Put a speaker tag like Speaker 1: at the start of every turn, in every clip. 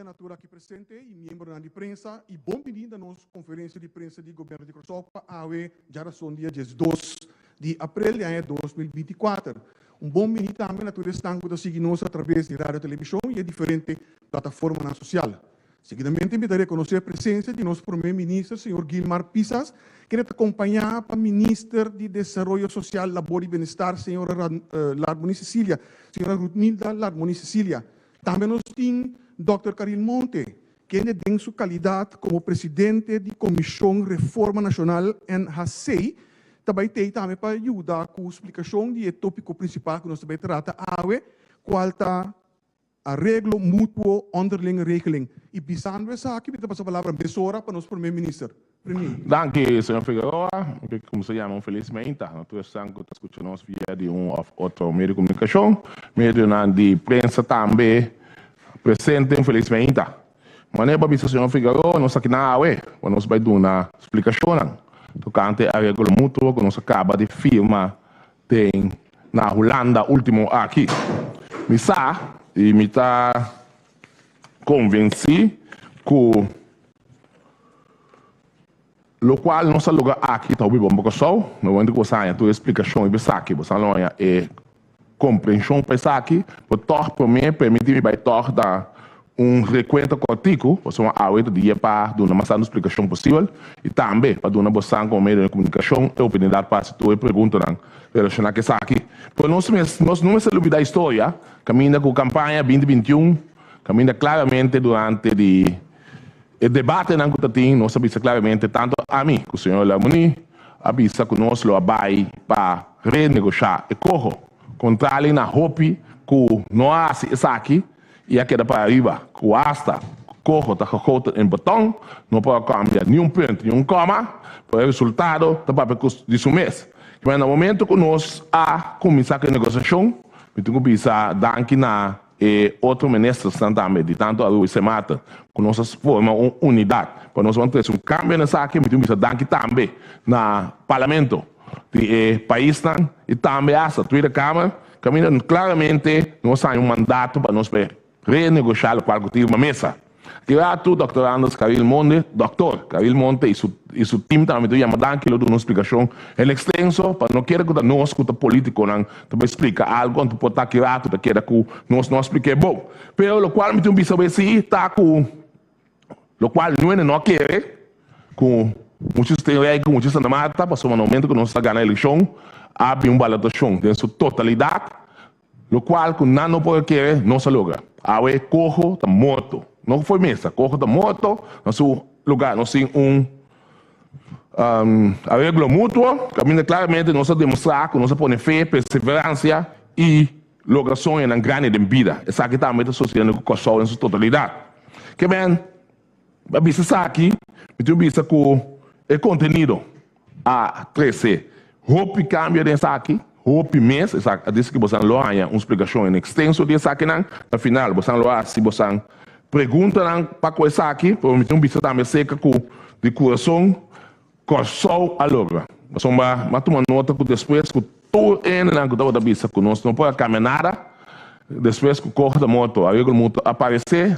Speaker 1: Natura aki presente y miembronan di prensa y bon bini na nos conferencia di prensa di Gobierno di Corsou pa awe djarason dia 12 di april di aña 2024. Un bon bini tambe na tur esnan cu ta sigui nos a traves di radio, television y e diferente plataformanan social. Seguidamente mi ta rekonosé presensia di nos Promé Minister señor Gilmar Pisas, kende ta kompañá pa Minister di Desaroyo Sosial, Labor i Benestar señora Larmonie Cecilia, señora Ruthmilda Larmonie Cecilia. Tambe nos tin Dòkter Caril Monte, kende den su kalidat komo presidente di Komishon Reforma Nashonal, NHC, ta bai tei tambe pa yuda ku splikashon di e tópiko prinsipal ku nos ta bai trata awe, kual ta Areglo mutuo onderlinge regeling. I bisando esaki mi ta pasa palabra mesora pa nos Prome Minister. Premier.
Speaker 2: Danki, señor Figueroa. Mi ke kumsa yama un felis meinta na tur esnan ku ta skucha nos via di un òf otro medio di komunikashon, medionan di prensa tambe presente un felis meinta. Manera bo a bisa señor Figueroa, nos aki nan awe pa nos bai duna splikashonnan tokante e areglo mutuo ku nos a kaba di firma den na Hulanda ultimo aki. Mi sa y mi ta convenci cu locual nos a logra aki ta hopi bon pa Corsou. Na momento cu bo sa haña tur e explicacion riba esaki, bo sa lo haña e comprension pa esaki, pero tog prome permiti mi bay tog na Un rekuento kòrtiku, pasobra awe ta dia pa duna mas tantu splikashon posibel i tambe pa duna bosan komo medio di komunikashon e oportunidat pa hasi tur e preguntanan relashoná ku esaki. Pero nos mes nos no mester lubidá historia kaminda ku kampaña 2021 kaminda klaramente durante di e debatenan ku ta tin nos a bisa klaramente tantu ami ku señor Larmonie a bisa ku nos lo a bai pa renegoshá e koho kontrali na hopi ku no a hasi esaki. I a keda para riba ku asta koho ta gegoten in beton, no por a kambia ni un punt ni un koma, pero e resultado ta papia ku di su mes. Kiba na momento ku nos a kuminsá ku e negosiashon, mi tin ku bisa danki na e otro ministersnan tambe di tantu Aruba i Sint Maarten ku nos a forma un unidat pa nos ban trese un kambio na esaki. Mi tin ku bisa danki tambe na Parlamento di e paisnan i tambe asta Tweede Kamer. Kaminda klaramente nos haña un mandato pa nos por renegoshá lokual ku tin riba mesa. Aki ratu Dòkter Anders Caril Monde, Dòktor Caril Monte i su i su tim tambe ta yama danki lo duna un splikashon en ekstenso pa no kere ku ta nos ku ta politikonan ta bai splika algu anto por ta aki ratu ta keda ku nos no a splik'é bon. Pero lokual mi tin un bisa bo esei ta ku Lokual nuene no a kere ku muchu Steenwijk ku muchu Santa Marta pasobra na momento ku nos a gana elekshon a bin un balotashon den su totalidat lokual ku nan no por a kere nos a logra. Awe Coho ta morto no for mesa Coho ta morto na su lugar nos tin un areglo mutuo kaminda klaramente nos a demostra ku nos a pone fe, perseveransia i Logra soñonan grandi den bida. Esaki tambe ta sosediendo ku Kòrsou den su totalidat. Ke men a bisa esaki, mi tin bisa ku e kontenido a trese hopi kambio den esaki, hopi mes. Esaki a disi ku bosan lo haña un splikashon en ekstenso di esakinan. Na final bosan lo hasi bosan preguntanan pa ku esaki, pero mi tin bisa tambe aserka ku di kurason Kòrsou a logra. Pasobra mi a tuma nota ku despues ku tur hendenan ku tabata bisa ku nos no por a kambia nada, despues ku Koch ta morto, Areglo Mutuo a paresé,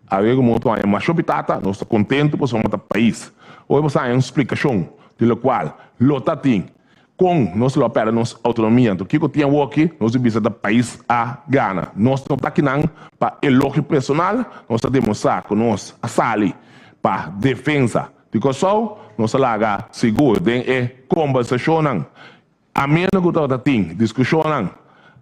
Speaker 2: Areglo Mutuo haña masho pitata, nos ta kontentu pasobra ta pais. Ora bo sa haña un splikashon di lokual lo ta tin kon nos lo a pèrdè nos outonomia, anto kiko tin awoki nos di bisa ta pais a gana. Nos no ta akinan pa elogio personal, nos ta demostrá ku nos a sali pa defensa Di Kòrsou nos a laga sigur den e kombersashonnan ameno ku tabata tin, diskushonnan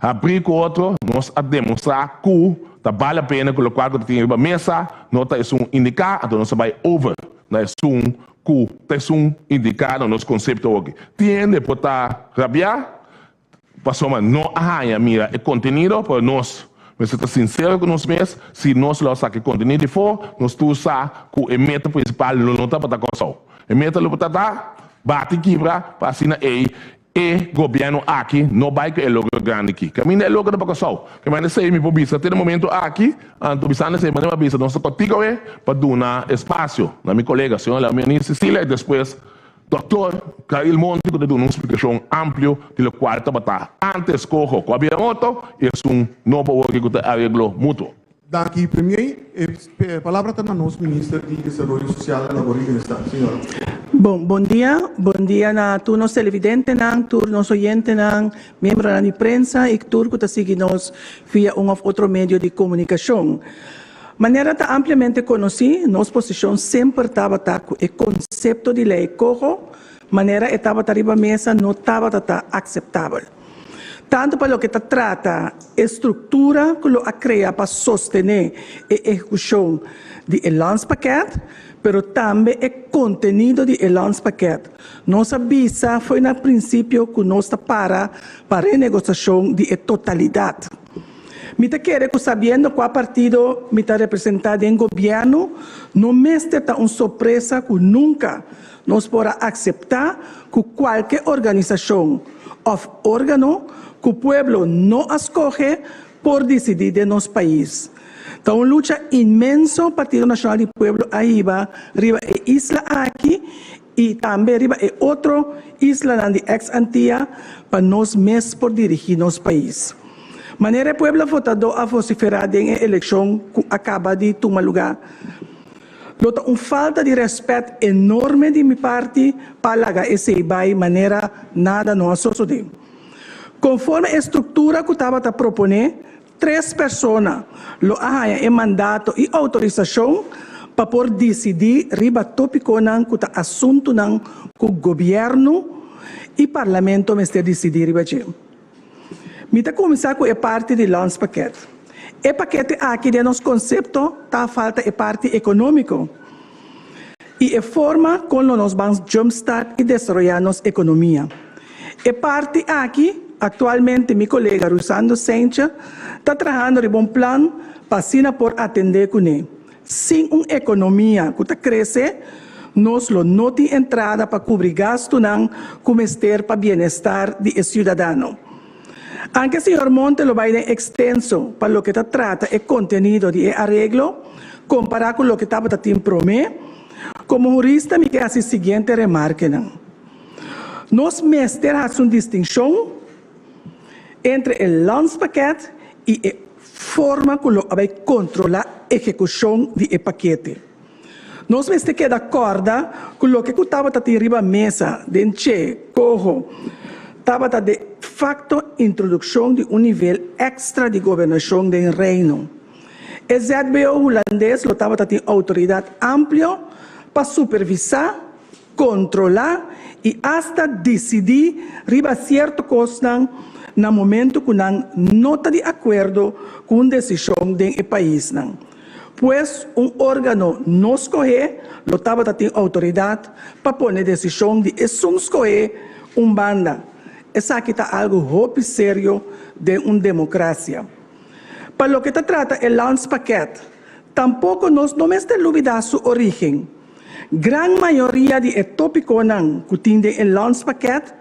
Speaker 2: habrí ku otro, nos a demostrá ku ta bale pena ku lokual ku ta tin riba mesa no ta esun indiká, anto nos a bai over na esun ku ta esun indiká na nos konsepto awoki. Tin hende por ta rabiá Pasobra no a haña mira e kontenido, pero nos mester ta sinsero ku nos mes, si nos lo a saka e kontenido di afó, nos tur sa ku e meta prinsipal lo no tabata Kòrsou. E meta lo tabata bati kibra pa asina ei e gobièrnu aki no bai ku e logro grandi aki. Kaminda e logro ta pa Kòrsou. Ke manera esei mi por bisa te na momento aki, anto bisando esei manera mi a bisa nos ta kòrtiku awe pa duna espasio na mi kolega señor Lamionil Cecilia i despues Dòktor Caril Monte ku ta duna un splikashon amplio di lokual tabata antes koho ku a bira morto i esun nobo awor ku ta areglo mutuo.
Speaker 1: Danki Premier. E palabra ta na nos Minister di Desaroyo Sosial, Labor i Bienestar, Sra.
Speaker 3: Bon, bon dia. Bon dia na tur nos televidentenan, tur nos oyentenan, miembronan di prensa i tur ku ta sigui nos via un òf otro medio di komunikashon. Manera ta ampliamente konosí, nos posishon semper tabata ku e konsepto di Lei Coho manera e tabata riba mesa no tabata ta akseptabel. Tantu pa loke ta trata e struktura ku lo a krea pa sostené e ehekushon di e landspakket, pero tambe e kontenido di e landspakket. Nos a bisa fo'i na prinsipio ku nos ta para pa renegosiashon di e totalidat. Mi ta kere ku sabiendo kua partido mi ta representá den gobièrnu, no mester ta un sorpresa ku nunka nos por a akseptá ku kualke organisashon òf órgano ku pueblo no a skohe por disidí den nos pais. Ta un lucha inmenso Partido Nashonal di Pueblo a hiba riba e isla aki i tambe riba e otro islanan di ex Antia pa nos mes por dirigí nos pais. Manera e pueblo votadó a vosiferá den e elekshon ku a kaba di tuma lugá, lo ta un falta di rèspèt enorme di mi parti pa laga esei bai manera nada no a sosodé. Konforme e struktura ku tabata proponé, Tres persona lo a haña e mandato i outorisashon pa por disidí riba tópikonan ku ta asuntunan ku gobièrnu i parlamento mester disidí riba dje. Mi ta kuminsá ku e parti di landspakket. E pakete aki den nos konsepto ta falta e parti ekonómiko i e forma kon lo nos ban jumpstart i desaroyá nos ekonomia. E parti aki, aktualmente mi kolega Rusando Seintje ta trahando riba un plan pa asina por atendé kuné. Sin un ekonomia ku ta krese, nos lo no tin entrada pa kubri gastunan ku mester pa bienestar di e siudadano. Anke señor Monte lo bai den ekstenso pa loke ta trata e kontenido di e areglo, kompará ku loke tabata tin promé, komo hurista mi ke hasi siguiente remarkenan. Nos mester hasi un distinshon entre e landspakket i e forma ku lo a bai kontrolá ehekushon di e pakete. Nos mester keda kòrda ku loke ku tabata tin riba mesa den Che Coho tabata de facto introdukshon di un nivel èkstra di gobernashon den Reino. E ZBO hulandes lo tabata tin outoridat amplio pa supervisá, kontrolá i asta disidí riba sierto kosnan na momentu ku nan no ta di akuerdo ku un desishon den e paisnan. Pues un órgano no skohé lo tabata tin outoridat pa pone desishon di esun skohé un banda. Esaki ta algu hopi serio den un demokrasia. Pa loke ta trata e landspakket, tampoko nos no mester lubidá su orígen. Gran mayoria di e tópikonan ku tin den e landspakket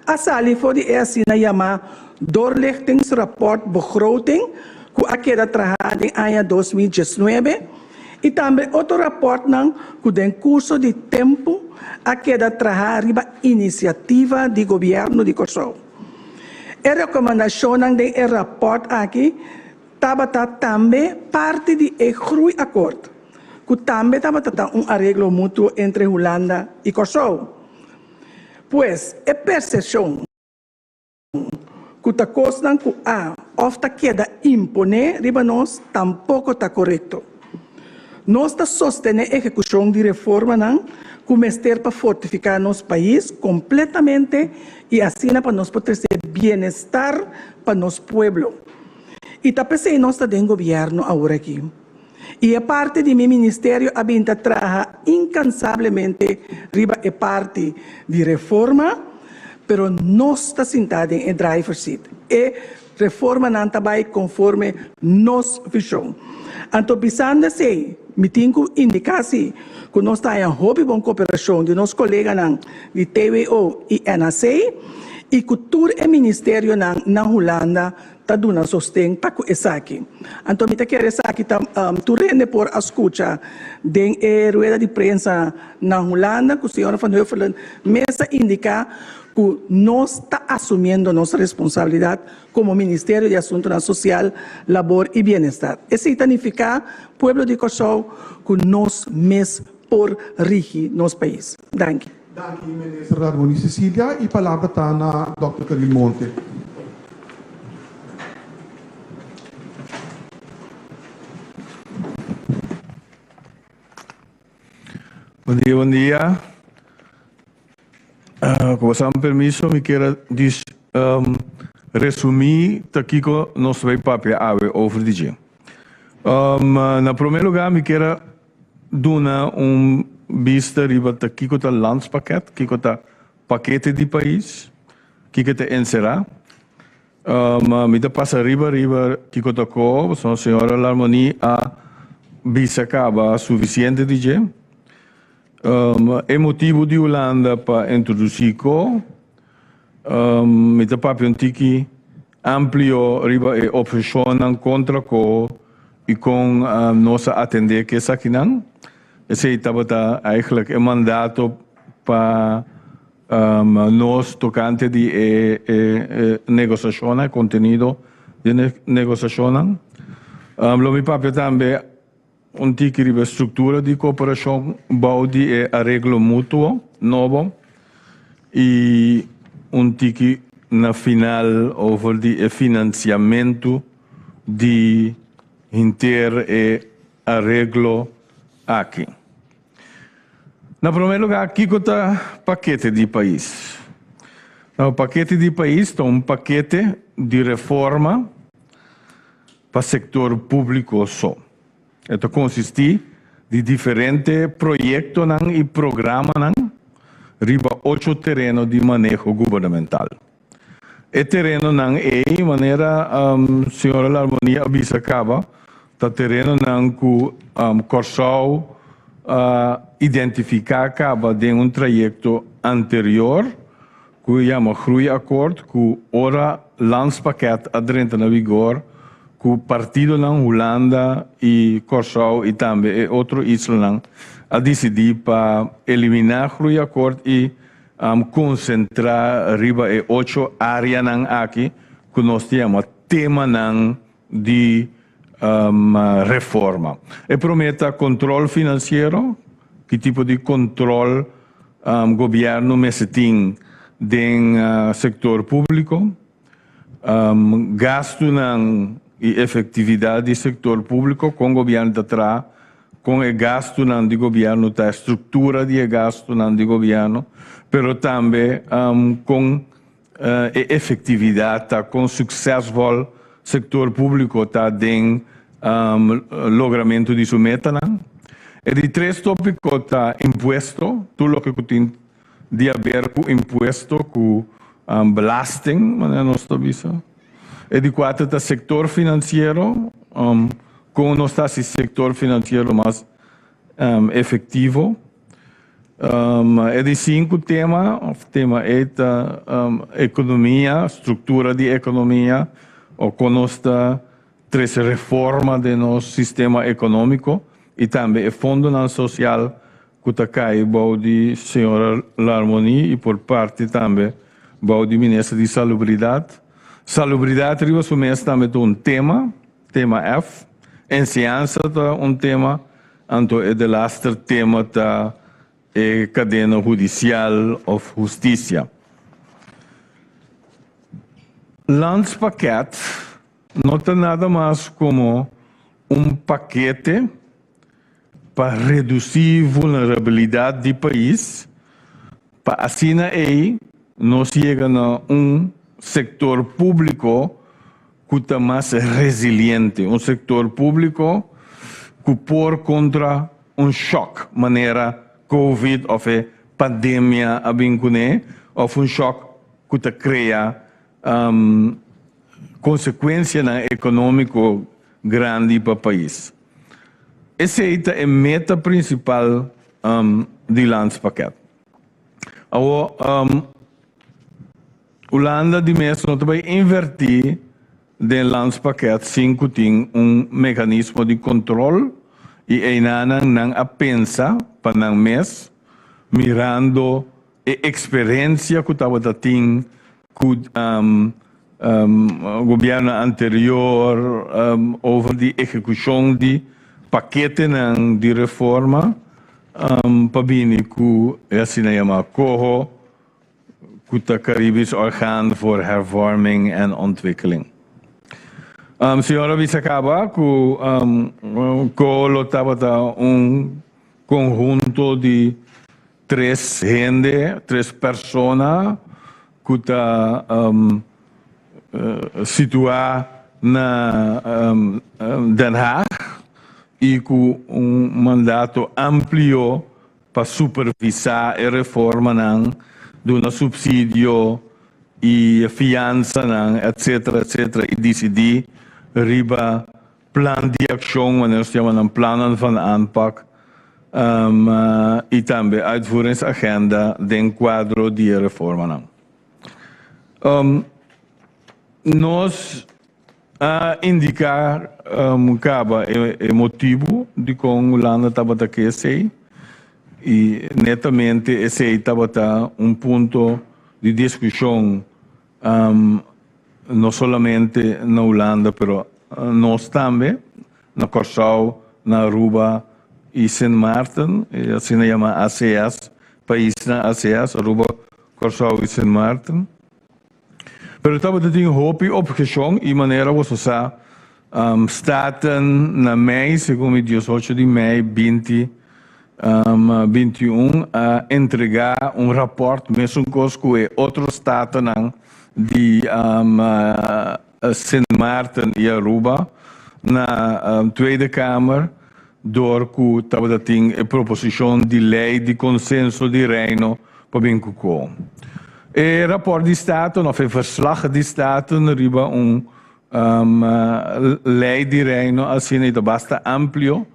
Speaker 3: a sali for di e asina yamá Doorlichtingsrapport Begroting ku a keda trahá den aña 2019 i tambe otro rapòrtnan ku den kurso di tempu a keda trahá riba inisiativa di Gobièrnu di Kòrsou. E rekomendashonnan den e rapòrt aki tabata tambe parti di e Groeiakkoord, ku tambe tabata ta un areglo mutuo entre Hulanda i Kòrsou. Pues, e persepshon ku ta kosnan ku a òf ta keda imponé riba nos tampoko ta korekto. Nos ta sostené ehekushon di reformanan ku mester pa fortifiká nos pais kompletamente i asina pa nos por trese bienestar pa nos pueblo. I ta p'esei nos ta den gobièrnu aworakí. I e parti di mi ministerio a bin ta traha inkansablemente riba e parti di reforma, pero nos ta sintá den e driver seat. E reformanan ta bai konforme nos vishon. Anto bisando esei, mi tin ku indiká si ku nos ta haña hopi bon koperashon di nos koleganan di TWO i NAC i ku tur e ministerionan na Hulanda ta duna sosten pa ku esaki. Anto mi ta kere esaki ta tur hende por a skucha den e rueda di prensa na Hulanda ku señora Van Huffelen mes a indiká ku nos ta asumiendo nos responsabilidat komo Ministerio di Asuntunan Sosial, Labor i Bienestar. Esei ta nifiká pueblo di Kòrsou ku nos mes por rigi nos pais. Danki.
Speaker 1: Danki Minister Larmonie Cecilia y palabra ta na Dòkter Caril Monte.
Speaker 4: Bon dia, bon dia. Ku boso permiso mi kier a dis resumí ta kiko nos ta bai papia awe over di dje. Na promé lugá mi kier a duna un bista riba ta kiko ta landspakket, kiko ta pakete di pais, kiko ta enserá. Mi ta pasa riba riba kiko ta ko, pasobra señora Larmonie a bisa kaba sufisiente di dje. E motibu di Hulanda pa introdusí ko, mi ta papia un tiki amplio riba e opshonnan kontra ko i kon nos a atendé ku esakinan. Esei tabata eigenlijk e mandato pa nos tokante di e negosiashonnan, e kontenido di e negosiashonnan. Lo mi papia tambe un tiki riba e struktura di kooperashon bou di e areglo mutuo nobo i un tiki na final over di e finansiamentu di henter e areglo aki. Na promé lugá, kiko ta pakete di pais? Nou, pakete di pais ta un pakete di reforma pa sektor públiko so. E ta konsistí di diferente proyektonan i programanan riba ocho tereno di maneho gubernamental. E terenonan ei, manera señora Larmonie a bisa kaba, ta terenonan ku Kòrsou a identifiká kaba den un trayekto anterior ku yama Groeiakkoord ku ora Landspakket a drenta na vigor ku partidonan Hulanda i Kòrsou i tambe e otro islanan a disidí pa eliminá Groeiakkoord i Konsentrá riba e ocho áreanan aki ku nos ta yama temanan di reforma. E promé ta kontrol finansiero, ki tipo di kontrol gobièrnu mester tin den sektor públiko, gastunan i efektividat di sektor públiko, kon gobièrnu ta traha Kon e gastunan di gobièrnu ta, e struktura di e gastunan di gobièrnu, pero tambe kon e efektividat ta, kon suksesvol sektor públiko ta den logramentu di su metanan. E di tres tópiko ta impuesto, tur loke ku tin di haber ku impuesto, ku belasting, manera nos ta bisa. E di kuater ta sektor finansiero, kon nos ta hasi sektor finansiero mas efektivo. E di sinku tema òf tema ei ta ekonomia, struktura di ekonomia o kon nos ta trese reforma den nos sistema ekonómiko i tambe e fondonan sosial ku ta kai bou di señora Larmonie i por parti tambe bou di minister di Salubridat. Salubridat riba su mes tambe ta un tema, tema F. Enseñansa ta un tema, anto e delaster tema ta e kadena hudisial òf hustisia. Landspakket no ta nada mas komo un pakete pa redusí vulnerabilidat di pais, pa asina ei nos yega na un sektor públiko ku ta mas resiliente, un sektor públiko ku por kontra un shòk manera covid òf e pandemia a bin kuné òf un shòk ku ta krea konsekuensianan ekonómiko grandi pa pais. Esei ta e meta prinsipal di Landspakket. Awor, Hulanda di mes no ta bai invertí den Landspakket sin ku tin un mekanismo di kontrol i einanan nan a pensa pa nan mes mirando e eksperensia ku tabata tin ku gobierno anterior over di ehekushon di paketenan di reforma pa bini ku e asina yama COHO ku ta Caribisch Orgaan voor Hervorming en Ontwikkeling. Señor a bisa kaba ku COHO lo tabata un. konhunto di tres hende, tres persona ku ta situá na Den Haag i ku un mandato amplio pa supervisá e reformanan, duna supsidio i fiansanan, etcetera, etcetera, i disidí riba plan di akshon, manera nos ta yama nan plannen van aanpak, i tambe uitvoeringsagenda den kuadro di e reformanan. Nos a indiká kaba e motibu dikon Hulanda tabata ke esei i netamente esei tabata un punto di diskushon no solamente na Hulanda pero nos tambe na Kòrsou, na Aruba i Sint Maarten, e asina yama ACS, paisnan ACS, Aruba, Kòrsou i Sint Maarten. Pero tabata tin hopi obheshon i manera boso sa, Staten na mei, segun mi 18 di mei 20 21 a entregá un rapòrt mesun kos ku e otro statennan di Sint Maarten i Aruba na Tweede Kamer dor ku tabata tin e proposishon di lei di konsenso di Reino pa bin ku ko. E rapòrt di Staten òf e verslag di Staten riba un lei di Reino asina i ta basta amplio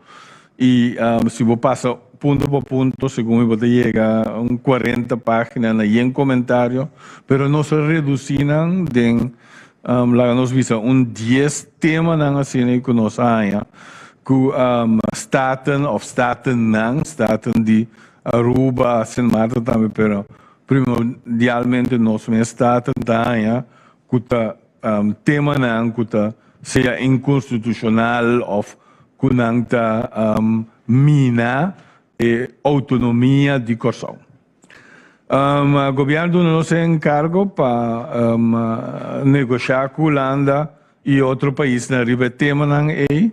Speaker 4: i si bo pasa punto pa punto segun mi bo ta yega un 40 página na yen komentario, pero nos a redusí nan den laga nos bisa un dies temanan asina ku nos a haña ku Staten òf Statennan, Staten di Aruba, Sint Maarten tambe, pero primordialmente nos mes Staten ta haña ku ta temanan ku ta sea inkonstitushonal òf ku nan ta mina e outonomia di Kòrsou. Gobièrnu duna nos e enkargo pa negoshá ku Hulanda i otro paisnan riba e temanan ei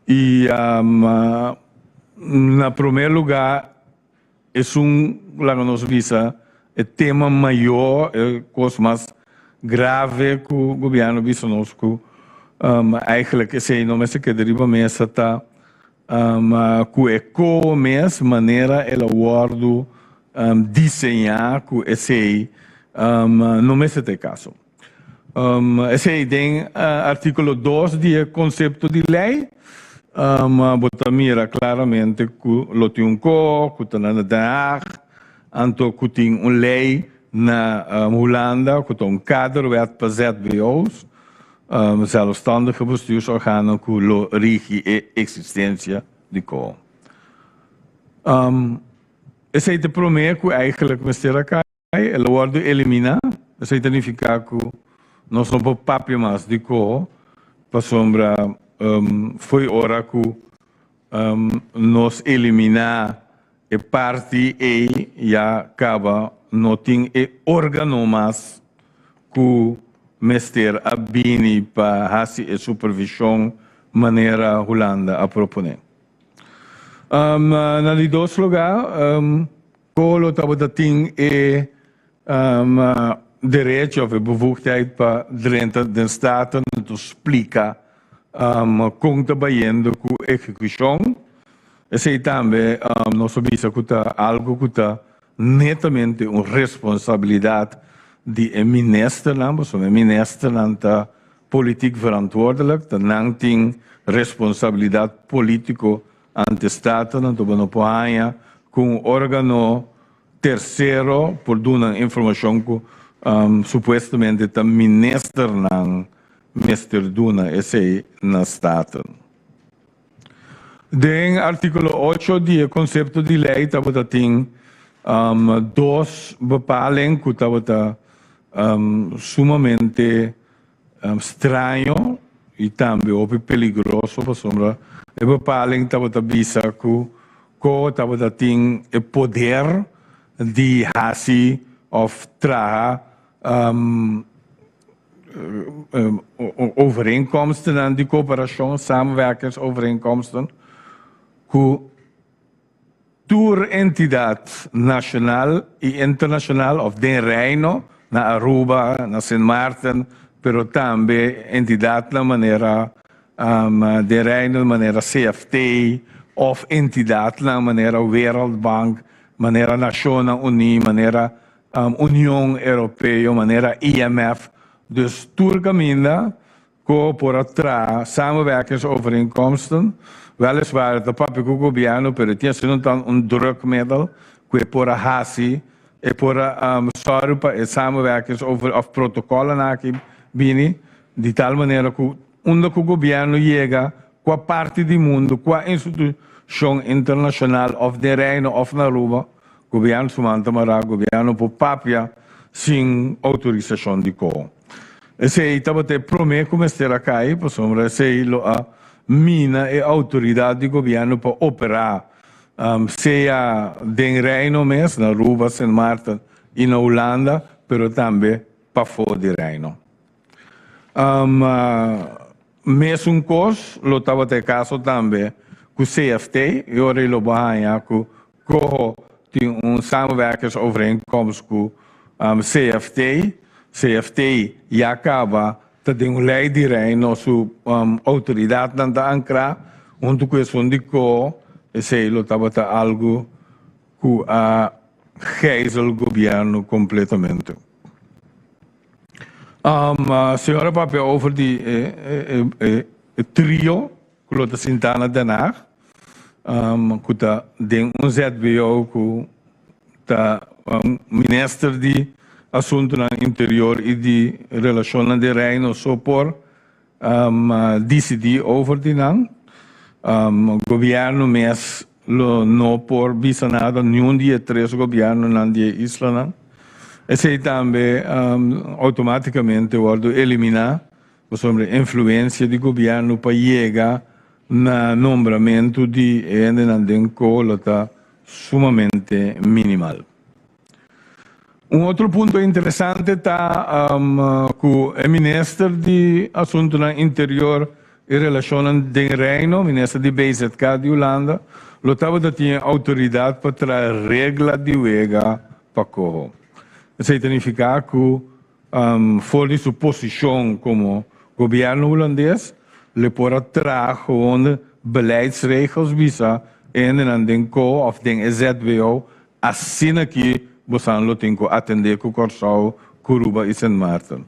Speaker 4: i na promé lugá esun laga nos bisa e tema mayó, e kos mas grave ku gobièrnu bisa nos ku eigentlik esei no mester keda riba mesa ta ku e koho mes manera el a wòrdu diseñá ku esei no mester ta e kaso. Esei den artíkulo 2 di e konsepto di lei bo ta mira klaramente ku lo tin un koho ku ta na Den Haag, anto ku tin un lei na Hulanda ku ta un kaderwet pa ZBO's, zelfstandige bestuursorganen ku lo rigi e eksistensia di koho. Esei ta e promé ku eigenlijk mester a kai. El a wòrdu eliminá, esei ta nifiká ku nos no por papia mas di koho, pasobra fo'i ora ku nos eliminá e parti ei ya kaba no tin e órgano mas ku mester a bini pa hasi e supervishon manera Hulanda a proponé. Na di dos lugá, Kolo tabata tin e derecho of e bevoegdheid pa drenta den Staten to splika kon ta bayendo ku ehekushon. Esei tambe nos a bisa ku ta algu ku ta netamente un responsabilidat di e ministernan, pasobra e ministernan ta politiek verantwoordelijk, ta nan tin responsabilidat politiko Ante Staten anto bo no por haña ku un órgano tersero por duna informashon ku supuestamente ta ministernan mester duna esei na Staten. Den artíkulo 8 di e konsepto di lei tabata tin dos bepaling ku tabata sumamente Straño y tambe hopi peligroso pasobra e bepaling tabata bisa cu Coho tabata tin e poder di haci of traha overeenkomstennan di cooperacion, samenwerkingsovereenkomsten, cu. Tur entidat nashonal i internashonal òf den Reino, na Aruba, na Sint Maarten, pero tambe entidatnan manera den Reino manera CFT òf entidatnan manera Wereldbank, manera Nashonnan Uní, manera Union Europeo, manera IMF. Dus tur kaminda Ko por a traha samenwerkingsovereenkomsten, weliswaar e ta papia ku gobièrnu pero e tin asina tan un drukmiddel ku e por a hasi, e por a sòru pa e samenwerkingsover òf protokòlnan aki bini di tal manera ku unda ku gobièrnu yega kua parti di mundu, kua institushon internashonal òf den Reino òf na Aruba, gobièrnu su man ta mará, gobièrnu por papia sin outorisashon di ko. Esei tabata e promé ku mester a kai, pasobra esei lo a mina e outoridat di gobièrnu pa operá sea den Reino mes, na Aruba, Sint Maarten i na Hulanda, pero tambe pafó di Reino. Mesun kos lo tabata e kaso tambe ku CFT, e ora ei lo bo haña ku Coho tin un samenwerkingsovereenkomst ku CFT. CFT ya kaba ta den un lei di Reino su outoridatnan ta ankrá huntu ku esun di Coho, esei lo tabata algu ku a gijzel gobièrnu kompletamente. Señora papia over di e trio ku lo ta sintá na Den Haag, ku ta den un ZBO ku ta minister di Asuntunan Interior i di Relashonnan den Reino so por disidí over di nan. Gobièrnu mes lo no por bisa nada, niun di e tres gobièrnunan di e islanan. Esei tambe outomátikamente wòrdu eliminá pasobra e influensia di gobièrnu pa yega na nombramentu di e hendenan den ko lo ta sumamente minimal. Un otro punto interesante ta ku e minister di Asuntunan Interior i Relashonnan den Reino, minister di BZK di Hulanda, lo tabata tin e outoridat pa traha regla di wega pa koho. Esei ta nifiká ku for di su posishon komo gobièrnu hulandes lo por a traha gewoon beleidsregels bisa e hendenan den koho òf den e ZBO Asina ki bosan lo tin ku atendé ku Kòrsou, Kuruba i Sint Maarten.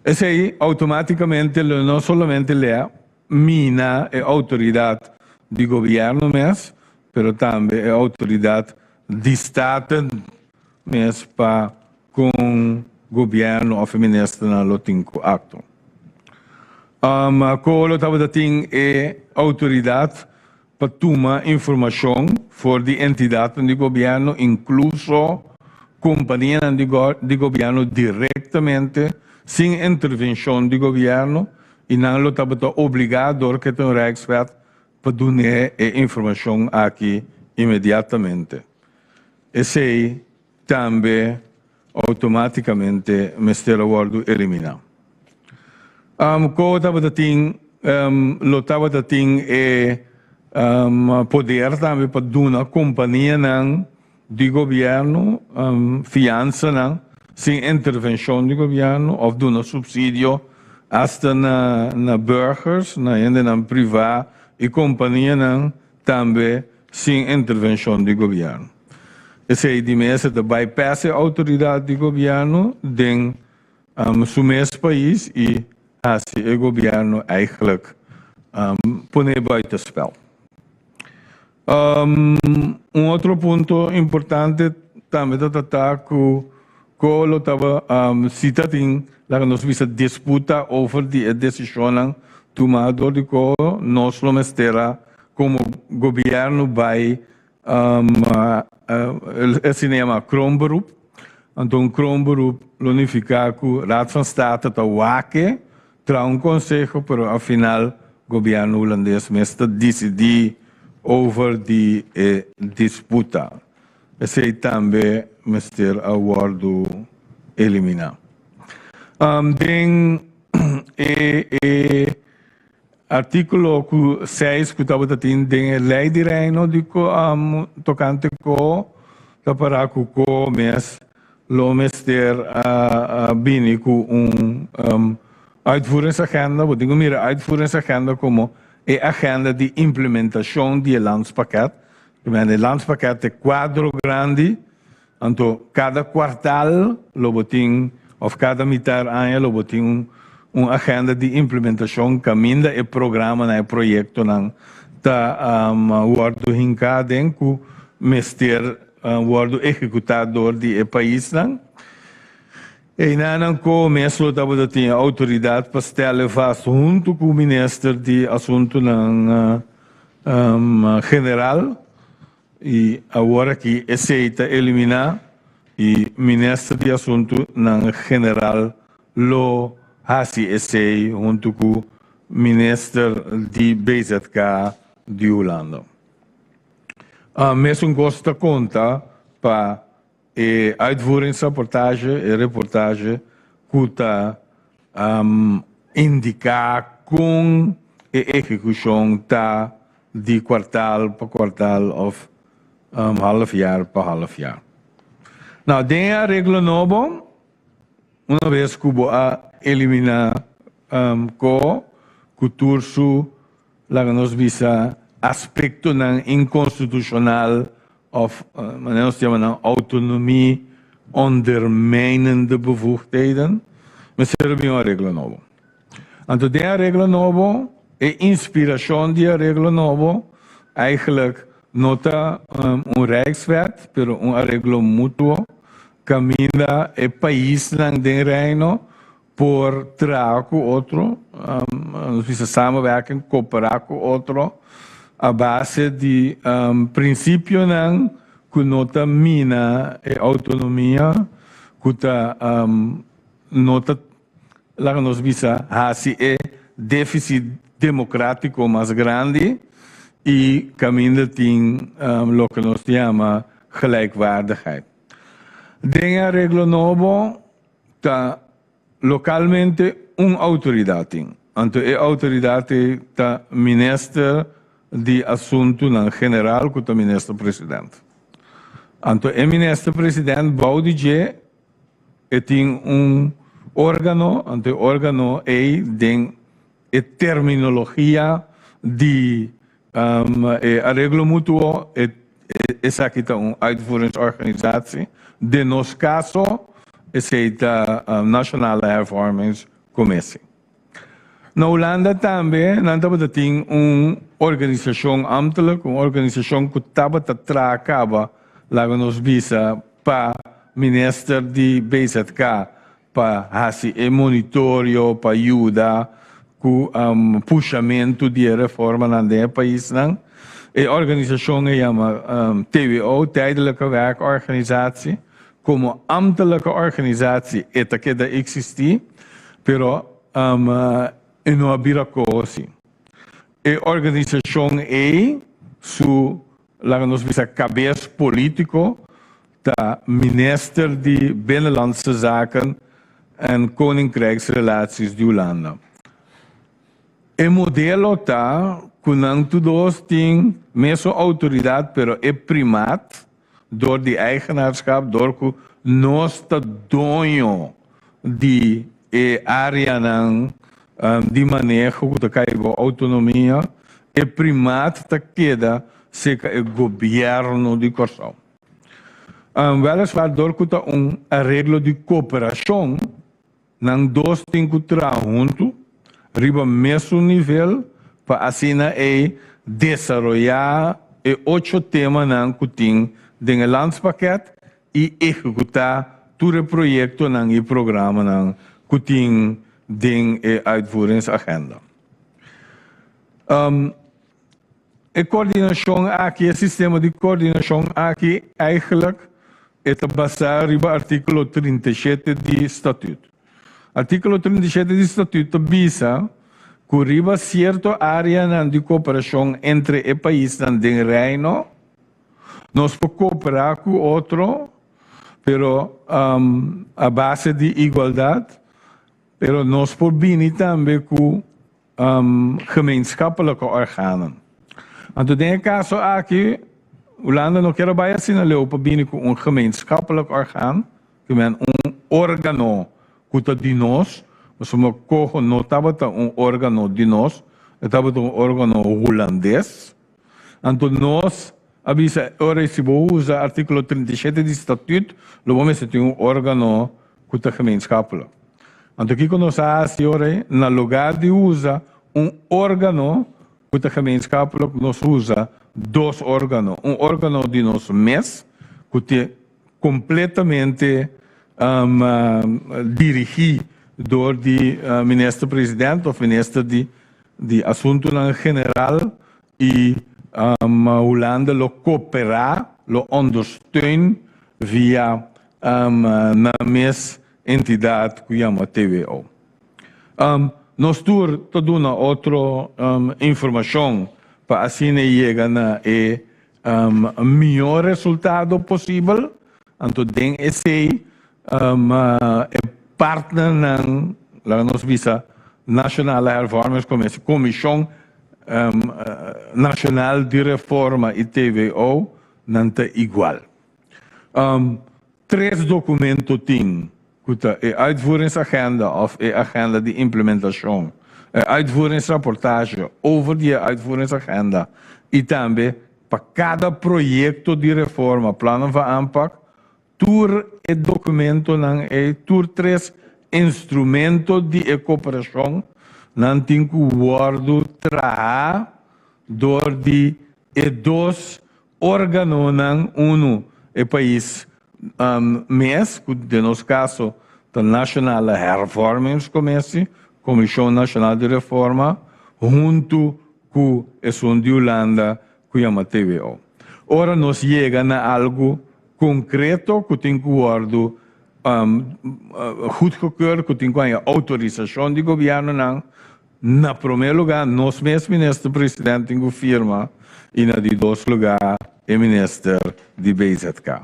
Speaker 4: Esei outomátikamente lo no solamente lea mina e outoridat di gobièrnu mes, pero tambe e outoridat di Staten mes pa kon gobièrnu òf e ministernan lo tin ku aktua. Ko lo tabata tin e outoridat pa tuma informashon for di entidatnan di gobièrnu, inkluso kompanianan di gobièrnu direktamente, sin intervenshon di gobièrnu, i nan lo tabata obligá dor ku e ta un Rijkswet pa dun'é e informashon aki inmediatamente. Esei tambe outomátikamente mester a wòrdu eliminá. Ko tabata tin lo tabata tin e poder tambe pa duna kompanianan di gobièrnu fiansanan sin intervenshon di gobièrnu òf duna supsidio asta na burgers, na hendenan privá i kompanianan tambe sin intervenshon di gobièrnu. Esei di mes e ta bypass e outoridat di gobièrnu den su mes pais i hasi e gobièrnu eigenlijk pone buitenspel. Un otro punto importante tambe ta trata ku ko lo taba si ta tin laga nos bisa disputa over di e desishonnan tuma dor di ko nos lo mester a komo gobièrnu bai Esei yama kroonberoep. Anto un kroonberoep lo nifiká ku Raad van State ta wak e, traha un konseho, pero al final gobièrnu hulandes mes ta disidí over di e disputa. Esei tambe mester a wòrdu eliminá. Den e. Artíkulo ku seis ku tabata tin den e Lei di Reino di tokante ko ta pará ku ko mes lo mester a bini ku un uitvoeringsagenda. Bo tin ku mira uitvoeringsagenda komo e agenda di implementashon di e landspakket. E landspakket ta e kuadro grandi. Anto kada kuartal lo bo tin òf kada mitar aña lo bo tin un agenda di implementashon kaminda e programanan, e proyektonan ta wòrdu hinká aden ku mester wòrdu ehekutá dor di e paisnan. Einanan ko mes lo tabata tin e outoridat pa stèl e vast huntu ku minister di Asuntunan General. I awor aki esei ta eliminá i Minister di Asuntunan General lo hasi esei huntu ku Minister di BZK di Hulanda. Mesun kos ta konta pa e uitvoeringsrapportage, e reportage ku ta indiká kon e ehekushon ta di kuartal pa kuartal òf half jaar pa half jaar. Nou, den e areglo nobo, una bes ku bo a eliminá ko ku tur su Laga nos bisa aspektonan inkonstitushonal òf manera nos ta yama nan autonomie ondermijnende bevoegdheden, mester a bin un areglo nobo. Anto den e areglo nobo, e inspirashon di e areglo nobo eigenlijk no ta un rijkswet, pero un areglo mutuo kaminda e paisnan den Reino Por traha ku otro, nos bisa samenwerken, koperá ku otro a base di prinsipionan ku no ta mina e outonomia, ku ta no ta laga nos bisa hasi e défisit demokrátiko mas grandi i kaminda tin loke nos ta yama gelijkwaardigheid. Den e areglo nobo Ta lokalmente un outoridat tin. Anto e outoridat ei ta Minister di Asuntunan General ku ta Minister President. Anto e Minister President bou di dje e tin un organo, anto e organo ei den e terminologia di E areglo mutuo, esaki ta un uitvoeringsorganisatie. Den nos kaso, esei ta Nationale Hervormingscommissie. Na Hulanda tambe nan tabata tin un organisashon ambtelijk, un organisashon ku tabata traha kaba, laga nos bisa, pa minister di BZK pa hasi e monitorio pa yuda ku pushamentu di e reformanan den e paisnan. E organisashon e yama TWO, Tijdelijke Werkorganisatie. Komo ambtelijke organisatie e ta keda eksistí, pero e no a bira kosi. E organisashon ei su, laga nos bisa, kabes polítiko Ta Minister di Binnenlandse Zaken en Koninkrijksrelaties di Hulanda. E modelo ta ku nan tur dos tin mesun outoridat pero e primaat dor di eigenaarschap, dor ku nos ta doño di e areanan di maneho ku ta kai bo outonomia, e primaat ta keda serka e gobièrnu di Kòrsou. Weliswaar dor ku ta un areglo di koperashon, nan dos tin ku traha huntu riba mesun nivel pa asina ei desaroyá e ocho temanan ku tin den e landspakket i ehekutá tur e proyektonan i programanan ku tin den e uitvoeringsagenda. E koordinashon aki, e sistema di koordinashon aki eigenlijk e ta basá riba artíkulo 37 di Statüt. Artíkulo 37 di Statüt ta bisa ku riba sierto áreanan di kooperashon entre e paisnan den Reino, nos por kooperá ku otro, pero a base di igualdat, pero nos por bini tambe ku. Gemeenschappelijke organen. Anto den e kaso aki Hulanda no kier a bai asina leu pa bini ku un gemeenschappelijk orgaan, ke men un organo ku ta di nos, pasobra Coho no tabata un organo di nos, e tabata un organo hulandes. Anto nos a bisa ora si bo usa artíkulo 37 di Statuut lo bo mester tin un organo ku ta gemeenschappelijk. Anto kiko nos a hasi ora ei? Na lugar di usa un organo ku ta gemeenschappelijk nos usa dos organo, un organo di nos mes ku te kompletamente dirigí dor di minister president òf minister di di Asuntunan General i Hulanda lo koperá, lo ondersteun via nan mes entidat ku yama TWO. Nos tur ta duna otro informashon pa asina yega na e mihó resultado posibel. Anto den esei e partnernan, laga nos bisa Nationale Hervormingscommissie, Komishon Nashonal di Reforma i TWO, nan ta igual. Tres dokumento tin ku ta e uitvoeringsagenda òf e agenda di implementashon, e uitvoeringsrapportage over di e uitvoeringsagenda i tambe pa kada proyekto di reforma, plannen van aanpak, tur e dokumentonan ei, tur tres instrumento di e koperashon nan tin ku wòrdu traha dor di e dos Organonan unu e pais mes, ku den nos kaso ta Nationale Hervormingscommissie, Komishon Nashonal di Reforma, huntu ku esun di Hulanda ku yama TWO. Ora nos yega na algu konkreto ku tin ku wòrdu goedgekeurd, ku tin ku haña outorisashon di gobièrnunan, Na promé lugá nos mes minister president tin ku firma i na di dos lugá e minister di BZK.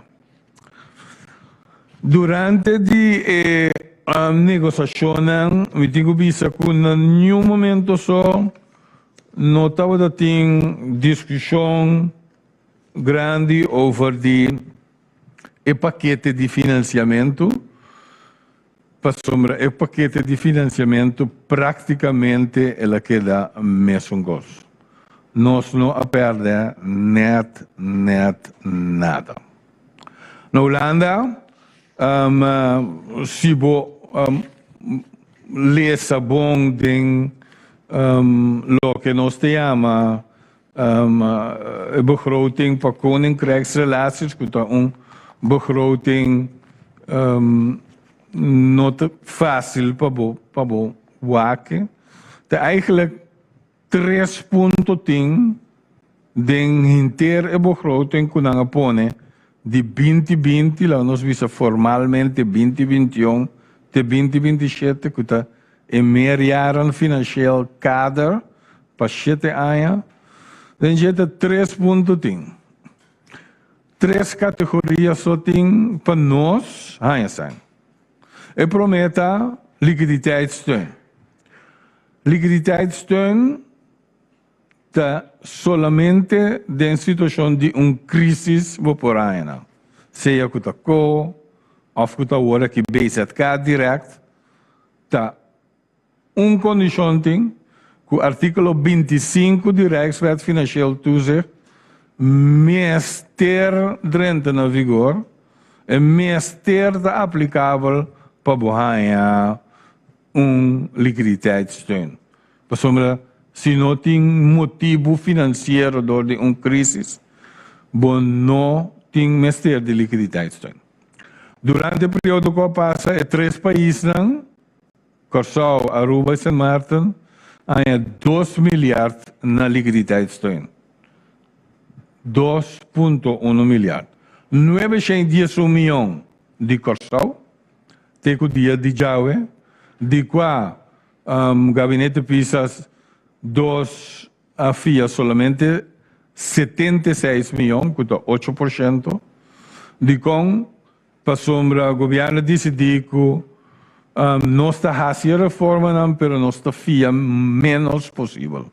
Speaker 4: Durante di e negosashonnan mi tin ku bisa ku na niun momento so no tabata tin diskushon grandi over di e pakete di finansiamentu. Pasobra e pakete di finansiamentu práktikamente el a keda mesun kos. Nos no a pèrdè nèt nèt nada. Na Hulanda, si bo lesa bon den loke nos ta yama E begroting pa Koninkrijksrelaties ku ta un begroting no ta fásil pa bo pa bo wak. Ta eigenlijk tres punto tin den henter e begroting ku nan a pone di 2020, laga nos bisa formalmente 2021 te 2027 ku ta e meerjaren financieel kader pa shete aña, den dje ta tres punto tin. Tres kategoria so tin pa nos haña san. E promé ta likiditeitssteun. Likiditeitssteun ta solamente den situashon di un krísis bo por haña nan, sea ku ta ko òf ku ta awor aki BZK dirèkt ta Un kondishon tin ku artíkulo 25 di Rijkswet Financieel Toezicht mester drenta na vigor, e mester ta aplikabel pa bo haña un likiditeitssteun. Pasobra si no tin motibu finansiero dor di un krísis, bo no tin mester di likiditeitssteun. Durante e periodo ku a pasa e tres paisnan Kòrsou, Aruba i Sint Maarten haña dos milyard na likiditeitssteun. 2.1 milyard. 911 mion di Kòrsou te ku dia di djawe, di kua Gabinete Pisas dos a fia solamente 76 mion, ku ta 8%. Dikon? Pasobra gobièrnu a disidí ku. Nos ta hasi e reformanan pero nos ta fia ménos posibel.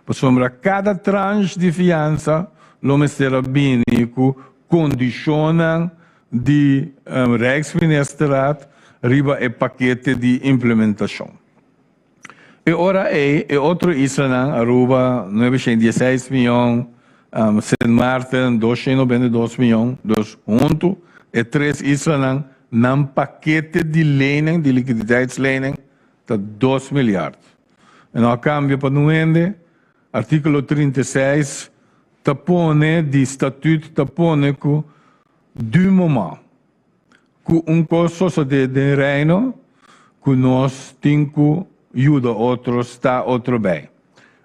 Speaker 4: Pasobra kada tranche di fiansa lo mester a bini ku kondishonnan di Rijksministerraad riba e pakete di implementashon. E ora ei e otro islanan, Aruba, 916 mion, Sint Maarten, 292 mion, dus huntu e tres islanan nan pakete di lening, di likiditeitslening, ta 2 miljard. E no a kambia pa nun hende, artíkulo 36 ta pone di statuut ta pone ku du moment ku un kos sosodé den Reino ku nos tin ku yuda otro sta otro bei.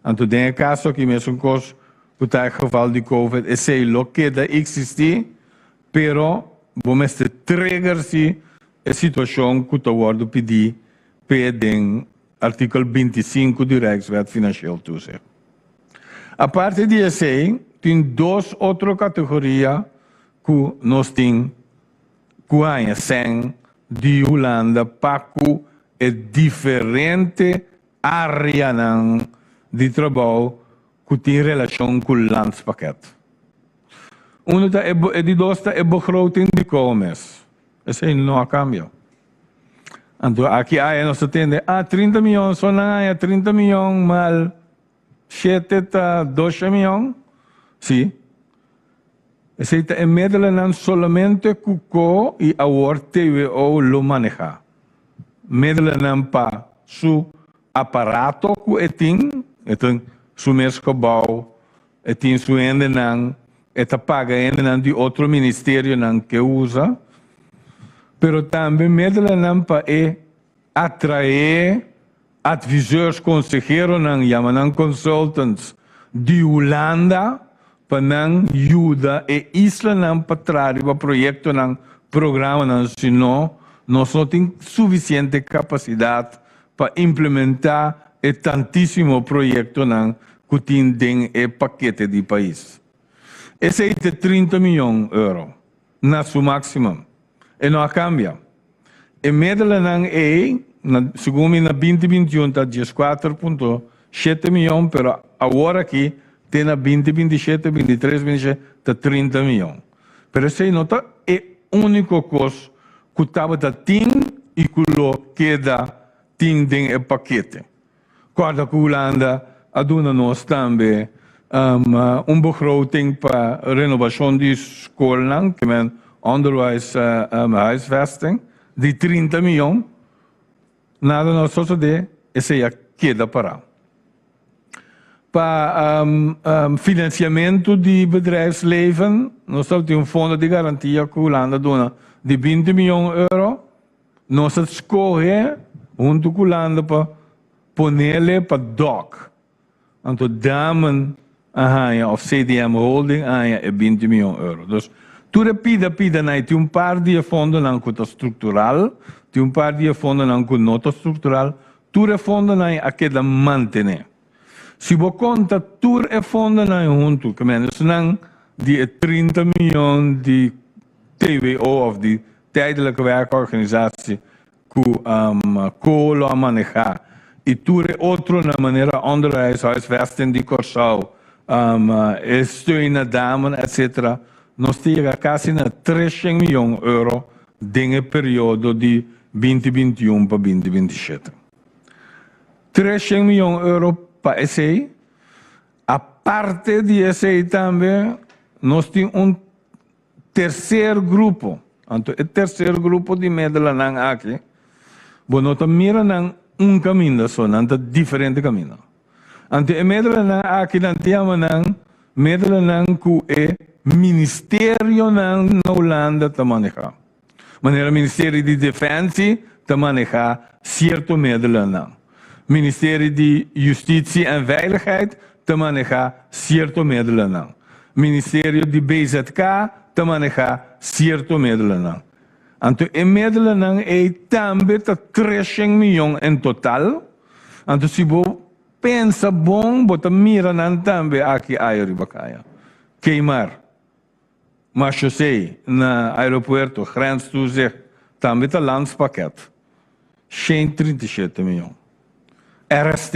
Speaker 4: Anto den e kaso aki mesun kos ku ta e geval di covid esei lo keda eksistí pero bo mester trigger si e situashon ku ta wòrdu pidí p'e den artíkulo 25 di Rijkswet Financieel Toezicht. Aparte di esei tin dos otro kategoria ku nos tin ku haña sèn di Hulanda pa ku e diferente áreanan di trabou ku tin relashon ku landspakket. Unu ta e di dos ta e begroting di kou mes. Esei no a kambia. Anto aki aya nos ta tende, ah, 30 miyon so nan haña 30 miyon mal shete ta 200 miyon. Sí. Esei ta e medelanan solamente ku ko i awor TWO lo manehá. Medelanan pa su aparato ku e tin, e tin su mes gebou, e tin su hendenan, e ta paga hendenan di otro ministerionan ke usa, pero tambe medelanan pa e atraé adviseurs, konseheronan, yama nan consultants, di Hulanda pa nan yuda e islanan pa traha riba proyektonan, programanan, sino nos no tin sufisiente kapasidat pa implementá e tantísimo proyektonan ku tin den e pakete di pais. Esei ta 30 miyon euro na su máximum. E no a kambia. E medelanan ei, na, segun mi na 2021 ta 14.7 miyon, pero awor aki te na 2027, 23, 27 ta 30 miyon. Pero esei no ta e úniko kos ku tabata tin i ku lo keda tin den e pakete. Kòrda ku Hulanda a duna nos tambe un begroting pa renobashon di skolnan, ke men onderwijs huisvesting, di 30 miyon. Nada no a sosodé, esei a keda pará. Pa finansiamentu di bedrijfsleven, nos tabatin un fondo di garantia ku Hulanda a duna di 20 miyon euro. Nos a skohe huntu ku Hulanda pa ponele pa dòk. Anto Damen a haña òf CDM Holding a haña e 20 miyon euro. Dus tur e pida pidanan ei tin un par di e fondonan ku ta struktural, tin un par di e fondonan ku no ta struktural, tur e fondonan ei a keda mantené. Si bo konta tur e fondonan ei huntu, ke men esnan di e 30 miyon di TWO òf di Tijdelijke Werkorganisatie ku ko lo a manehá i tur e otronan manera Onderwijs, Huisvesting di Kòrsou, e steun na Damen etc. Nos ta yega kasi na 300 miyon euro den e periodo di 2021 pa 2027. 300 miyon euro pa esei. Aparte di esei tambe nos tin un tercer grupo. Anto e tercer grupo di medelanan aki, bo no ta mira nan un caminda so, nan ta diferente caminda. Anto e medelanan aki nan ta yama nan medelanan cu e ministerionan na Hulanda ta maneha. Manera Ministerio di Defensie ta maneha cierto medelanan. Ministerio di Justitie en Veiligheid ta maneha cierto medelanan. Ministerio di BZK ta maneha cierto medelanan. Anto e medelanan ey tambe ta 300 miyon en total. Anto si bo pensa bon bo ta mira nan tambe aki ayo riba caya. Keymar. Marchaussee na aeropuerto, grenstoezicht, tambe ta landspakket. 137 mion. RST,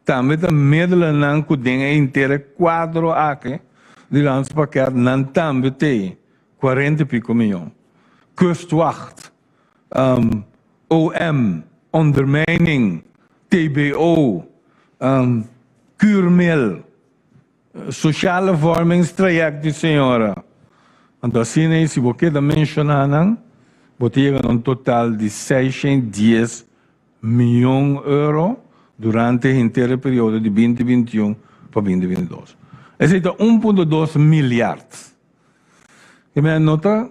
Speaker 4: tambe ta middelenan ku den e henter e kuadro aki di Landspakket nan tambe t'ei 40 i piko mion. Kustwacht, OM, Ondermijning, TBO, Kuurmeel, Sociale vormingstraject di señora. Anto asina ei si bo keda menshoná nan, bo ta yega na un total di 610 mion euro durante henter e periodo di 2021 pa 2022. Esei ta 1.2 milyard. E mei no ta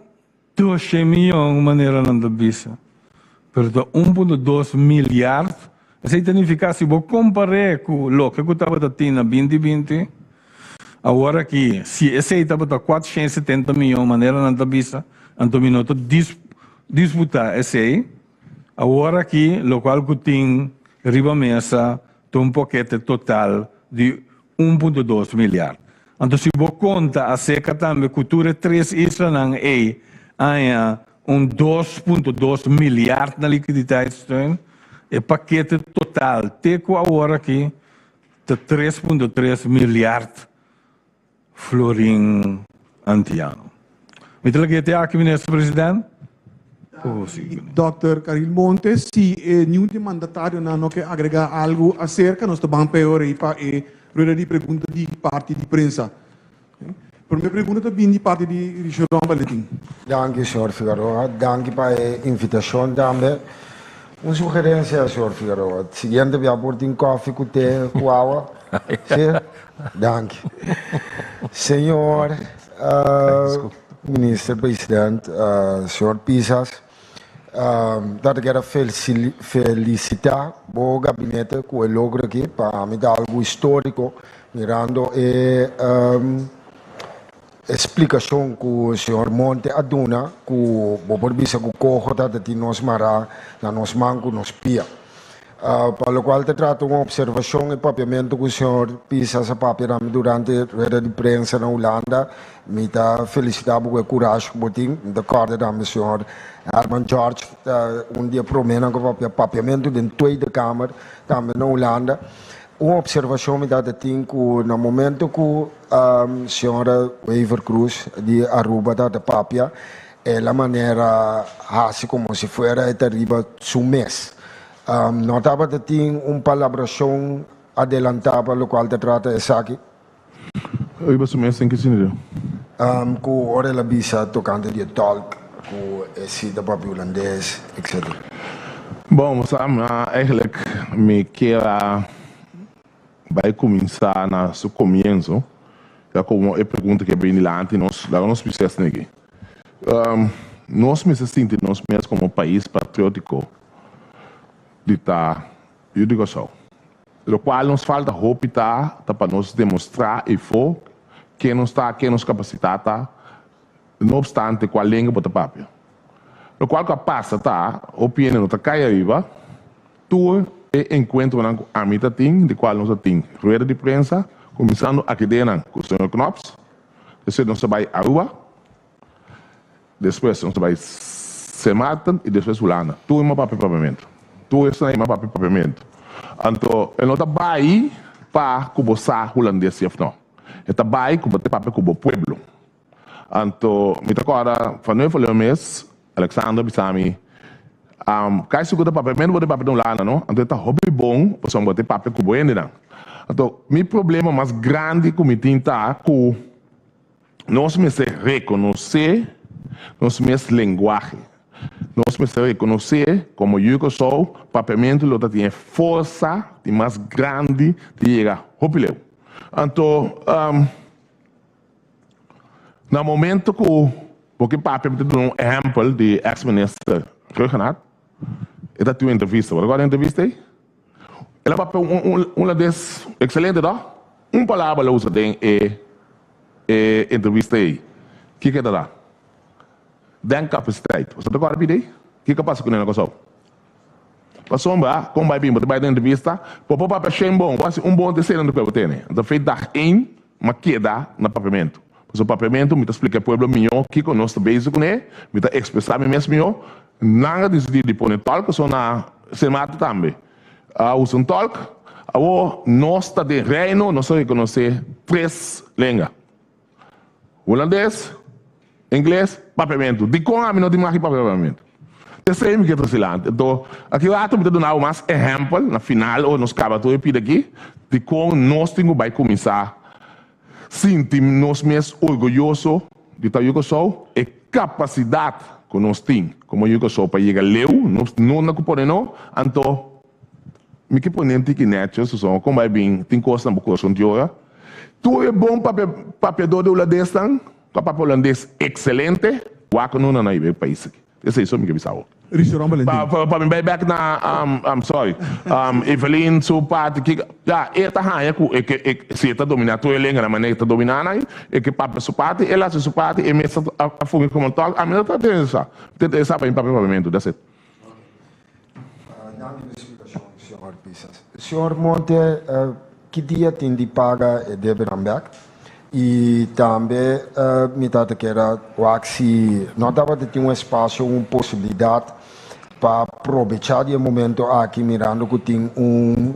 Speaker 4: 200 mion manera nan ta bisa, pero ta 1.2 milyard. Esei ta nifiká si bo kompar'é ku loke ku tabata tin na 2020, awor aki si esei tabata 470 mion manera nan ta bisa, anto mi no ta disputá esei. Awor aki lokual ku tin riba mesa ta un pakete total di 1.2 milyard. Anto si bo konta aserka tambe ku tur e tres islanan ei haña un 2.2 milyard na likiditeitssteun, e pakete total te ku awor aki ta 3.3 milyard florin antiano. Mi ta lag'é te aki, Minister President.
Speaker 1: Dòkter Caril Montes, si e niun di mandatarionan no ke agregá algu aserka, nos ta ban peor ei pa e rueda di pregunta di parti di prensa. Promé pregunta ta bini di parti di Richardon Valentin.
Speaker 5: Danki, señor Figaroa. Danki pa e invitashon tambe. Un sugerensia, señor Figaroa. Siguiente bia por tin kòfi ku te ku awa. Si? Danki. Señor Minister President, señor Pisas, ta ta kere felicita bo gabinete ku e logro aki. Pa mi ta algu historico mirando e splikashon ku señor Monte a duna ku bo por bisa ku coho ta ta tin nos mará na nos man ku nos pia. Pa lokual ta trata un opservashon e papiamentu ku señor Pisas a papia na mi durante rueda di prensa na Hulanda, mi ta felisitá bo ku e kurashi ku bo tin. Mi ta kòrda tambe señor Herman George ta un di e proménan ku a papia papiamentu den Tweede Kamer tambe na Hulanda. Un opservashon mi ta ta tin ku na momento ku señora Wever Croes di Aruba ta ta papia, el a manera hasi komo si fuera e ta riba su mes. No tabata tin un palabrashon adelantá pa lokual ta trata esaki.
Speaker 2: Riba su mes den ki sentido?
Speaker 5: Ku ora el a bisa tokante di e tolk ku e si ta papia hulandes, etcetera.
Speaker 2: Bon, bo sa, eigenlijk mi kier a bai kuminsá na su komienso, ya komo e pregunta ke bini dilanti nos, laga nos bisa esaki aki. Nos mester sinti nos mes komo pais patriótiko di ta yu di Kòrsou. Lokual nos falta hopi ta, ta pa nos demostrá efo ken nos ta, ken nos kapasitat ta, no opstante kua lenga bo ta papia. Lokual ku a pasa ta, hopi hende no ta kai ariba tur e enkuentronan ku ami ta tin, di kual nos a tin rueda di prensa, kuminsando aki den ku señor Knops, despues nos a bai Aruba, Despues nos ta bai Sint Maarten y despues Hulanda. Tur e papia papiamentu. Tur esnan e papia papiamentu. Anto e no ta bai pa cu bo sa Hulandes si of no. E ta bai cu bo ta papia cu bo pueblo. Anto mi ta corda van Nuevo Leon mes Alexander bisa mi, Kai si cu ta papiamentu bo ta papia den Hulanda no. Anto e ta hopi bon pasobra bo ta papia cu bo hendenan. Anto mi problema mas grandi cu mi tin ta cu. Nos mester rekonosé nos mes lenguahe. Nos mester rekonosé komo yu Kòrsou papiamentu lo ta tin e forsa di mas grandi di yega hopi leu. Anto na momento ku bo ke papia mi ta duna un ehèmpel di eks minister Rhuggenaath, e ta tin un entrevista. Bo ta kòrda e entrevista ei? El a papia un hulandes ekselente tò? Un palabra el a usa den e e entrevista ei. Kiko e ta da? Denkcapaciteit. Boso ta kòrda pidi ei? Kiko a pasa kuné na Kòrsou? Pasobra kon bai bin bo ta bai den entrevista, bo por papia shen bon, bo hasi un bon te sena despues bo tene. Anto fei dag ein m'a keda na papiamentu. Pasobra papiamentu mi ta splika e pueblo mihó kiko nos ta bezig kuné, mi ta ekspresá mi mes mihó. Nan a disidí di pone tòlk pasobra na Sint Maarten tambe a usa un tòlk. Awor nos ta den Reino, nos ta rekonosé tres lenga, Hulandes, Ingles, Papiamentu. Dikon ami no tin maki papia Papiamentu? Esei mi ke trese lanti. Anto aki rato mi ta duna bo mas ehèmpel na final ora nos kaba tur e pida aki, dikon nos tin ku bai kuminsá sinti nos mes orguyoso di ta yu Kòrsou, e kapasidat ku nos tin komo yu Kòrsou pa yega leu, nos no na ku pone no, anto mi ke pone un tiki nètjes, pasobra kon bai bin tin kos na bo kurason di ora. Tur e bon papia papiadó di hulandesnan ku a papia hulandes ekselente, wak no na na e pais aki. Esei so mi ke bisa awor.
Speaker 1: Richard Valentin.
Speaker 2: Pa pa mi bai bek na I'm sorry Evelyn su parti kiko ya e ta haña ku e ke e si e ta dominá tur e lenga na manera e ta dominá nan e ke papia su parti el hasi su parti e mes a a fungi komo tòlk ami no ta interesá mi ta interesá pa mi papia papiamentu that's it.
Speaker 5: Danki pa e splikashon señor Pisas. Señor Monte ki dia tin di paga e debenan bek? I tambe mi tabata keda wak si no tabata tin un espasio, un posibilidat pa probechá di e momento aki mirando ku tin un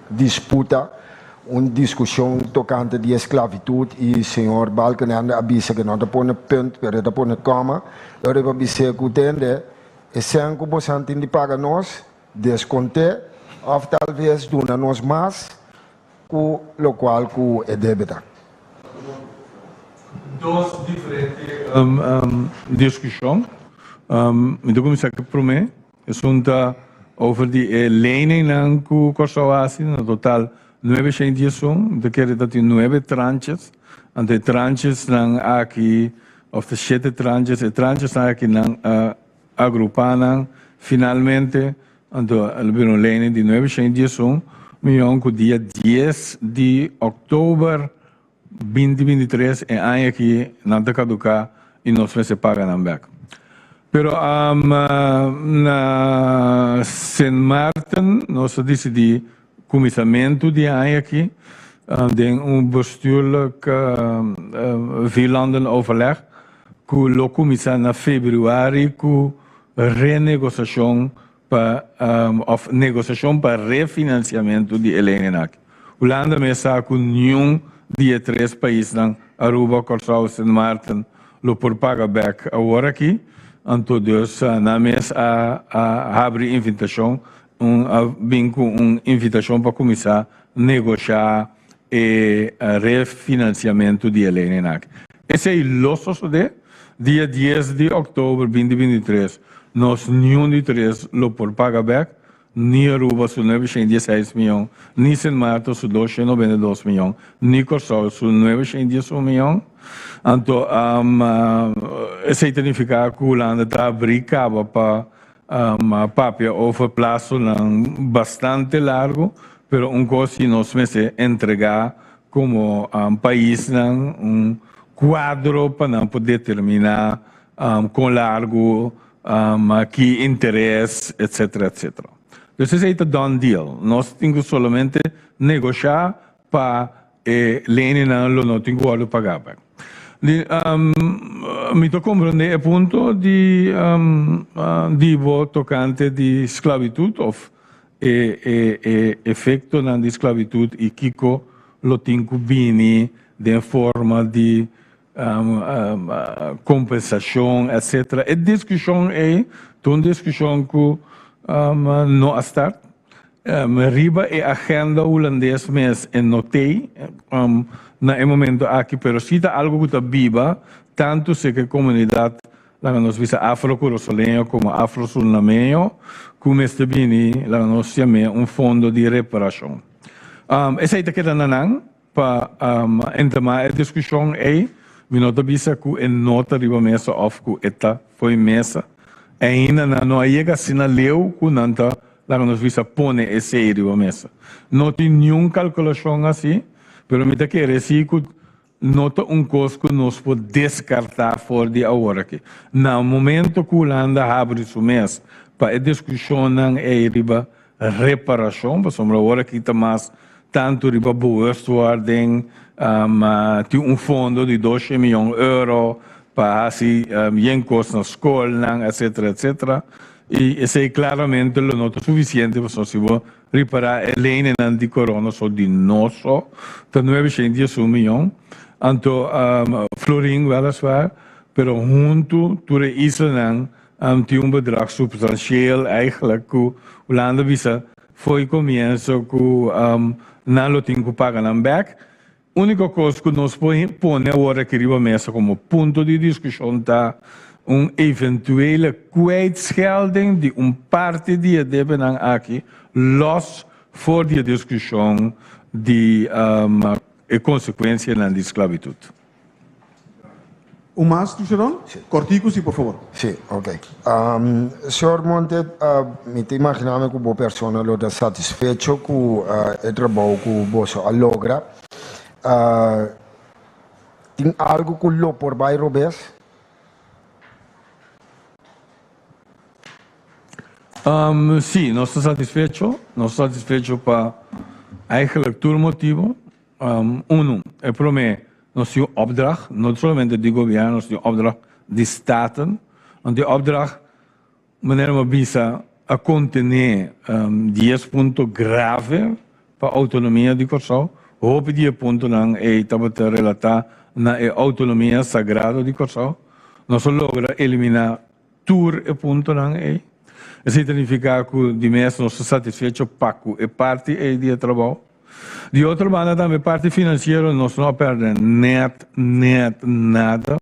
Speaker 5: disputa, un diskushon tokante di esklavitut i señor Balkenende a bisa ku no ta pone punt pero e ta pone kòma. Lo riba bis'é ku tende e sèn ku bosan tin di paga nos, deskont'é òf talves duna nos mas Ku lokual ku e debe ta.
Speaker 4: Dos diferente diskushon. Mi ta kuminsá ku e promé. Esun ta over di e leningnan ku Kòrsou a hasi, na total 911. Mi ta kere ta tin nuebe tranches. Anto e tranchesnan aki, òf ta shete tranches, e tranchesnan aki nan a agrupá nan finalmente. Anto el bira un lening di 911 miyon ku dia 10 di òktober 2023 e aña aki nan ta kaduká i nos mester paga nan bèk. Pero na Sint Maarten nos a disidí kuminsamentu di e aña aki den un bestuurlijk vierlandenoverleg ku lo kuminsá na febrüari ku renegosiashon pa òf negosiashon pa refinansiamentu di e lenen aki. Hulanda mes sa ku niun di e tres paisnan, Aruba, Kòrsou, Sint Maarten, lo por paga bèk awor aki, anto dus nan mes a habri invitashon, un a bin ku un invitashon pa kuminsá negoshá e refinansiamentu di e lenen aki. Esei lo sosodé dia 10 di òktober 2023. Nos niun di tres lo por paga bèk, ni Aruba su 916 mion, ni Sint Maarten su 292 mion, ni Kòrsou su 911 mion. Anto esei ta nifiká ku Hulanda ta abrí kaba pa papia over plasonan bastante largu, pero un kos si nos mester entregá komo paisnan un kuadro pa nan por determiná kon largu, ki interes, etcetera, etcetera. Dus esei ta done deal. Nos tin ku solamente negoshá pa e leninnan lo no tin ku wòrdu pagá bèk. Di mi ta komprendé e punto di di bo tokante di sklabitut òf e e e efektonan di sklabitut i kiko lo tin ku bini den forma di kompensashon etcetera. E diskushon ei ta un diskushon ku no a start. Riba e agenda hulandes mes e no t'ei na e momento aki, pero si ta algo ku ta biba tantu serka e komunidat laga nos bisa afro-kurasoleño komo afro-surinameño ku mester bini laga nos yam'é un fondo di reparashon. Esei ta keda na nan pa entamá e diskushon ei. Mi no ta bisa ku e no ta riba mesa òf ku e ta fo'i mesa. Ainda nan no a yega asina leu ku nan ta Laga nos bisa pone esei riba mesa. No tin niun kalkulashon asi, pero mi ta kere si ku no ta un kos ku nos por deskartá for di awor aki. Na momento ku Hulanda habri su mes pa e diskushonnan ei riba reparashon, pasobra awor aki ta mas tantu riba bewustwording, tin un fondo di 200 miyon euro. pa hasi yen kos na skolnan etcetera etcetera i esei klaramente lo no ta sufisiente pasobra si bo ripará e leinenan di korona so di nos so ta 911 miyon anto florin weliswaar pero huntu tur e islanan tin un bedrag supstansieel eigenlijk ku Hulanda bisa fo'i komienso ku nan lo tin ku paga nan bèk. Úniko kos ku nos por pone awor aki riba mesa komo punto di diskushon ta un eventuele kwijtschelding di un parti di e debenan aki lòs for di e diskushon di e konsekuensianan di sklabitut.
Speaker 1: Un mas, Luceron? Kòrtiku si, por fabor.
Speaker 5: Sí, ok. Señor Monte, mi ta imaginá mi ku bo persona lo ta satisfecho ku e trabou ku boso a logra. Tin algu ku lo por bai robes?
Speaker 4: Sí, nos ta satisfecho. Nos ta satisfecho pa eigenlijk tur motibu. Unu, e promé, nos tin un opdracht, no solamente di gobièrnu, nos tin un opdracht di Staten. Want e opdracht, manera mi a bisa, a kontené dies punto grave pa outonomia di Kòrsou. Hopi di e puntonan ei tabata relatá na e outonomia sagrado di Kòrsou. Nos a logra eliminá tur e puntonan ei. Esei ta nifiká ku di mes nos ta satisfecho pa ku e parti ei di e trabou. Di otro banda tambe parti finansiero nos no a pèrdè nèt nèt nada.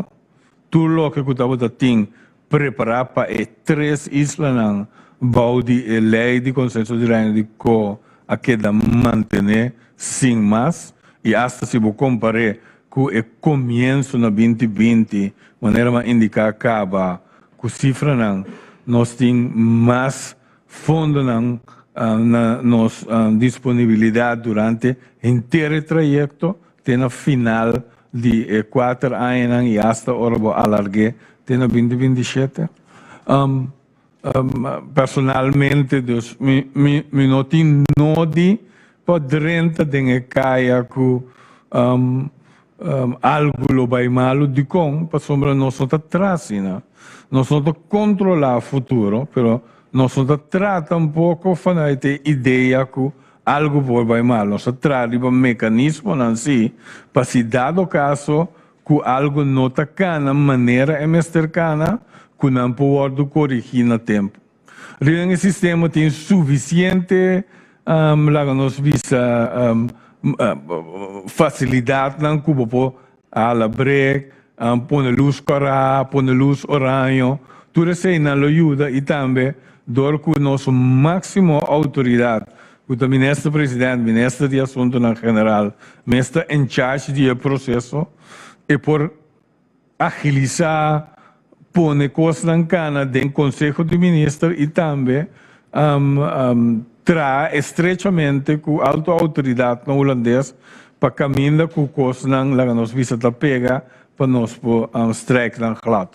Speaker 4: Tur loke ku tabata tin prepará pa e tres islanan bou di e lei di Konsenso di Reino di Ko a keda mantené sin mas i asta si bo kompar'é ku e komienso na 2020 manera mi a indiká kaba ku sifranan nos tin mas fondonan na nos disponibilidat durante henter e trayekto te na final di e kuater añanan i asta ora bo alarg'é te na 2027. Personalmente dus mi mi no tin nodi pa drenta den e kaya ku algu lo bai malu. Dikon? Pasobra nos no ta traha asina. Nos no ta kontrolá futuro, pero nos no ta traha tampoko vanuit e idea ku algu por bai malu. Nos ta traha riba mekanismonan si pa si dado kaso ku algu no ta kana manera e mester kana, ku nan por wòrdu korigí na tempu. Riba e sistema tin sufisiente, laga nos bisa, fasilidatnan ku bo por hala brek, pone lus kòrá, pone lus oraño, tur eseinan lo yuda i tambe dor ku nos máksimo outoridat ku ta Minister President, Minister di Asuntunan General, mes ta en charge di e proseso, e por agilisá, pone kosnan kana den Konseho di Minister i tambe traha estrechamente ku alto outoridatnan hulandes pa kaminda ku kosnan laga nos bisa ta pega pa nos por strijk nan glad.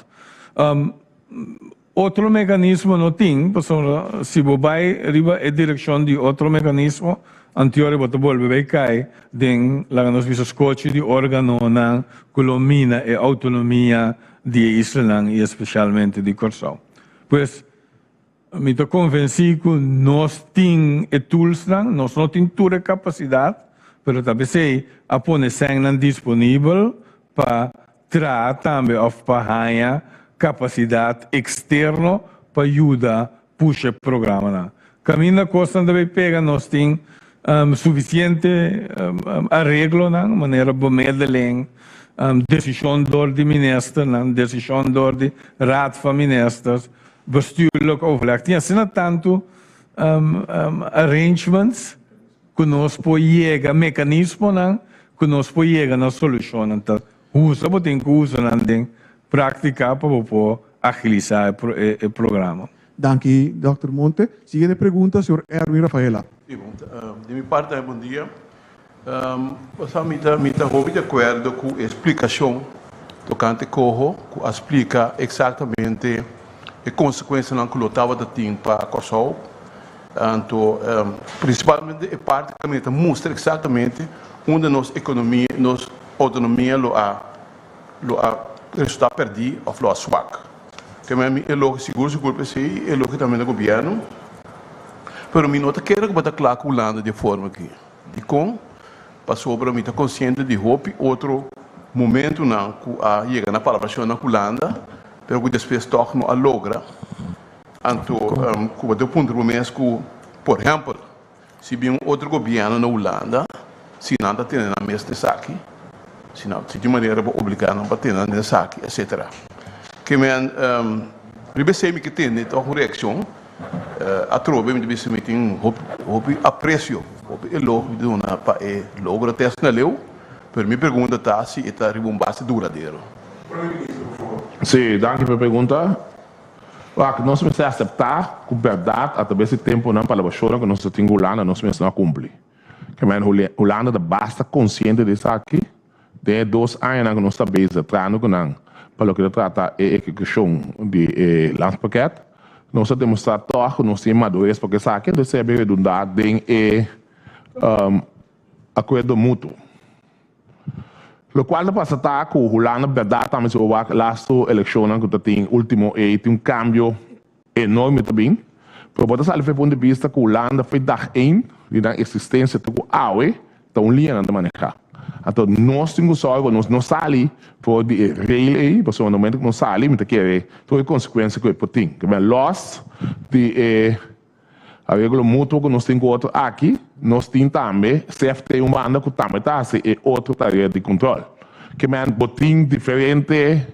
Speaker 4: Otro mekanismo no tin, pasobra si bo bai riba e direkshon di otro mekanismo, antior bo ta bolbe bai kai den, laga nos bisa, skochi di organonan ku lo mina e outonomia di e islanan i espesialmente di Kòrsou. Pues, mi ta konvensí ku nos tin e toolsnan, nos no tin tur e kapasidat, pero ta p'esei a pone sènnan disponibel pa Traha tambe òf pa haña kapasidat eksterno pa yuda pusha e programanan. Kaminda kosnan ta bay pega nos tin sufisiente areglonan manera bemiddeling, desishon dor di ministernan, desishon dor di Raad van Ministers, bestuurlijk overleg. Tin asina tantu arrangements ku nos por yega mekanismonan ku nos por yega na solushonnan ta usa bo tin ku usa nan den praktika pa bo por agilisá e programa.
Speaker 1: Danki Dòkter Monte. Siguiente pregunta señor Erwin Rafaela.
Speaker 6: Si bon, di mi parti tambe bon dia. Pasá mi ta mi ta hopi di akuerdo ku e splikashon tokante koho ku a splika eksaktamente e konsekuensianan ku lo tabata tin pa Kòrsou. Anto, prinsipalmente e parti kaminda ta mustra eksaktamente unda nos ekonomia, nos outonomia lo a lo a. resultá pèrdí òf lo a swak. Ke men mi elogio sigur sigur p'esei, elogio tambe na gobièrnu, pero mi no ta kere ku bo ta kla ku Hulanda di e forma aki. Dikon? Pasobra mi ta konsiente di hopi otro momentunan ku a yega na palabrashonnan ku Hulanda, pero ku despues tòg no a logra. Anto ku bo ta puntra bo mes ku, por ehèmpel, Si bin un otro gobièrnu na Hulanda, si nan ta tene nan mes esaki, si nan si tin manera pa obligá nan pa tene nan den esaki, etcetera. Ke men riba esei mi ke tende tòg un reakshon. Atrobe mi ta bisa mi tin hopi hopi apresio, hopi elogio mi ta duna pa e logro tèst na leu, pero mi pregunta ta si e ta riba un base duradero.
Speaker 2: Sí, danki pa e pregunta. Wak, nos mester aseptá ku bèrdat atrabes di tempunan palabrashonnan ku nos ta tin ku Hulanda nos mes no a kumpli. Kemèn Hulanda ta basta konsiente di esaki. Den e dos añanan ku nos ta bezig trahando ku nan pa loke ta trata e ehekushon di e landspakket, nos a demostrá tòg ku nos tin e madures pa ku esaki, entonces esei a bin redundá den e akuerdo mutuo. Lokual ta pasa ta ku Hulanda bèrdat tambe si bo wak lastu elekshonnan ku ta tin ultimo ei tin un kambio enorme ta bin, pero bo ta sali for e punto di bista ku Hulanda for dag ein di nan eksistensia te ku awe ta un liña nan ta maneha. Anto nos tin ku sòru pa nos no sali for di e rail ei pasobra na momento ku nos sali mi ta kere tur e konsekuensia ku e por tin. Ke men lòs di e Areglo mutuo ku nos tin ku otro aki, nos tin tambe CFT un banda ku tambe ta hasi e otro tarea di kontrol. Ke men bo tin diferente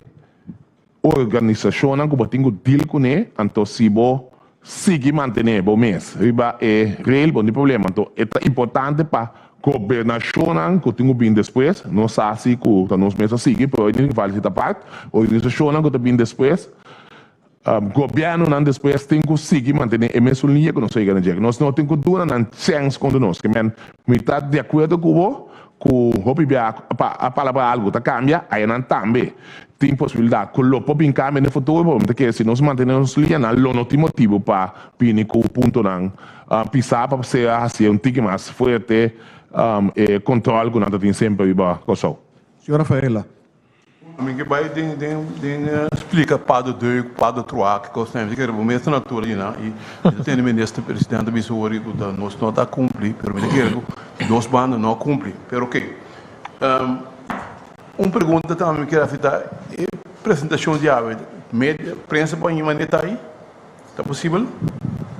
Speaker 2: organisashonnan ku bo tin ku deal kuné, anto si bo sigui mantené bo mes riba e rail bo no tin problema. Anto e ta importante pa gobernashonnan ku tin ku bin despues, nos sa si ku ta nos mes a sigui, pero e geval si ta apart, organisashonnan ku ta bin despues, Gobièrnunan despues tin ku sigui mantené e mesun liña ku nos a yega na dje. Nos no tin ku duna nan chèns kontra nos. Ke men, mi ta di akuerdo ku bo ku hopi bia pa a palabra algu ta kambia, ayanan tambe tin posibilidat ku lo por bin kambia den futuro, pero mi ta kere si nos mantené nos liña nan lo no tin motibu pa bini ku puntonan pisá pa sea hasié un tiki mas fuerte e kòntròl ku nan ta tin semper riba Kòrsou.
Speaker 1: Señor Rafaela.
Speaker 6: Mi ke bai den den den splika pa de deux, pa de trois, ki kos mi kere bo mes ta na altura di nan i mi ta tende minister presidente ta bisa ori ku ta nos no ta kumpli pero mi ta kere ku dos banda no a kumpli pero ok un pregunta tambe mi kere hasi ta e presentashon di awe media prensa por a manera ta ahi? Ta posibel?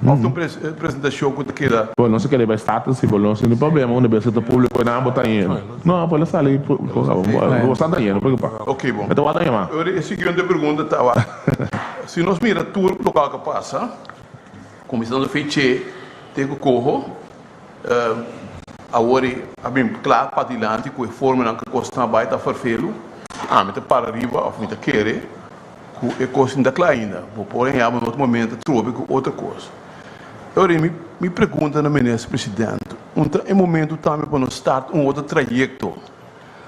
Speaker 6: Of ta un presentacion cu ta keda.
Speaker 2: Bo no sa kere bay status si bo no sinti problema unda bes ta publico nan bo ta yendo. No, por lo sali bo sa ta yendo preocupa.
Speaker 6: Ok bon.
Speaker 2: E ta wak ta yama.
Speaker 6: Ora e siguiente pregunta ta wak si nos mira tur local cu a pasa cuminsando fe che te cu coho awor e a bin cla padilanti cu e formanan cu cosnan a bay ta ferfelu ami ta para riba of mi ta kere Ku e kos no ta kla ainda. Bo por haña bo na otro momento trobe ku otro kos. E ora mi mi pregunta na Minister President, un ta e momento tambe pa nos start un otro trayekto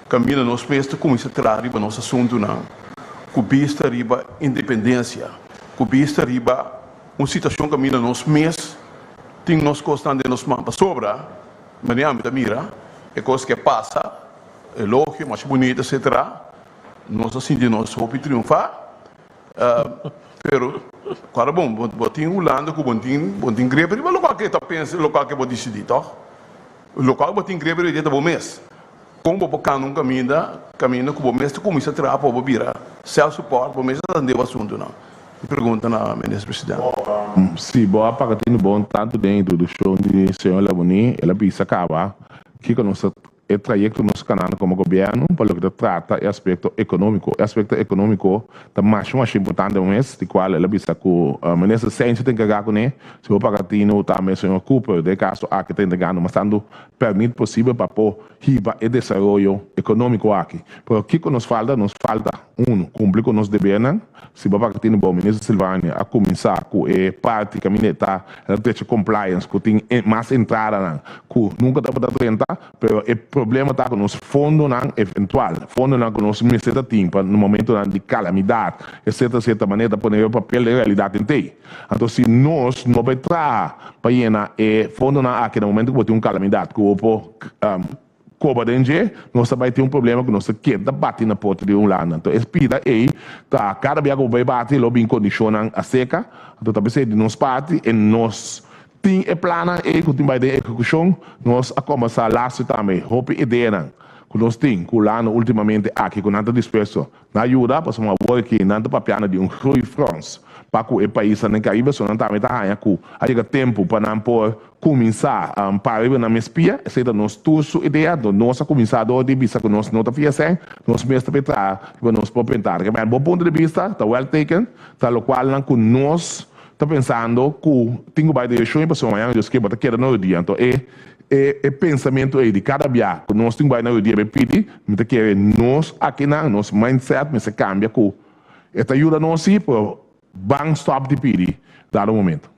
Speaker 6: kaminda nos mes ta kuminsá traha riba nos asuntunan ku bista riba independensia, ku bista riba un situashon kaminda nos mes tin nos kosnan den nos man. Pasobra, manera mi ta mira, e kos ke pasa, elogio, masha bunita, etcetera, Nos a sinti nos hopi triunfá, pero kòrda bon, bo tin Hulanda ku bo tin bo tin grepe riba lokual ke ta pensa, lokual ke bo disidí, tòg? Lokual bo tin grepe riba dje ta bo mes. Kon bo por kanda un kaminda, kaminda ku bo mes ta kuminsá traha pa bo bira self support, bo mes ta atendé bo asuntunan? Mi pregunta na Minister Presidente.
Speaker 2: Si bo a paga tinu bon tantu den introdukshon di señor Laboni, el a bisa kaba kiko nos ta E trayekto nos kanando komo gobièrnu pa loke ta trata e aspekto ekonómiko. E aspekto ekonómiko ta masha masha importante mes, di kual el a bisa ku Minister Cijntje ta enkargá kuné. Si bo paga tinu tambe señor Cooper den e kaso aki ta entregando mas tantu pèrmit posibel pa por hiba e desaroyo ekonómiko aki. Pero kiko nos falta? Nos falta, unu, kumpli ku nos debernan. Si bo paga tinu bo, Minister Silvania a kuminsá ku e parti kaminda e ta el a drecha compliance ku tin mas entradanan ku nunka tabata drenta, pero e problema ta ku nos fondonan eventual, fondonan ku nos mester ta tin pa momentonan di kalamidat, etcetera, etcetera, manera ta pone riba papel den realidat den tei. Anto si nos no bai traha pa yena e fondonan aki na momento ku bo tin un kalamidat ku bo por. koba den dje, nos ta bai tin un problema ku nos ta keda bati na porta di Hulanda. Anto e pida ei ta kada bia ku bo bai bati lo bin kondishonnan aseka. Anto ta p'esei di nos parti e nos tin e plannan ei ku tin bai den ehekushon. Nos a kombersá lastu tambe hopi ideanan ku nos tin ku Hulanda ultimamente aki ku nan ta dispuesto na yuda pasobra awor aki nan ta papiando di un groeifonds pa ku e paisnan den Karibe so nan tambe ta haña ku a yega tempu pa nan por kuminsá para riba nan mes pia. Esei ta nos tur su idea. Nos a kuminsá dor di bisa ku nos no ta fia sèn, nos mes ta por traha riba nos propio entrada. Ke bo punto di bista ta well taken, ta lokualnan ku nos ta pensando ku tin ku bai direkshon i pasobra mañana Dios ke bo ta keda na rodia. Anto e e pensamentu ei di kada bia ku nos tin ku bai na rodia bai pidi, mi ta kere nos akinan, nos mindset mester kambia ku e ta yuda nos si, pero ban stòp di pidi dado momento.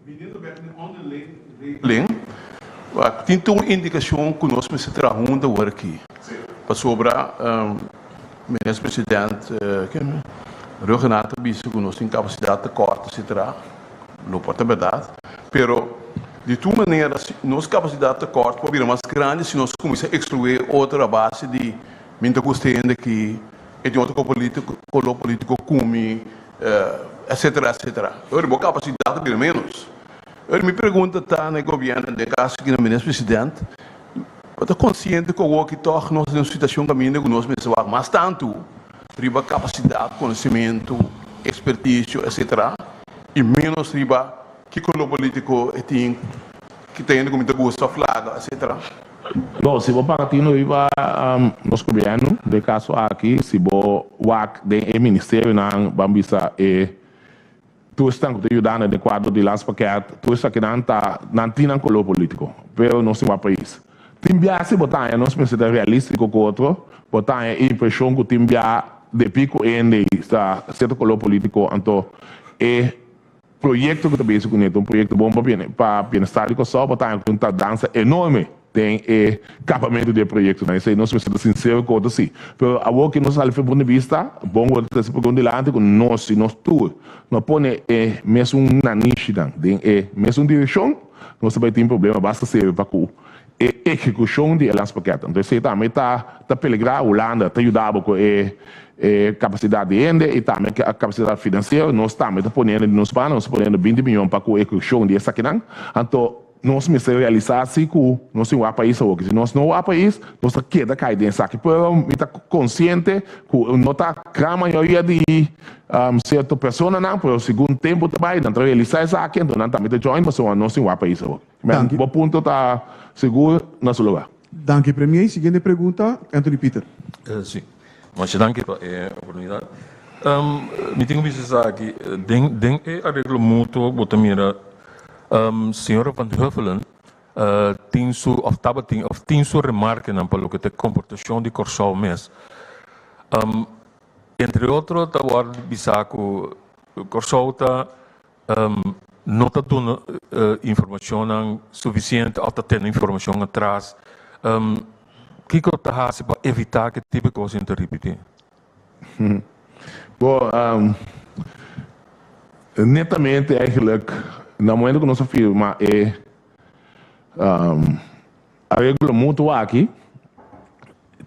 Speaker 6: Biniendo bek den onderling, tin tur indikashon ku nos mester traha huntu awor aki. Pasobra Minister President Rhuggenaath ta bisa ku nos tin kapasidat ta kòrt etcetera. Lo por ta bèrdat, pero di tur manera nos kapasidat ta kòrt por bira mas grandi si nos kuminsá ekskluí otro a base di mi ta gusta hende ki e tin otro koló polítiko ku mi. Etcetera, etcetera. Ora bo capacidad ta bira menos. Ora mi pregunta ta na e gobierno, den caso aki na Minister President, bo ta consciente cu awoki toch nos ta den un situacion caminda cu nos mester wak mas tanto riba capacidad, conocimento, experticio, etcetera, y menos riba ki color politico e tin, ki ta hende cu mi ta gusta of laga, etcetera.
Speaker 2: No, si bo paga tino riba nos gobierno, den caso aki, si bo wak den e ministerionan, ban bisa e tur esnan cu ta yudando den cuadro di landspakket, tur esakinan ta, nan tin nan color politico, pero nos tin wak pais. Tin bia si bo ta haña, nos mester ta realistico cu otro, bo ta haña e impresion cu tin bia depi cu hende ta cierto color politico, anto e. Proyekto ku ta besi kuné ta un proyekto bon pa pa bienestar di Kòrsou, pa ta ku un tardansa enorme den e kapamentu di e proyektonan. Esei nos mester ta sinsero ku otro si. Pero awor ku nos sali for punto di bista, bon ku bo ta trese pregunta dilanti ku nos si nos tur no pone e mesun nanishinan den e mesun direkshon, nos ta bai tin problema basta serio pa ku e ehekushon di e landspakket. Anto esei tambe ta ta peligrá. Hulanda ta yuda bo ku e e kapasidat di hende i tambe kapasidat finansiero. Nos tambe ta poniendo di nos banda, nos ta poniendo binti miyon pa ku ehekushon di esakinan. Anto nos mester realisá si ku nos tin wak pais awoki. Si nos no wak pais, nos ta keda kai den esaki. Pero mi ta konsiente ku no ta gran mayoria di sierto personanan, pero segun tempu ta bai nan ta realisá esaki, anto nan tambe ta join pasobra nos tin wak pais awoki.
Speaker 1: Danki.
Speaker 2: Bo punto ta sigur na su lugar.
Speaker 1: Danki Premier. Siguiente pregunta, Anthony Pieter.
Speaker 7: Si. Masha danki pa e oportunidat. Mi tin ku bisa esaki, den den e areglo mutuo bo ta mira señora Van Huffelen tin su òf tabatin òf tin su remarkenan pa loke ta e komportashon di Kòrsou mes. Entre otro ta wòrdu bisa ku Kòrsou ta No ta duna informacionnan suficiente of ta tene informacion atras. Kico ta haci pa evita cu e tipo di cos ta ripiti?
Speaker 2: Bo, netamente eigenlijk na momento cu nos a firma e areglo mutuo aki,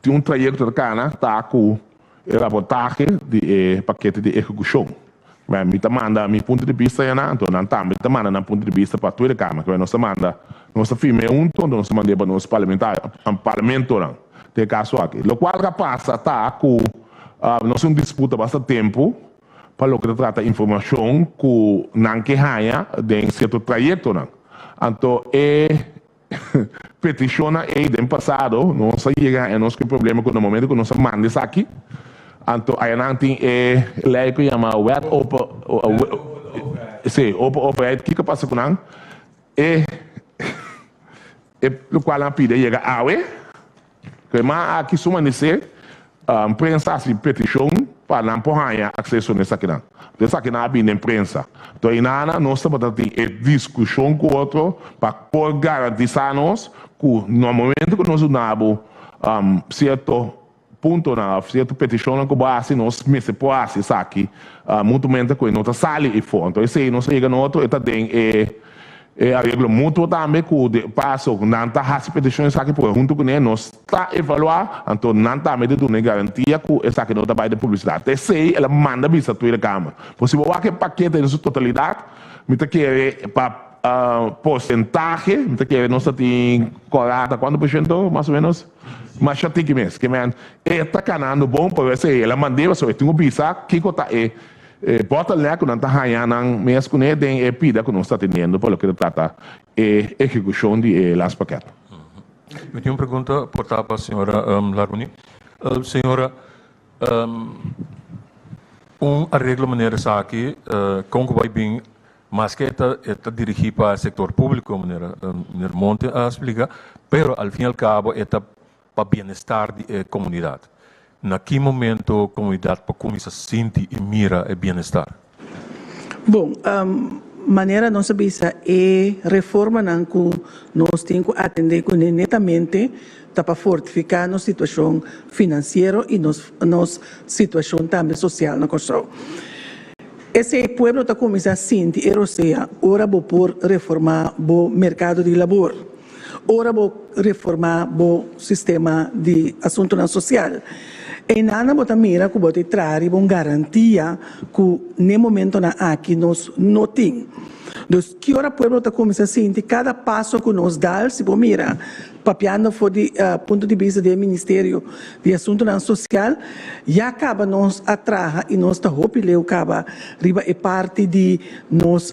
Speaker 2: tin un trayecto ta cana ta cu e raportahe di e pakete di ehecucion. Bueno, mi ta manda mi punto di bista ya nan, anto nan tambe ta manda nan punto di bista pa Tweede Kamer. Nos ta manda, nos ta firma e hunto, anto nos ta mand'é pa nos parlamentario, parlamentonan den e caso aki. Locual ta pasa ta cu nos tin un disputa basta tempo pa loke ta trata informacion cu nan ke haña den cierto trayectonan. Anto e Petishonnan ei den pasado nos a yega haña nos ku e problema ku na momento ku nos a manda esaki anto ayanan tin e lei ku yama wet open si open overheid kiko a pasa ku nan e e lokual nan a pidi a yega awe. Crema aki su manisé prensa hasi petishon pa nan por haña akseso na esakinan. Anto esakinan a bini den prensa. Anto einana nos tabata tin e diskushon ku otro pa por garantisá nos ku na momento ku nos duna bo sierto puntonan òf sierto petishonnan ku bo hasi nos mester por hasi esaki mutumente ku e no ta sali efo. Anto esei nos a yega na otro e ta den e. E areglo mutuo tambe ku de paso nan ta hasi petishon esaki por huntu kuné nos ta evaluá, anto nan tambe ta duna e garantia ku esaki no ta bai den publisidat. Ta esei el a manda bisa Tweede Kamer. Por si bo wak e pakete den su totalidat, mi ta kere pa porsentahe, mi ta kere nos ta tin korata kuantu por shento mas o menos? Masha tiki mes. Ke men e ta kanando bon, pero esei el a mand'é pasobra e tin ku bisa kiko ta e E bottleneck ku nan ta haña nan mes kuné den e pida ku nos ta teniendo pa loke ta trata e ehekushon di e landspakket.
Speaker 7: Mi tin un pregunta por ta pa señora Larmonie. Señora, un areglo manera esaki kon ku bai bin maske e ta e ta dirigí pa sektor públiko manera meneer Monte a splika, pero al fin y al cabo e ta pa bienestar di e komunidat. Na ki momento komunidat por kuminsá sinti i mira e bienestar?
Speaker 3: Bon, manera nos a bisa e reformanan ku nos tin ku atendé kuné netamente ta pa fortifiká nos situashon finansiero i nos nos situashon tambe sosial na Kòrsou. Esei pueblo ta kuminsá sinti e rosea ora bo por reformá bo merkado di labor. Ora bo reformá bo sistema di asuntunan sosial, einan bo ta mira ku bo ta traha riba un garantia ku n'e momentonan aki nos no tin. Dus ki ora pueblo ta kuminsá sinti kada paso ku nos dal, si bo mira, papiando for di punto di bista di e Ministerio di Asuntunan Sosial, ya kaba nos a traha i nos ta hopi leu kaba riba e parti di nos.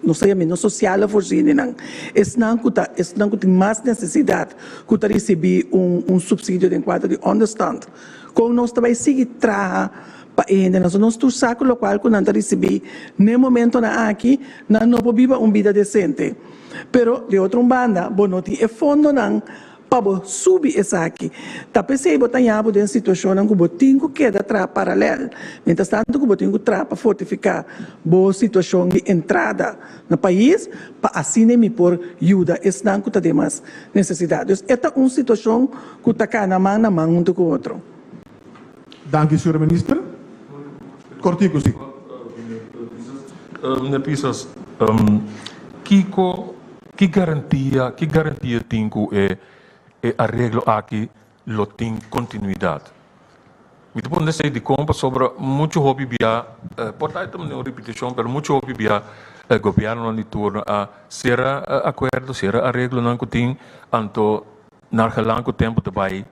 Speaker 3: Nos ta yama e nos sosiale voorzieningan. Esnan ku ta esnan ku tin mas nesesidat ku ta risibí un un supsidio den kuadro di onderstand. Kon nos ta bai sigui traha pa e hendenan? So nos tur sa ku lokual ku nan ta risibí n'e momentonan aki nan no por biba un bida desente. Pero di otro un banda bo no tin e fondonan Pa bo subi esaki, ta p'esei bo ta haña bo den situashonnan ku bo tin ku keda traha paralèl, mientras tantu ku bo tin ku traha pa fortifiká bo situashon di entrada na pais, pa asina mi por yuda esnan ku ta den mas nesesidat. Dus e ta un situashon ku ta kana man na man huntu ku otro.
Speaker 1: Danki, señor Minister. Kortiku, si.
Speaker 7: Meneer Pisas, kiko, ki garantia, ki garantia tin ku e e areglo aki lo tin kontinuidat? Mi ta pone esei dikon pasobra muchu hopi bia, por ta e un ripitishon, pero muchu hopi bia e gobièrnunan di turno a sera akuerdo, sera areglonan ku tin, anto nar gelang ku tempu ta bai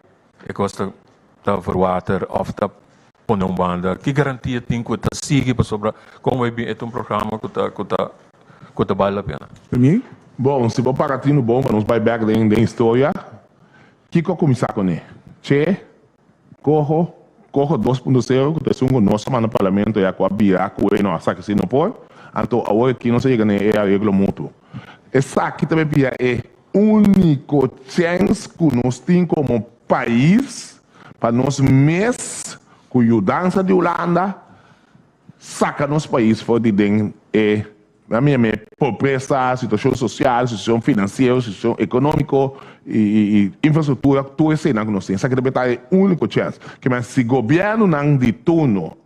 Speaker 7: e kos ta ta verwater of ta pone un banda? Ki garantia tin ku e ta sigui pasobra kon bai bin e ta un programa ku ta ku ta ku ta bal la pena?
Speaker 2: Premier? Bon, si bo para tinu bon pa nos bai bek den den historia, kiko a kuminsá kuné? Che, Coho, Coho 2.0 ku ta esun ku nos a manda parlamento ya ku a bira ku e no a sa ki si no por, anto awor aki nos a yega na e areglo mutuo. Esaki ta bia e Úniko chèns ku nos tin komo pais pa nos mes ku yudansa di Hulanda saka nos pais for di den e pobresa, situashon sosial, situashon finansiero, situashon ekonómiko i infrastruktura, tur eseinan ku nos tin. Esaki ta ta e úniko chèns. Kimen si gobièrnunan di turno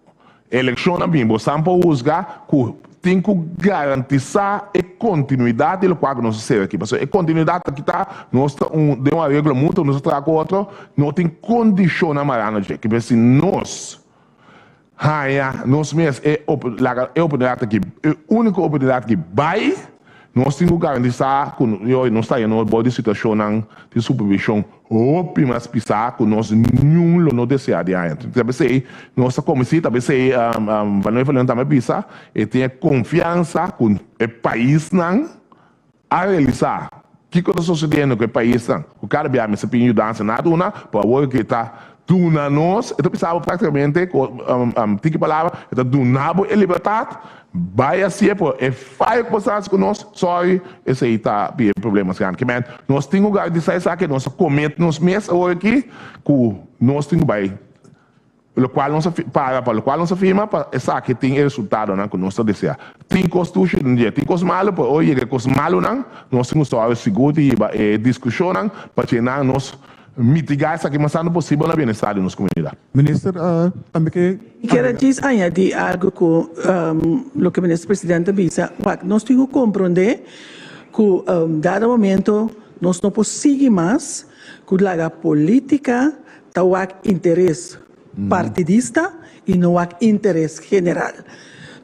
Speaker 2: Elekshonnan bin, bo san por husga ku tin ku garantisá e kontinuidat di lokual ku nos a sera aki. Pasobra e kontinuidat ta kita nos ta un den un areglo mutuo, nos ta traha ku otro, no tin kondishonnan mará na dje. Kibe si nos haña nos mes e laga e oportunidat aki, e úniko oportunidat aki bai, nos tin ku garantisá ku nos ta haña nos bou di situashonnan di supervishon Hopi mas pisá ku nos niun lo no deseá di haña. Ta p'esei nos ta kominsí, ta p'esei Van Huffelen tambe a bisa, e tin e konfiansa ku e paisnan a realisá kiko ta sosediendo ku e paisnan, ku kada bia mester pidi yudansa na duna, pero awor ke ta duna nos, e ta bisa bo praktikamente ku tiki palabra, e ta duna bo e libertat Bai hacié por e fallo cu boso haci cu nos, sorry, esey ta bira e problema mas grandi. Kimen, nos tin cu garantisa esaki, nos a comet nos mes awor aki cu nos tin cu bai locual nos a para pa locual nos a firma pa esaki tin e resultadonan cu nos ta desea. Tin cos dushi den dje, tin cos malo, pero ora yega e cos malonan, nos tin cu sòru sigur di hiba e discusionnan pa dje nan nos. mitigá esaki mas tantu posibel na bienestar di nos komunidat.
Speaker 1: Minister tambe ke
Speaker 3: Mi kier a djis añadí algu ku loke Minister Presidente a bisa. Wak, nos tin ku komprondé ku dado momento nos no por sigui mas ku laga polítika ta wak interes partidista i no wak interes general.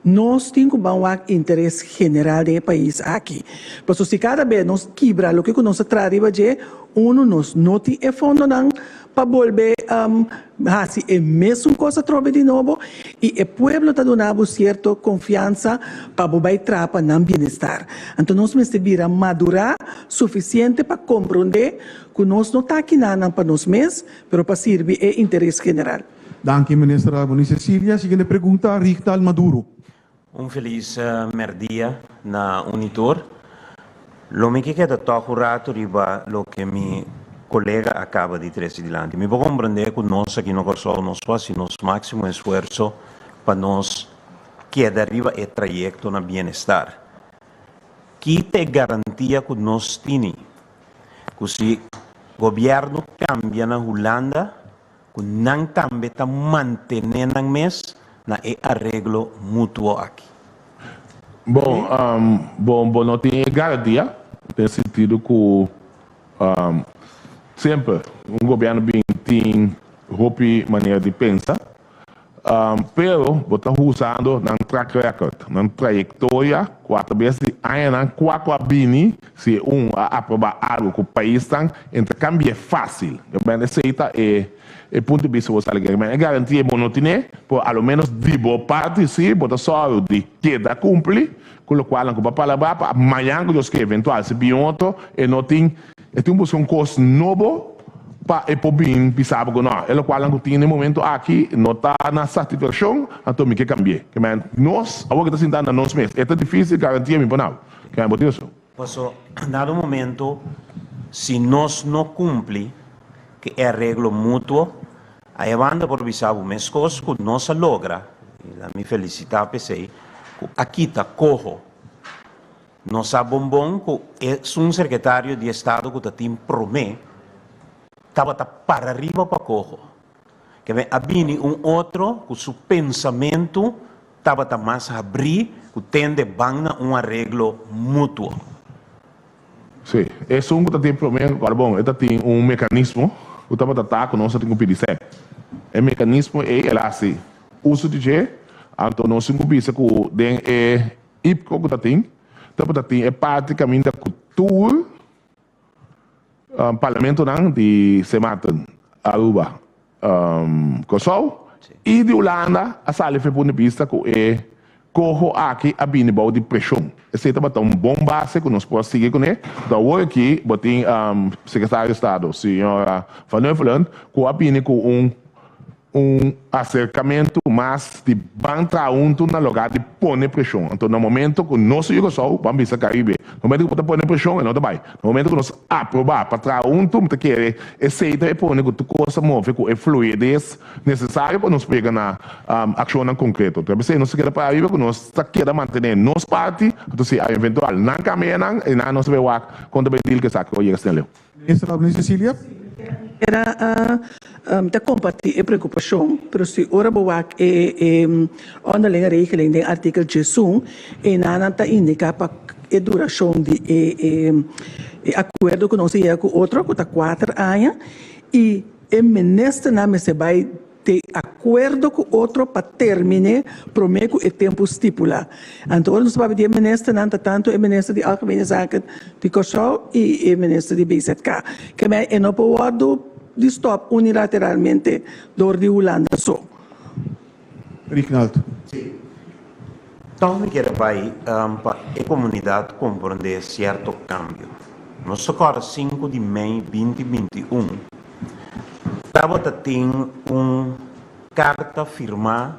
Speaker 3: Nos tin ku ban wak interes general den e pais aki. Pasobra si kada bes nos kibra loke ku nos a traha riba dje, unu nos no tin e fondonan pa bolbe hasi e mesun kos atrobe di nobo i e pueblo ta duna bo sierto konfiansa pa bo bai traha pa nan bienestar. Anto nos mester bira madurá sufisiente pa komprondé ku nos no ta akinanan pa nos mes, pero pa sirbi e interes general.
Speaker 1: Danki Minister Albany Cecilia. Siguiente pregunta Rigdal Maduro.
Speaker 8: Un felis merdia na un i tur. Lo mi ke keda tòg un ratu riba loke mi kolega a kaba di trese dilanti. Mi por komprendé ku nos aki na Kòrsou nos por hasi nos máksimo esfuerso pa nos keda riba e trayekto na bienestar. Ki ta e garantia ku nos tini ku si gobièrnu kambia na Hulanda ku nan tambe ta mantené nan mes na e areglo mutuo aki.
Speaker 2: Bon, bon, bo no tin e garantia, den sentido ku semper un gobièrnu bin tin hopi manera di pensa. Pero bo ta usando nan track record, nan trayectoria cu atrabes di añanan cua cu a bini si e un a aproba algo cu paisnan intercambie facil. Esey ta e punto di bista cu bo sali kere. E garantia bo no tine, pero a lo menos di bo parti si bo ta sòru di keda cumpli cu locual nan cu bo a palabra pa mañan cu Dios ke eventual si bin otro e no tin E tin busca un cos nobo pa e por bin bisa bo cu no, e locualnan cu tin na e momento aki no ta na satisfaccion, anto mi ke cambi'e. Ke men nos awor ke ta sinta na nos mes. E ta dificil garantia mi por nau. Ke men bo tin razon.
Speaker 8: Paso dado momento si nos no cumpli cu e areglo mutuo, aya banda por bisa bo mescos cu nos a logra, y la mi felicita p'esey, cu a kita coho. Nos sa bon bon ku esun sekretario di estado ku ta tin promé tabata para riba pa koho. Keme a bini un otro ku su pensamentu tabata mas habrí ku tende ban na un areglo mutuo.
Speaker 2: Sí, esun ku ta tin promé, ora bon, e ta tin un mekanismo ku tabata ta ku nos ta tin ku pidi sèn. E mekanismo ei el a hasi uso di dje, anto nos tin ku bisa ku den e IPCO ku ta tin, tabata tin e parti kaminda ku tur parlamentonan di Sint Maarten, Aruba, Kòrsou i di Hulanda a sali for e punto di bista ku e koho aki a bini bou di preshon. Esei tabata un bon base ku nos por a sigui kuné. Anto awor aki bo tin Sekretario di Estado, señora Van Huffelen, ku a bini ku un Un aserkamentu mas di ban traha huntu na lugá di pone preshon. Anto na momento ku nos yu Kòrsou ban bisa Karibe, na momento ku bo ta pone preshon e no ta bai. Na momento ku nos aprobá pa traha huntu mi ta kere esei ta e pone ku tur kos ta move ku e fluides nesesario pa nos pega na akshonnan konkreto. Anto p'esei nos ta keda para ariba ku nos ta keda mantené nos parti, anto si eventual nan kambia nan e nan nos ta bai wak kon ta bai deal ku esaki ora yega Stanley.
Speaker 1: Minister Abner Cecilia.
Speaker 3: Era mi ta comparti e preocupacion, pero si ora bo wak e e onderlinge regeling den artikel diesun, enanan ta indica pa e duracion di e e e acuerdo cu nos a yega cu otro, cu ta cuater aña, y e ministernan mester bay Te akuerdo ku otro pa terminé promé ku e tempu stipulá. Anto ora nos ta papia di e ministernan ta tantu e minister di Algemene Zaken di Kòrsou i e minister di BZK. Ke mei e no por wòrdu di stòp unilateralmente dor di Hulanda so.
Speaker 1: Rignald.
Speaker 8: Sí. Tòg mi kier a bai pa e komunidat komprondé sierto kambio. Nos ta kòrda sinku di mei binti 21 Tabata tin un karta firmá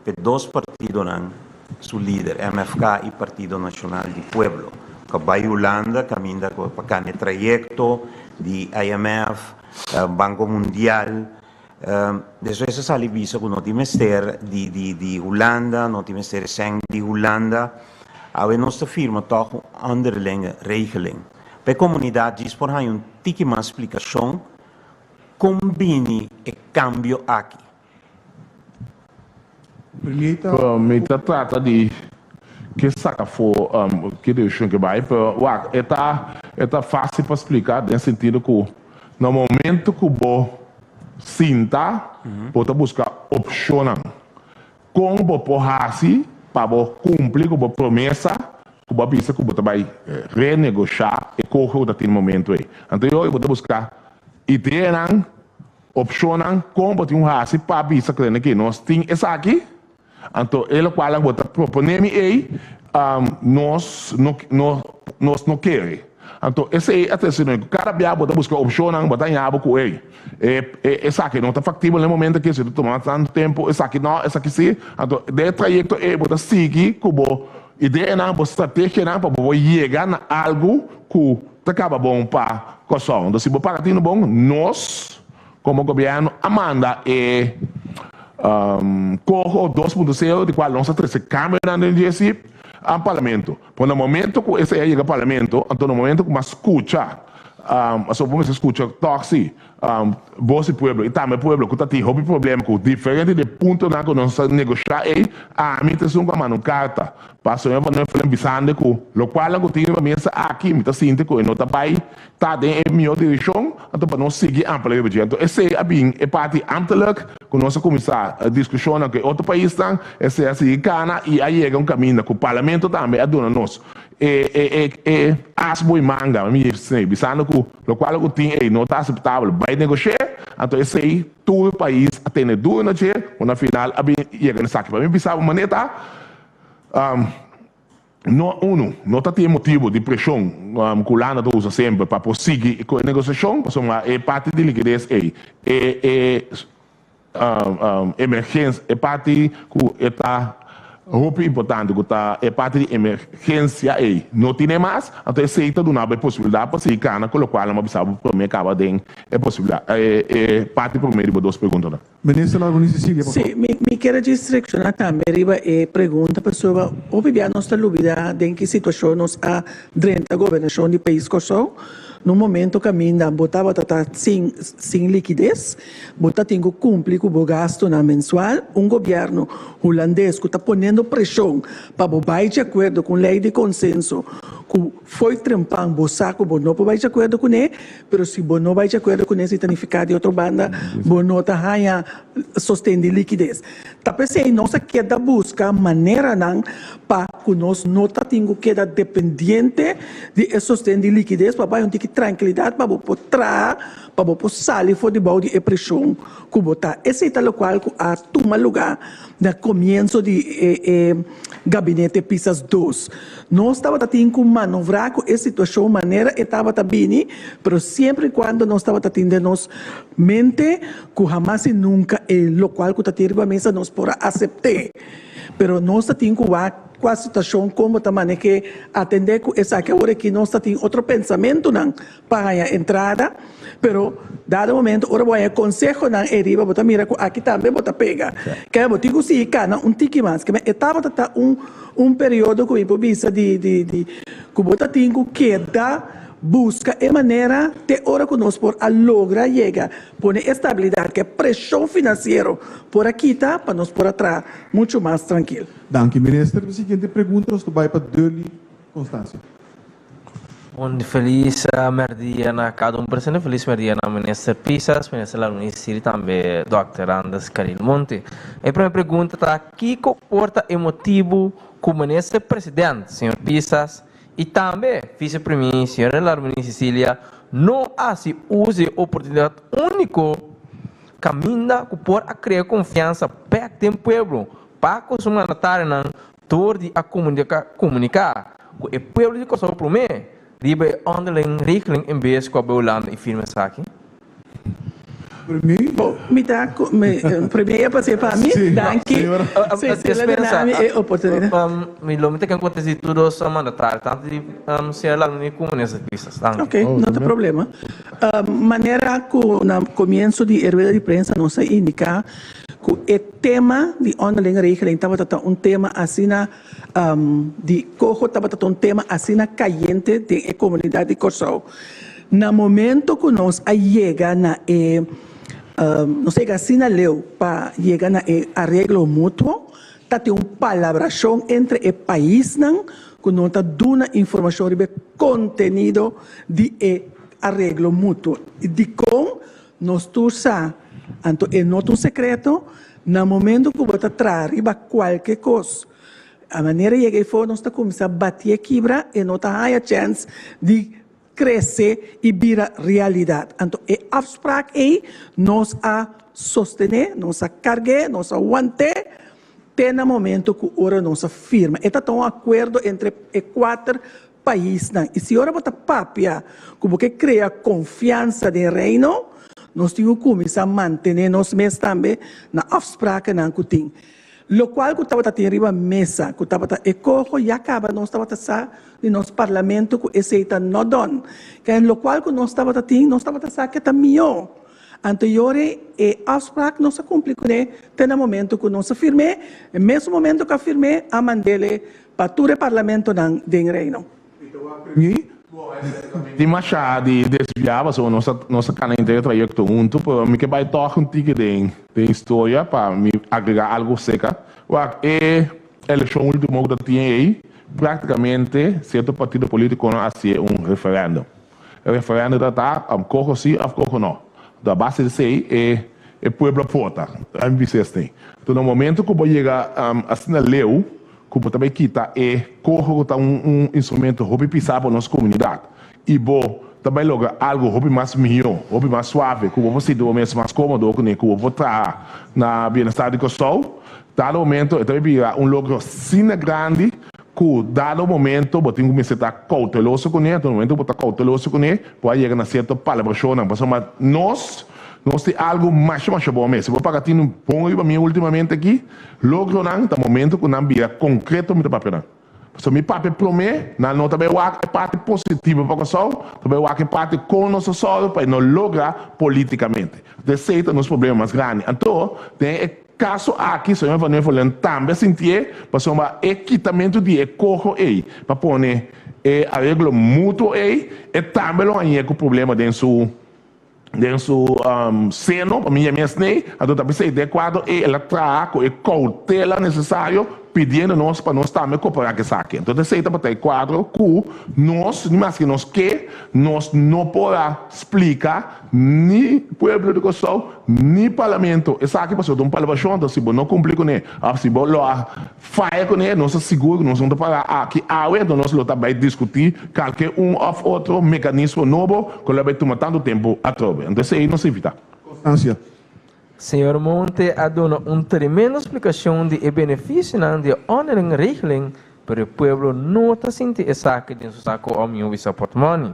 Speaker 8: p'e dos partidonan su lider, MFK i Partido Nashonal di Pueblo, ku a bai Hulanda kaminda ku pa kambia trayekto di IMF, Banko Mundial. Despues a sali bisa ku no tin mester di di Hulanda, no tin mester e sèn di Hulanda. Awe nos ta firma tòg un onderlinge regeling. Pa e komunidat djis por haña un tiki mas splikashon. Kon bini e kambio aki?
Speaker 2: Mi ta trata di ke saka afó ki direkshon ke bai, pero wak e ta e ta fásil pa splika den sentido ku na momento ku bo sinta bo ta buska opshonnan kon bo por hasi pa bo kumpli ku bo promesa ku bo a bisa ku bo ta bai renegoshá e koho ku ta tin momento ei. Anto yoy bo ta buska ideanan. Opshonnan kon bo tin un hasi pa bisa krende ki nos tin esaki, anto e lokualnan bo ta proponé mi ei, nos no no nos no kere. Anto esei a trese nos ku kada bia bo ta buska opshonnan bo ta haña bo ku ei e esaki no ta faktibel na e momento aki, si ta tuma tantu tempu, esaki no, esaki si. Anto den e trayekto ei bo ta sigui ku bo ideanan, bo strategianan pa bo por yega na algu ku Ta kaba bon pa Kòrsou. Enton si bo paga tinu bon, nos komo gobièrnu a manda e Koho 2.0 di kual nos a trese kambionan den dje si a parlamento. Por na momento ku esei a yega parlamento, anto na momento ku mas skucha, pasobra bo mester skucha tòg si Bos di pueblo i tambe pueblo ku ta tin hopi problema ku diferente di e puntonan ku nos a negoshá ei, ami ta esun ku a manda un karta pa señor Van Huffelen bisando ku lokualnan ku tin riba mesa aki mi ta sinti ku e no ta bai ta den e mihó direkshon anto pa nos sigui amplia riba dje. Anto esei a bin e parti ambtelijk ku nos a kuminsá diskushonnan ku e otro paisnan, esei a sigui kana i a yega un kaminda ku parlamento tambe a duna nos e e e as bo i manga, mi bisando ku. Lokual ku tin ei no ta aseptabel, bai negosh'é, anto esei tur pais a tene duro na dje, ku na final a bin yega na esaki. Pa mi bisa bo manera ta, no unu, no ta tin e motibu di preshon ku Hulanda ta usa semper pa por sigui ku e negosiashon, pasobra e parti di likides ei, e e Emergensia, e parti ku e ta hopi importante ku ta e parti di emergensia ei no tine mas, anto esei ta duna bo e posibilidat pa sigui kana ku lokual nan a bisa bo prome kaba den e posibilidat e parti prome di bo dos preguntanan.
Speaker 1: Minister Larmonie Cecilia, por
Speaker 3: Sí,
Speaker 1: favor.
Speaker 3: mi mi kier a djis reakshoná tambe riba e pregunta pasobra hopi bia nos ta lubidá den ki situashon nos a drenta gobernashon di pais Kòrsou. Na un momento kaminda bo tabata ta sin sin likides. Bo ta tin ku kumpli ku bo gastunan mensual. Un gobièrnu hulandes ku ta ponendo preshon pa bo bai di akuerdo ku un lei di konsenso ku fo'i trempan bo sa ku bo no por bai di akuerdo kuné, pero si bo no bai di akuerdo kuné si ta nifiká di otro banda bo no ta haña sosten di likides. Ta p'esei nos a keda buska maneranan pa ku nos no ta tin ku keda dependiente di e sosten di likides pa bai un tiki trankilidat pa bo por traha pa bo por sali for di bou di e preshon ku bo ta. Esei ta lokual ku a tuma lugá na komienso di e e gabinete Pisas dos. Nos tabata tin ku manovrá ku e situashon manera e tabata bini, pero siempre i kuando nos tabata tin den nos mente ku hamas i nunka e lokual ku ta tin riba mesa nos por a asept'é. Pero nos ta tin ku wak kua situashon, kon bo ta maneh'é, atendé ku esaki. Awor aki nos ta tin otro pensamentunan pa haña entrada, pero dado momento ora bo haña konsehonan ei riba bo ta mira ku aki tambe bo ta pega. Kaya bo tin ku sigui kana un tiki mas. Keme e tabata ta un un periodo ku mi por bisa di di di ku bo ta tin ku keda buska e manera te ora ku nos por a logra yega pone e stabilidat ku e preshon finansiero por a kita pa nos por a traha muchu mas trankil.
Speaker 1: Danki minister. Mi siguiente pregunta nos ta bai pa Durley Constancia.
Speaker 9: Un felis merdia na cada un presente, felis merdia na Minister Pisas, Minister Larmonie Siri tambe Dòkter Anders Caril Monte. E prome pregunta ta kico por ta e motibu cu Minister President, señor Pisas, y tambe Vice Premier, señora Larmonie Cecilia, no haci uso di e oportunidad unico caminda cu por a crea confiansa bek den pueblo pa cu su mandatarionan Dor di a komuniká ku e pueblo di Kòrsou promé riba e onderling regeling en bes ku a bai Hulanda i firma esaki.
Speaker 3: Bo, mi ta ku mi promé a pas'é pa mi, danki. Sí, sí, el a duna mi e oportunidat.
Speaker 9: Mi lo mi ta ken kontestá di tur dos mandatario, tantu di señor Lalmini komo Minister Pisas. Danki.
Speaker 3: Oké, no ta problema. Manera ku na komienso di e rueda di prensa nos a indiká ku e tema di onderlinge regeling tabata ta un tema asina di coho tabata ta un tema asina kayente den e komunidat di Kòrsou. Na momento ku nos a yega na e, nos a yega asina leu pa yega na e areglo mutuo, ta tin un palabrashon entre e paisnan ku no ta duna informashon riba e kontenido di e areglo mutuo. I dikon? Nos tur sa, anto e no ta un sekreto, na momento ku bo ta traha riba kualke kos, A manera yega efo nos ta cuminsa bati e kibra e no ta haya chens di crece y bira realidad. Anto e afspraak ey nos a sostene, nos a cargue, nos a wante te na momento cu ora nos a firma. E ta ta un acuerdo entre e cuater paisnan. Y si ora bo ta papia cu bo ke crea confiansa den Reino, nos tin cu cuminsa mantene nos mes tambe na afsprakennan cu tin. Locual cu tabata tin riba mesa, cu tabata e coho, ya caba nos tabata sa di nos parlamento cu esey ta no don. Ken locual cu nos tabata tin, nos tabata sa ke ta mihó. Anto yori e afspraak nos a cumpli cune te na momento cu nos a firm'é, e mesun momento cu a firm'é a mand'ele pa tur e parlamentonan den Reino.
Speaker 2: Tin masha di desviá pasobra nos a nos a kana henter e trayekto huntu, pero mi ke bai tòg un tiki den den historia pa mi agregá algu seka. Wak, e elekshon último ku ta tin ei, práktikamente sierto partido polítikonan a hasié un referèndum. E referèndum ta ta koho sí òf koho nò. A base di esei e e pueblo a vota, a mi bisa esei. Enton na momento ku bo yega asina leu, ku bo ta bai kita e koho ku ta un instrumento hopi pisá pa nos komunidat i bo ta bai logra algu hopi mas mihó, hopi mas suave ku bo por sinti bo mes mas kómodo kuné ku bo por traha na bienestar di Kòrsou, dado momento e ta bai bira un logro asina grandi ku dado momento bo tin ku mester ta kouteloso kuné, anto na momento ku bo ta kouteloso kuné bo a yega na sierto palabrashonnan pasobra nos nos tin algu masha masha bon mes. Si bo paga tinu bon riba mi últimamente aki. Logronan ta momento ku nan bira konkreto mi ta papia nan. Pasobra mi papia promé, nan no ta bai wak e parti positivo pa Kòrsou, ta bai wak e parti kon nos ta sòru pa e no logra polítikamente. Anto esei ta nos problema mas grandi. Anto den e kaso aki señor Van Huffelen tambe a sintié pasobra e kitamentu di e koho ei pa pone e areglo mutuo ei, e tambe lo hañ'é ku problema den su Den su seno, pa mi yam'é asnei, anto ta p'esei den e kuadro ei el a traha ku e koutela nesesario pidiendo nos pa nos tambe koperá ku esaki. Anto esei tabata e kuadro ku nos, ni maske nos ke, nos no por a splika ni pueblo di Kòrsou ni parlamento esaki pasobra ta un palabrashon, anto si bo no kumpli kuné òf si bo lo a Faya kuné, nos ta sigur ku nos no ta para aki awe, enton nos lo ta bai diskutí kalke un òf otro mekanismo nobo ku lo bai tuma tantu tempu atrobe. Enton esei nos ta invitá.
Speaker 1: Constancia.
Speaker 9: Señor Monte a duna un tremendo splikashon di e benefisionan di e onderling regeling, pero e pueblo no ta sinti esaki den su sako òf mihó bisa portmòni.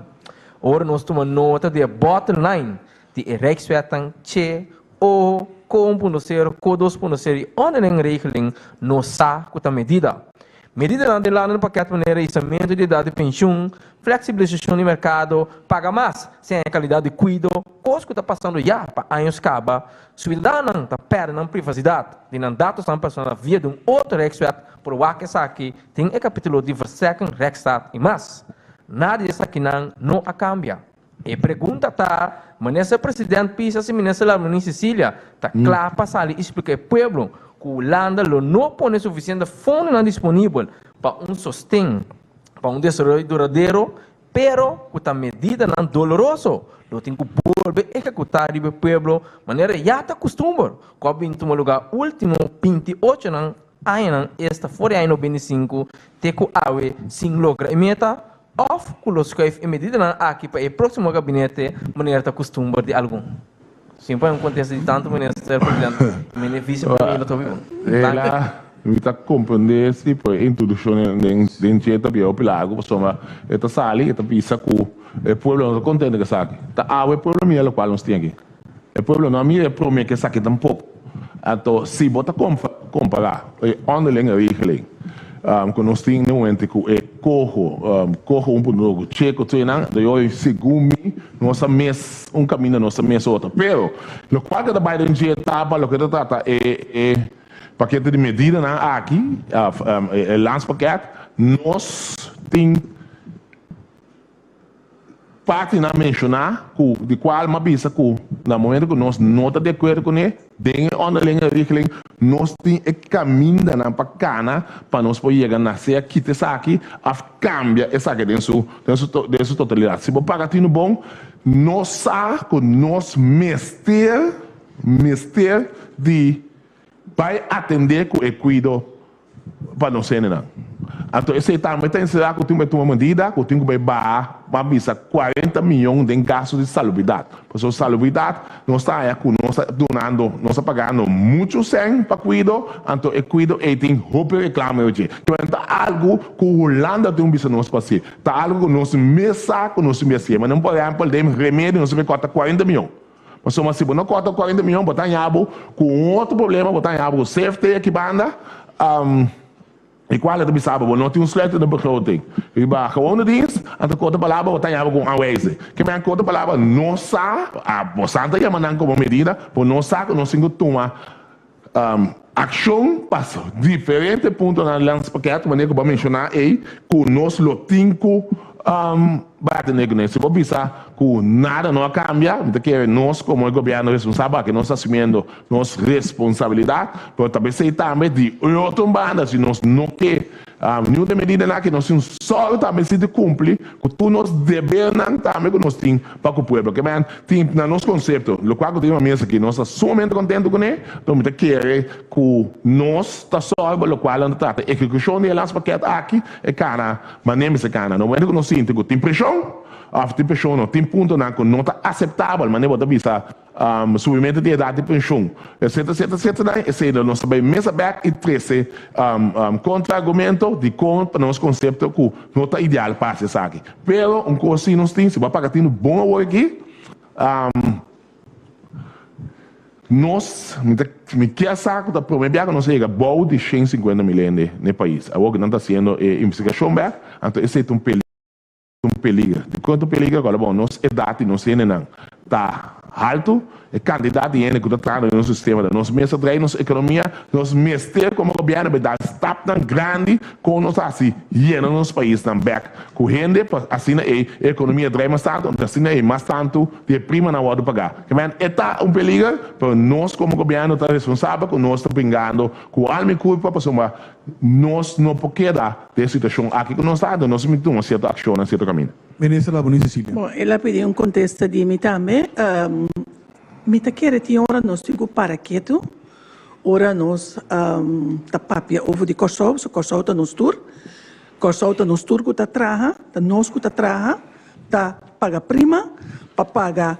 Speaker 9: Ora nos tuma nota di e bottom line di e Rijkswetnan che, o, ko 1.0, ko 2.0 i onderlingregeling no sa ku ta medida. Medidanan den landa pakèt manera isamentu di edat di penshun, fleksibilisashon di merkado, paga mas sin e kalidat di kuido, kos ku ta pasando ya pa años kaba, suidadanonan ta pèrdè nan privasidat di nan datosnan personal via di un otro Rijkswet por wak esaki den e kapitulo di Verstrekking Rechtsstaat i mas. Nada di esakinan no a kambia. E pregunta ta, Minister President Pisas i Minister Larmonie Cecilia ta kla pa sali i splika e pueblo ku Hulanda lo no pone sufisiente fondonan disponibel pa un sosten pa un desaroyo duradero, pero ku ta medidanan doloroso lo tin ku bolbe ehekutá riba e pueblo manera ya ta kustumber ku a bin tuma lugá último 28 añanan esta for di aña 95 te ku awe sin logra e meta? Òf ku lo skuif e medidanan aki pa e próksimo gabinete manera ta kustumber di algun? Sin pone un kontesta di tantu minister president i mene vise prome lo ta hopi bon. Danki.
Speaker 2: Mi ta komprendé si por e introdukshon den den dje ta bira hopi largu pasobra e ta sali e ta bisa ku e pueblo no ta kontento ku esaki. Ta awe e pueblo mira lokual nos tin aki. E pueblo no a mira e prome ku esaki tampoko. Anto si bo ta kompará e onderlinge regeling ku nos tin na e momento ku e koho, koho un punto ku cheko tweenan, anto yo segun mi nos ta mes un kaminda nos ta mes otro. Pero lokual ku ta bai den dje etapa loke ta trata e e pakete di medidanan aki, e landspakket, nos tin. partinan menshoná ku di kual m'a bisa ku na momento ku nos no ta di akuerdo kuné den e onderlinge regeling nos tin e kamindanan pa kana pa nos por yega na sea kita esaki òf kambia esaki den su den su den su totalidat. Si bo paga tinu bon nos sa ku nos mester mester di bai atendé ku e kuido pa nos hendenan. Anto esei tambe ta enserá ku tin ku bai tuma medida ku tin ku bai baha pa bisa 40 miyon den gasto di salubridat. Pasobra salubridat nos ta haña ku nos ta dunando, nos ta pagando muchu sèn pa kuido, anto e kuido ei tin hopi reklamo riba dje. Kiba ta algu ku Hulanda tin ku bisa nos pa hasi. Ta algu ku nos mes sa ku nos tin ku hasié. Manera por ehèmpel den remedi nos ta bai kòrta 40 miyon. Pasobra si bo no kòrta 40 miyon bo ta haña bo ku un otro problema, bo ta haña bo ku CFT aki banda, e kual e ta bisa bo, bo no tin un sluitende begroting riba gewone dienst, anto ku otro palabra bo ta haña bo ku un aanwijzing. Ke men ku otro palabra no sa, bo sa ta yama nan komo medida, bo no sa ku nos tin ku tuma akshon pa diferente puntonan di landspakket, manera ku bo a menshoná ei, ku nos lo tin ku bai atendé kuné. Si bo bisa ku nada no a kambia, mi ta kere nos komo e gobièrnu responsabel aki nos ta asumiendo nos responsabilidat, pero ta p'esei tambe di otro banda si nos no ke Niun di e medidanan aki nos tin sòru tambe si di kumpli ku tur nos debernan tambe ku nos tin pa ku pueblo. Ke men tin na nos konsepto, lokual ku tin riba mesa aki nos ta sumamente kontentu kuné, pero mi ta kere ku nos ta sòru pa lokual nan ta trata ehekushon di e landspakket aki e kana manera mester kana. Na momento ku nos sinti ku tin preshon òf tin preshon no tin puntonan ku no ta aseptabel manera bo ta bisa. Subimentu di edat di penshun, etcetera, etcetera, etcetera, esei lo nos ta bai mesa bek i trese kontra-argumento dikon pa nos konsepto ku no ta ideal pa hasi esaki. Pero un kos si nos tin, si bo a paga tinu bon awor aki, nos, mi ta, mi kier sa ku ta prome bia ku nos a yega bou di 150 mil hende na e pais. Awor ku nan ta hasiendo e investigashon bek, anto esei ta un peliger. Un peliger. Dikon ta un peliger? Kòrda bon, nos edat di nos hendenan ta haltu, e kantidat di hende ku ta trahando den nos sistema ta nos mes ta drai nos ekonomia, nos mester komo gobièrnu bai dal stapnan grandi kon nos hasi yena nos paisnan bèk ku hende pa asina ei e ekonomia drai mas tantu, anto asina ei mas tantu di e primanan wòrdu pagá. Kimen e ta un peliger, pero nos komo gobièrnu ta responsabel ku nos ta bringando ku alma i kurpa pasobra Nos no por keda den e situashon aki ku nos ta, anto nos mester tuma sierto akshonnan, sierto kaminda.
Speaker 1: Minister Laboni Cecilia.
Speaker 3: Bon, el a pidi un kontesta di mi tambe. Mi ta kere tin ora nos tin ku para ketu, ora nos ta papia over di Kòrsou, pasobra Kòrsou ta nos tur. Kòrsou ta nos tur ku ta traha, ta nos ku ta traha, ta paga prima pa paga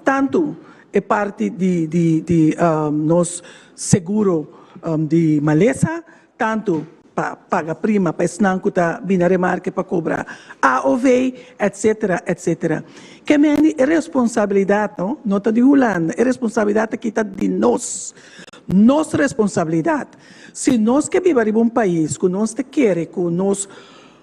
Speaker 3: Tantu e parti di di di nos seguro di malesa, tantu pa paga prima pa esnan ku ta bini a remarke pa kobra AOV, etcetera, etcetera. Ke meni e responsabilidat no, no ta di Hulanda, e responsabilidat aki ta di nos. Nos responsabilidat. Si nos ke biba riba un pais ku nos ta kere ku nos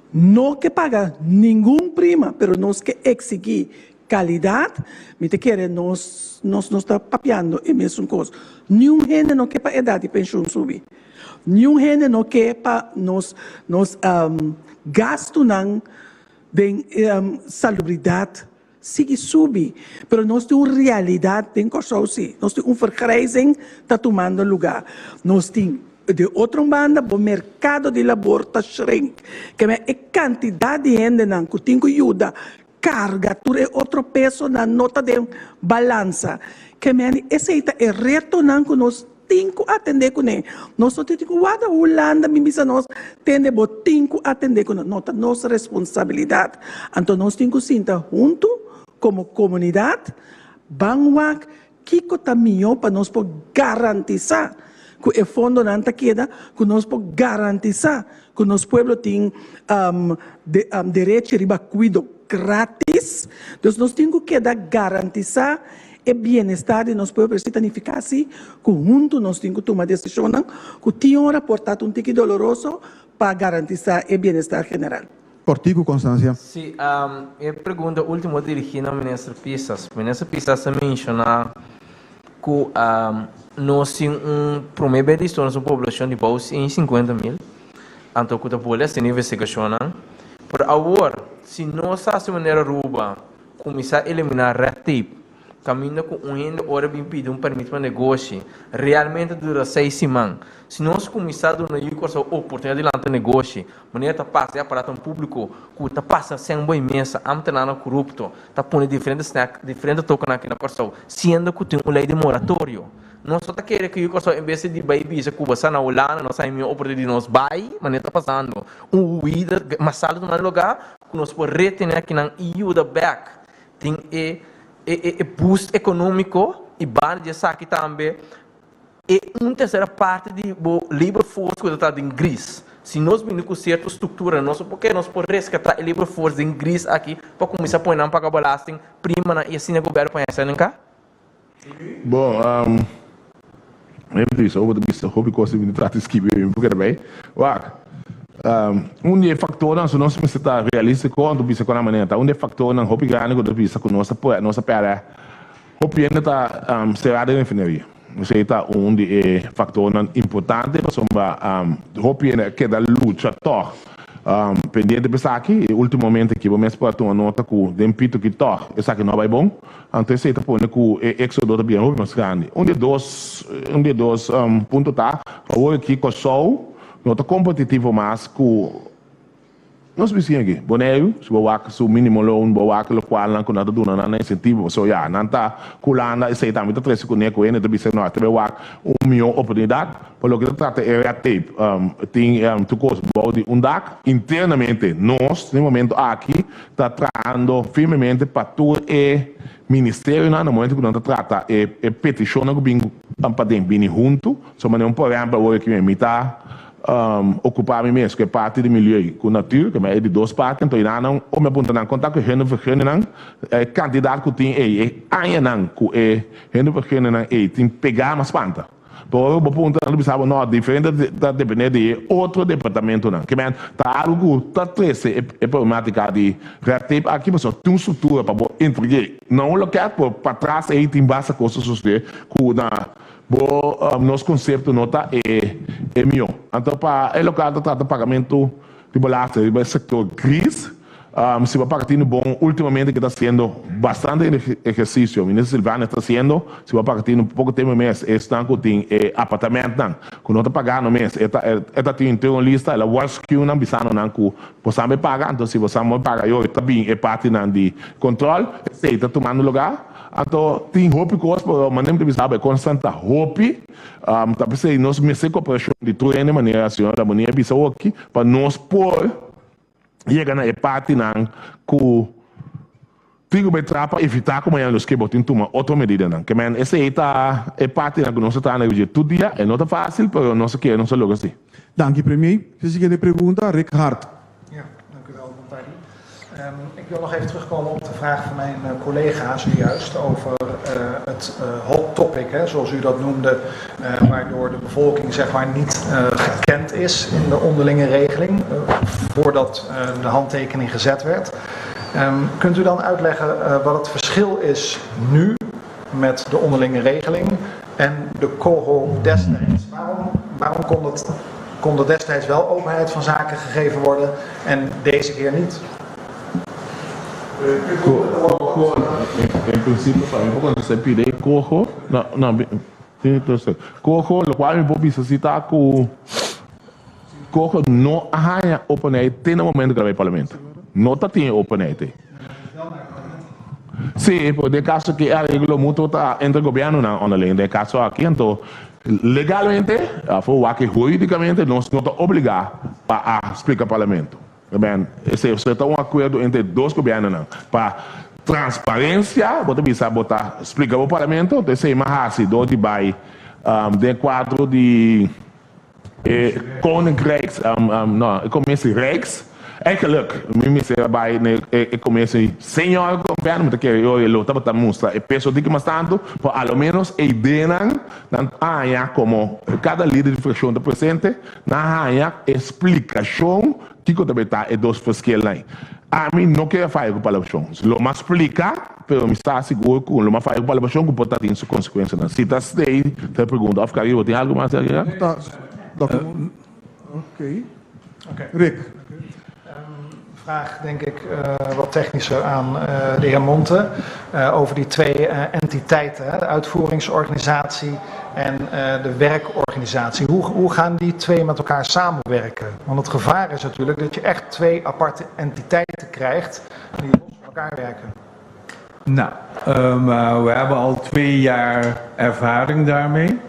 Speaker 3: no ke paga ningun prima, pero nos ke eksigí Kalidat, mi ta kere nos nos nos ta papiando e mesun kos. Niun hende no ke pa edat di penshun subi. Niun hende no ke pa nos nos gastunan den salubridat sigui subi. Pero nos tin un realidat den Kòrsou si. Nos tin un vergrijzing ta tumando lugá. Nos tin di otro banda bo merkado di labor ta shrink. Keme e kantidat di hendenan ku tin ku yuda Carga tur e otro pesonan no ta den balansa. Ke meni esey ta e retonan ku nos tin ku atende kuné. Nos no tin ku wada Hulanda bin bisa nos tende bo tin ku atende kuné. No ta nos responsabilidat. Anto nos tin ku sinta huntu komo komunidat ban wak Kiko ta mihó pa nos por garantisá ku e fondonan ta keda, ku nos por garantisá ku nos pueblo tin derecho riba kuido gratis? Dus nos tin ku keda garantisá e bienestar di nos pueblo, pero esei ta nifiká si ku huntu nos tin ku tuma desishonnan ku tin ora por ta un tiki doloroso pa garantisá e bienestar general.
Speaker 1: Kòrtiku, Constancia.
Speaker 9: Sí, e pregunta último dirigí na Minister Pisas. Minister Pisas a menshoná ku nos tin un promé bes di historia nos un poblashon di bou 150 mil, anto ku ta bolbe hasiendo investigashonnan. Pero awor. Si nos hasi manera Aruba, kuminsá eliminá red tape, kaminda ku un hende ora bin pidi un permit pa negoshi, realmente ta dura seis siman. Si nos kuminsá duna yu Kòrsou oportunidat di lanta negoshi, manera ta pasa e aparatonan públiko ku ta pasa sen boi mesa, ámtenarnan korupto ta pone diferente snack, diferente tokennan aki na Kòrsou, siendo ku tin un lei di moratorio. Nos no ta kere ku yu Kòrsou en bes di bai bisa ku bo sa na Hulanda nos a mihó oportunidat di nos bai, manera ta pasando un huida masal ta tuma lugá ku nos por retené akinan i yuda bèk tin e e boost ekonómiko i banda di esaki tambe e un tersera parti di bo labor force ku ta ta den gris. Si nos bini ku sierto struktura nos por ke nos por reskatá e labor force den gris aki pa kuminsá pone nan paga belasting, primanan i asina gobièrnu por haña sèn ka.
Speaker 2: Bon, mi a bisa, bo ta bisa hopi kos di mi ta trata di skibi mi por keda bay. Wak, un di e faktornan, si nos mester ta realístiko, anto bisa ku nan manera ta, un di e faktornan hopi grandi ku ta bisa ku nos ta nos a pèrdè hopi hende ta sera den refineria. Esei ta un di e faktornan importante pasobra hopi hende a keda lucha tòg pendiente pa esaki. E últimamente aki bo mes por a tuma nota ku den pito ki tòg esaki no a bai bon. Anto esei ta pone ku e éksodo ta bira hopi mas grandi. Un di e dos un di e dos punto ta, awor aki Kòrsou no ta kompetitivo mas ku nos bisiña aki. Boneiru, si bo wak su minimo loon, bo wak lokualnan ku nan ta duna nan na insentivo, pasobra ya, nan ta ku Hulanda, esei tambe ta trese kuné ku hende ta bisa no, ta bai wak un mihó oportunidat. Pa loke ta trata e red tape, tin tur kos bou di un dak. Internamente nos, den momento aki, ta trahando firmemente pa tur e ministerionan na momento ku nan ta trata e petishonnan ku bin paden bini huntu. So manera un por ehèmpel awor aki mi ta okupá mi mes ku e parti di milieu ku natuur, ku e di dos parti, anto nan o mi a puntra nan kon ta ku e hundevergunningan, e kantidat ku tin ei, e añanan ku e hundevergunningan ei tin pegá mas spanta. Pero ora bo puntra nan ta bisa bo no, diferente ta depende di e otro departamentonan. Ke men ta algu ku ta trese e problematica di red tape aki pasobra tin un struktura pa bo entreg'é na un loket pero patras ei tin basta kos ta sosode ku na bo nos konsepto no ta e e mihó. Anto pa e lokal ta trata pagamentu di belasting riba e sektor gris. Si bo paga tinu bon, ultimamente ke ta hasiendo bastante ehersisio, Minister Silvania ta hasiendo, si bo paga tinu poko tempu mes, esnan ku tin e apartamentnan ku no ta pagando mes, e ta e ta tin un lista, el a warschuw nan bisando nan ku bo sa bai paga, anto si bo sa no paga yo ta bin e partinan di control, esei ta tumando lugar, anto tin hopi kos pero manera mi ta bisa bo e kosnan ta hopi, ta p'esei nos mester koperashon di tur hende manera señor Lamonie a bisa hoki pa nos por. yega na e partinan ku tin ku bai traha pa evitá ku mañana nos ke bo tin tuma otro medidanan. Ke men esei ta e partinan ku nos ta traha na dje tur dia. E no ta fásil, pero nos a kere nos a logra si.
Speaker 1: Danki Premier. E siguiente pregunta, Rick Hart.
Speaker 10: Ja, dank u wel, Montari. Ik wil nog even terugkomen op de vraag van mijn collega zojuist over het hot topic, hè, zoals u dat noemde, waardoor de bevolking zeg maar niet gekend is in de onderlinge regeling voordat de handtekening gezet werd. Kunt u dan uitleggen wat het verschil is nu met de onderlinge regeling en de coho destijds? Waarom, waarom kon, dat, kon er destijds wel openheid van zaken gegeven worden en deze keer niet?
Speaker 2: Coho, en principio pa mi por contesta pide coho, no, no, coho, locual mi por bisa si ta cu coho no a haya openheid te na momento cu a bay parlamento. No ta tin e openheid ey. Sí, pero den caso aki e areglo mutuo ta entre gobiernonan onderling. Den e caso aki anto legalmente, of wak huridicamente nos no ta obliga pa a splica parlamento. Ben, esei ta un akuerdo entre dos gobièrnunan. Pa transparensia, bo ta bisa bo ta splika bo parlamento, enton esei mas hasi dor di bai den kuadro di e Koninkrijks, no, e Commissie Rijks. Eigenlijk, mi mester a bai na e Commissie Senior Gobièrnu, mi ta kere yoe lo tabata mustra e peso diki mas tantu, pa alo menos e ideanan nan haña komo kada lider di frakshon ta presente, Nan haña e splikashon kiko ta bay ta e dos verschilnan. Ami no kere faya ku palabrashon. Lo mas splika, pero mi sa sigur ku lo mas faya ku palabrashon ku por ta tin su konsekuensianan. Si ta stay, ta e pregunta. Of Caribe, bo tin algu mas di agrega?
Speaker 1: Ta, Dòkter Mon. Oké. Rick.
Speaker 10: Vraag, denk ik, wat technischer aan de heer Monte over die twee entiteiten, hè, de uitvoeringsorganisatie en de werkorganisatie. Hoe, hoe gaan die twee met elkaar samenwerken? Want het gevaar is natuurlijk dat je echt twee aparte entiteiten krijgt die los van elkaar werken.
Speaker 4: Nou, we hebben al 2 jaar ervaring daarmee.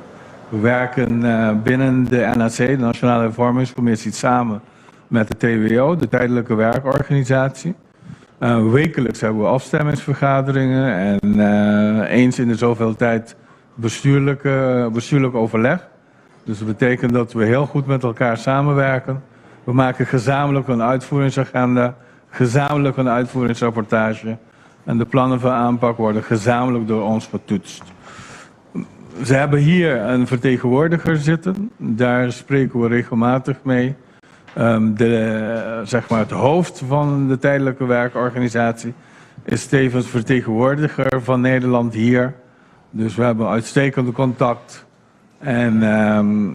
Speaker 4: We werken binnen de NAC, de Nationale Hervormingscommissie, samen met de TWO, de Tijdelijke Werkorganisatie. Wekelijks hebben we afstemmingsvergaderingen en eens in de zoveel tijd bestuurlijk overleg. Dus dat betekent dat we heel goed met elkaar samenwerken. We maken gezamenlijk een uitvoeringsagenda, gezamenlijk een uitvoeringsrapportage. En de plannen van aanpak worden gezamenlijk door ons getoetst. Ze hebben hier een vertegenwoordiger zitten. Daar spreken we regelmatig mee. Zeg maar het hoofd van de tijdelijke werkorganisatie is tevens vertegenwoordiger van Nederland hier. Dus we hebben uitstekende contact. En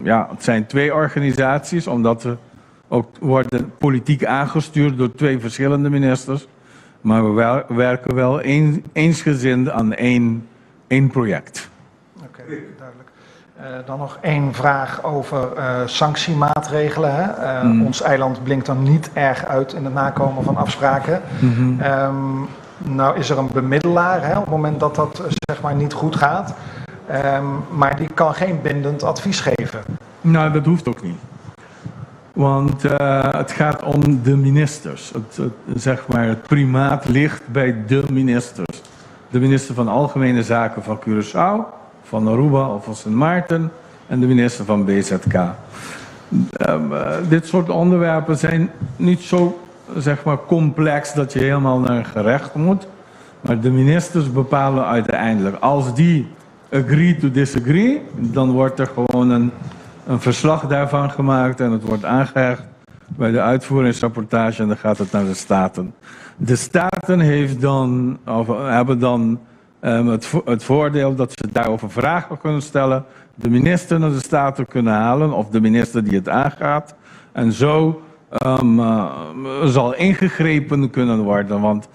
Speaker 4: ja, het zijn twee organisaties, omdat we ook worden politiek aangestuurd door twee verschillende ministers. Maar we werken wel eensgezind aan één project.
Speaker 10: Oké, duidelijk. Dan nog één vraag over sanctiemaatregelen. Hè? Ons eiland blinkt dan niet erg uit in het nakomen van afspraken. Nou is er een bemiddelaar, hè, op het moment dat dat zeg maar niet goed gaat. Maar die kan geen bindend advies geven.
Speaker 4: Nou, dat hoeft ook niet. Want het gaat om de ministers. Zeg maar, het primaat ligt bij de ministers. De minister van Algemene Zaken van Curaçao, van Aruba of van Sint Maarten en de minister van BZK. Dit soort onderwerpen zijn niet zo, zeg maar, complex dat je helemaal naar een gerecht moet. Maar de ministers bepalen uiteindelijk. Als die agree to disagree, dan wordt er gewoon een verslag daarvan gemaakt en het wordt aangehecht bij de uitvoeringsrapportage en dan gaat het naar de Staten. De Staten heeft dan, of hebben dan het voordeel dat ze daarover vragen kunnen stellen, de minister naar de Staten kunnen halen of de minister die het aangaat. En zo zal ingegrepen kunnen worden, want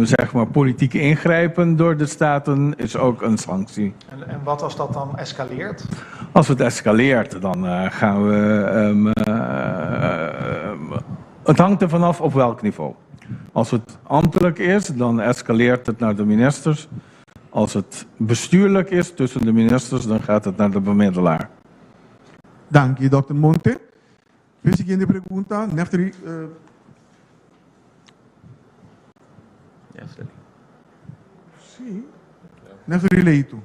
Speaker 4: zeg maar, politiek ingrijpen door de Staten is ook een sanctie.
Speaker 10: En wat als dat dan escaleert?
Speaker 4: Als het escaleert, dan gaan we. Het hangt er vanaf op welk niveau. Als het ambtelijk is, dan escaleert het naar de ministers. Als het bestuurlijk is tussen de ministers, dan gaat het naar de bemiddelaar.
Speaker 1: Dank je, dokter Monte. De siguiente pregunta, Neftali. Si. Neftali Leito.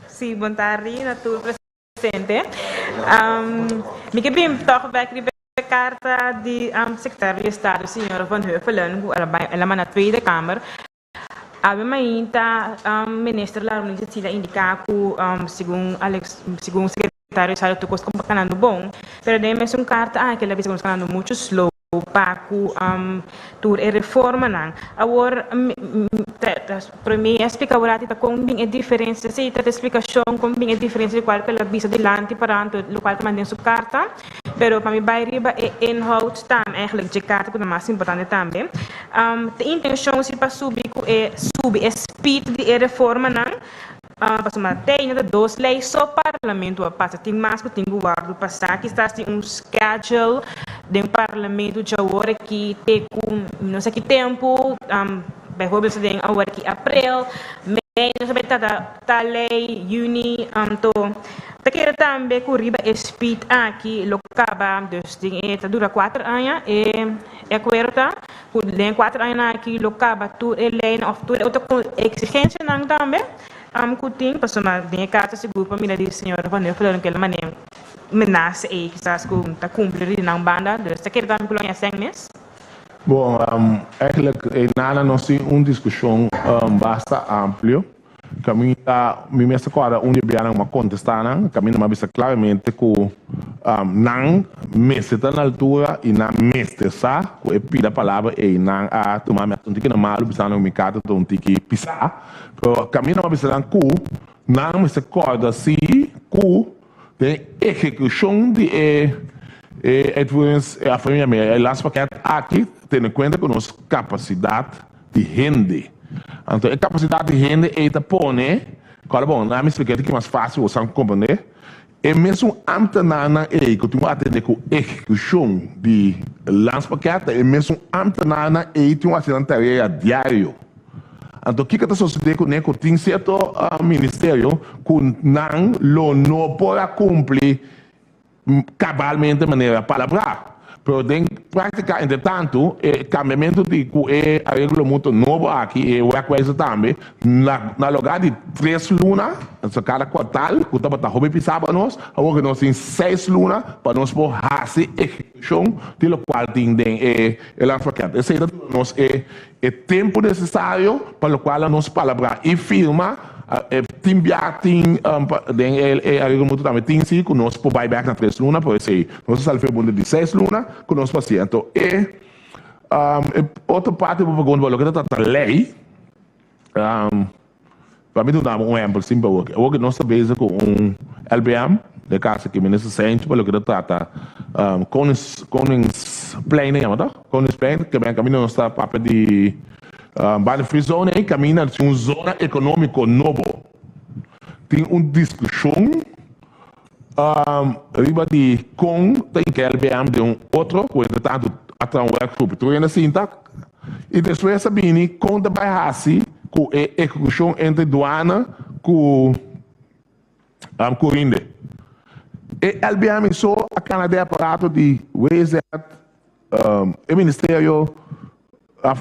Speaker 11: Si, bon tardi na tur presente. Mi ke bin toch bek riba e karta di sekretario di Estado, señora Van Huffelen, ku el a manda Tweede Kamer. Awe mainta minister Larmonie Cecilia a indiká ku segun Alex, segun sekretario di Estado tur kos ta kanando bon, pero den e mesun karta aki el a bisa ku nos kanando muchu slow pa ku tur e reformanan. Awor, promé a splika awor ta kon bin e diferensia, si ta splikashon kon bin e diferensia di kual ku el a bisa dilanti parando lokual ta manda den su karta. Pero pa mi bai riba e inhoud tambe, eigenlijk dje karta ku ta mas importante tambe. E intenshon si pa subi ku e subi e speed di e reformanan. Pasobra te ainda ta dos lei so parlamento a pasa. Tin mas ku tin ku wòrdu pasá. Kisas tin un schedule den parlamento djawor aki te ku no sa ki tempu. Bijvoorbeeld den awor aki april, mei nos a bai trata tal lei, yüni. Anto ta kere tambe ku riba e speed aki lo kaba. Dus den e ta dura 4 aña e akuerdo ta ku den 4 añanan aki lo kaba tur e leinan òf tur e otro eksigensianan tambe ku tin, pasobra den e karta sigur pa mira di señor Van Huffelen ku el a manera menasa ei kisas ku ta kumpli di nan banda, dus ta kere tambe ku lo haña sèn mes.
Speaker 2: Bon, eigenlijk nada nos tin un diskushon basta amplio. Kaminda mi mester kòrda un di e bianan ku mi a kontestá nan, kaminda mi a bisa klaramente ku nan mester ta na altura i nan mester sa ku e pida palabra ei nan a tuma mi hasta un tiki na malu bisando ku mi karta ta un tiki pisá. Pero kaminda mi a bisa nan ku nan mester kòrda si ku den ehekushon di e. E uitvoerings, e afamia mi, e landspakket aki tene kuenta ku nos kapasidat di hende. Anto e kapasidat di hende ei ta pone, kòrda bon, na mi splika e tiki mas fásil bo sa komprendé, e mesun ámtenarnan ei ku tin ku atendé ku ehekushon di landspakket ta e mesun ámtenarnan ei tin ku hasi nan tarea diario. Anto kiko ta sosodé kuné ku tin sierto ministerio ku nan lo no por a kumpli Cabalmente manera palabrá. Pero den práctica, entre tanto, e cambiamento di cu e areglo mutuo nobo aki, e werkwijze tambe, na na lugar di tres luna, entonces cada kwartal, cu tabata hopi pisá pa nos, awor cu nos tin seis luna pa nos por haci ehecucion di locual tin den e e landspakket. Esey ta duna nos e e tempo necesario pa locual a nos palabrá y firma. Tin bia tin den e areglo mutuo tambe tin si ku nos por bai bek na tres luna, por esei nos a sali ferbunde di seis luna ku nos por hasi. Anto e otro parti bo pregunta bo loke ta trata lei, pa mi duna bo un ehempel simpel awor. Awor ku nos ta bezig ku un LBM, den kaso aki Minister Cijntje pa loke ta trata Koningsplein a yama toh? Koningsplein, ke kaminda nos ta papia di Banda Free Zone ei kaminda tin un zona ekonómiko nobo. Tin un diskushon riba di kon ta hinka LBM den un otro ku entretantu a traha un werkgroep tur hende a sinta i despues a bini kon ta bai hasi ku e ehekushon entre duana ku Corinde. E LBM so a kana den aparato di WZ, e ministerio,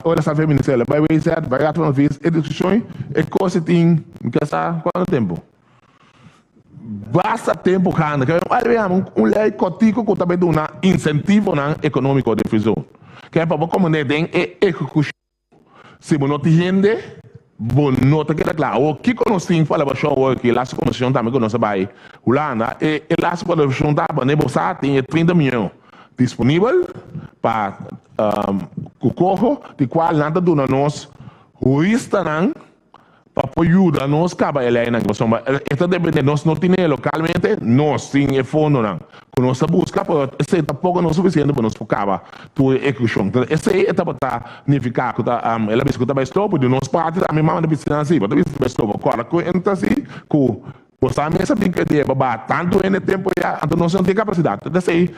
Speaker 2: ora sa fe ministerio, bai WZ, bai Raad van Advies, e diskushon, e kos e tin, mi ke sa kuantu tempu. Basta tempu gana. Ke LBM un lei kòrtiku ku ta bai duna insentivonan ekonómiko den Free Zone. Ke pa bo komprendé den e ehekushon. Si bo no tin hende, bo no ta keda kla. Awor, kiko nos tin pa alabashon awor aki? E laatste kombersashon tambe ku nos a bai Hulanda, e e laatste kombersashon ta wanneer bo sa tin e 30 mion disponibel pa ku koho, di kual nan ta duna nos huristanan pa por yuda nos kaba e leinan pasobra e ta depende nos no tine lokalmente nos tin e fondonan ku nos ta buska pero esei tampoko no sufisiente pa nos por kaba tur e ehekushon entonces esei e tabata nifiká ku ta el a bisa ku ta bai stop di nos parti tambe mama ta bisa nan asi bo ta bisa bai stop kòrda ku enta si ku Bo sa mester bin kede pa baha tantu hende tempu ya, anto nos no tin kapasidat. Ta esei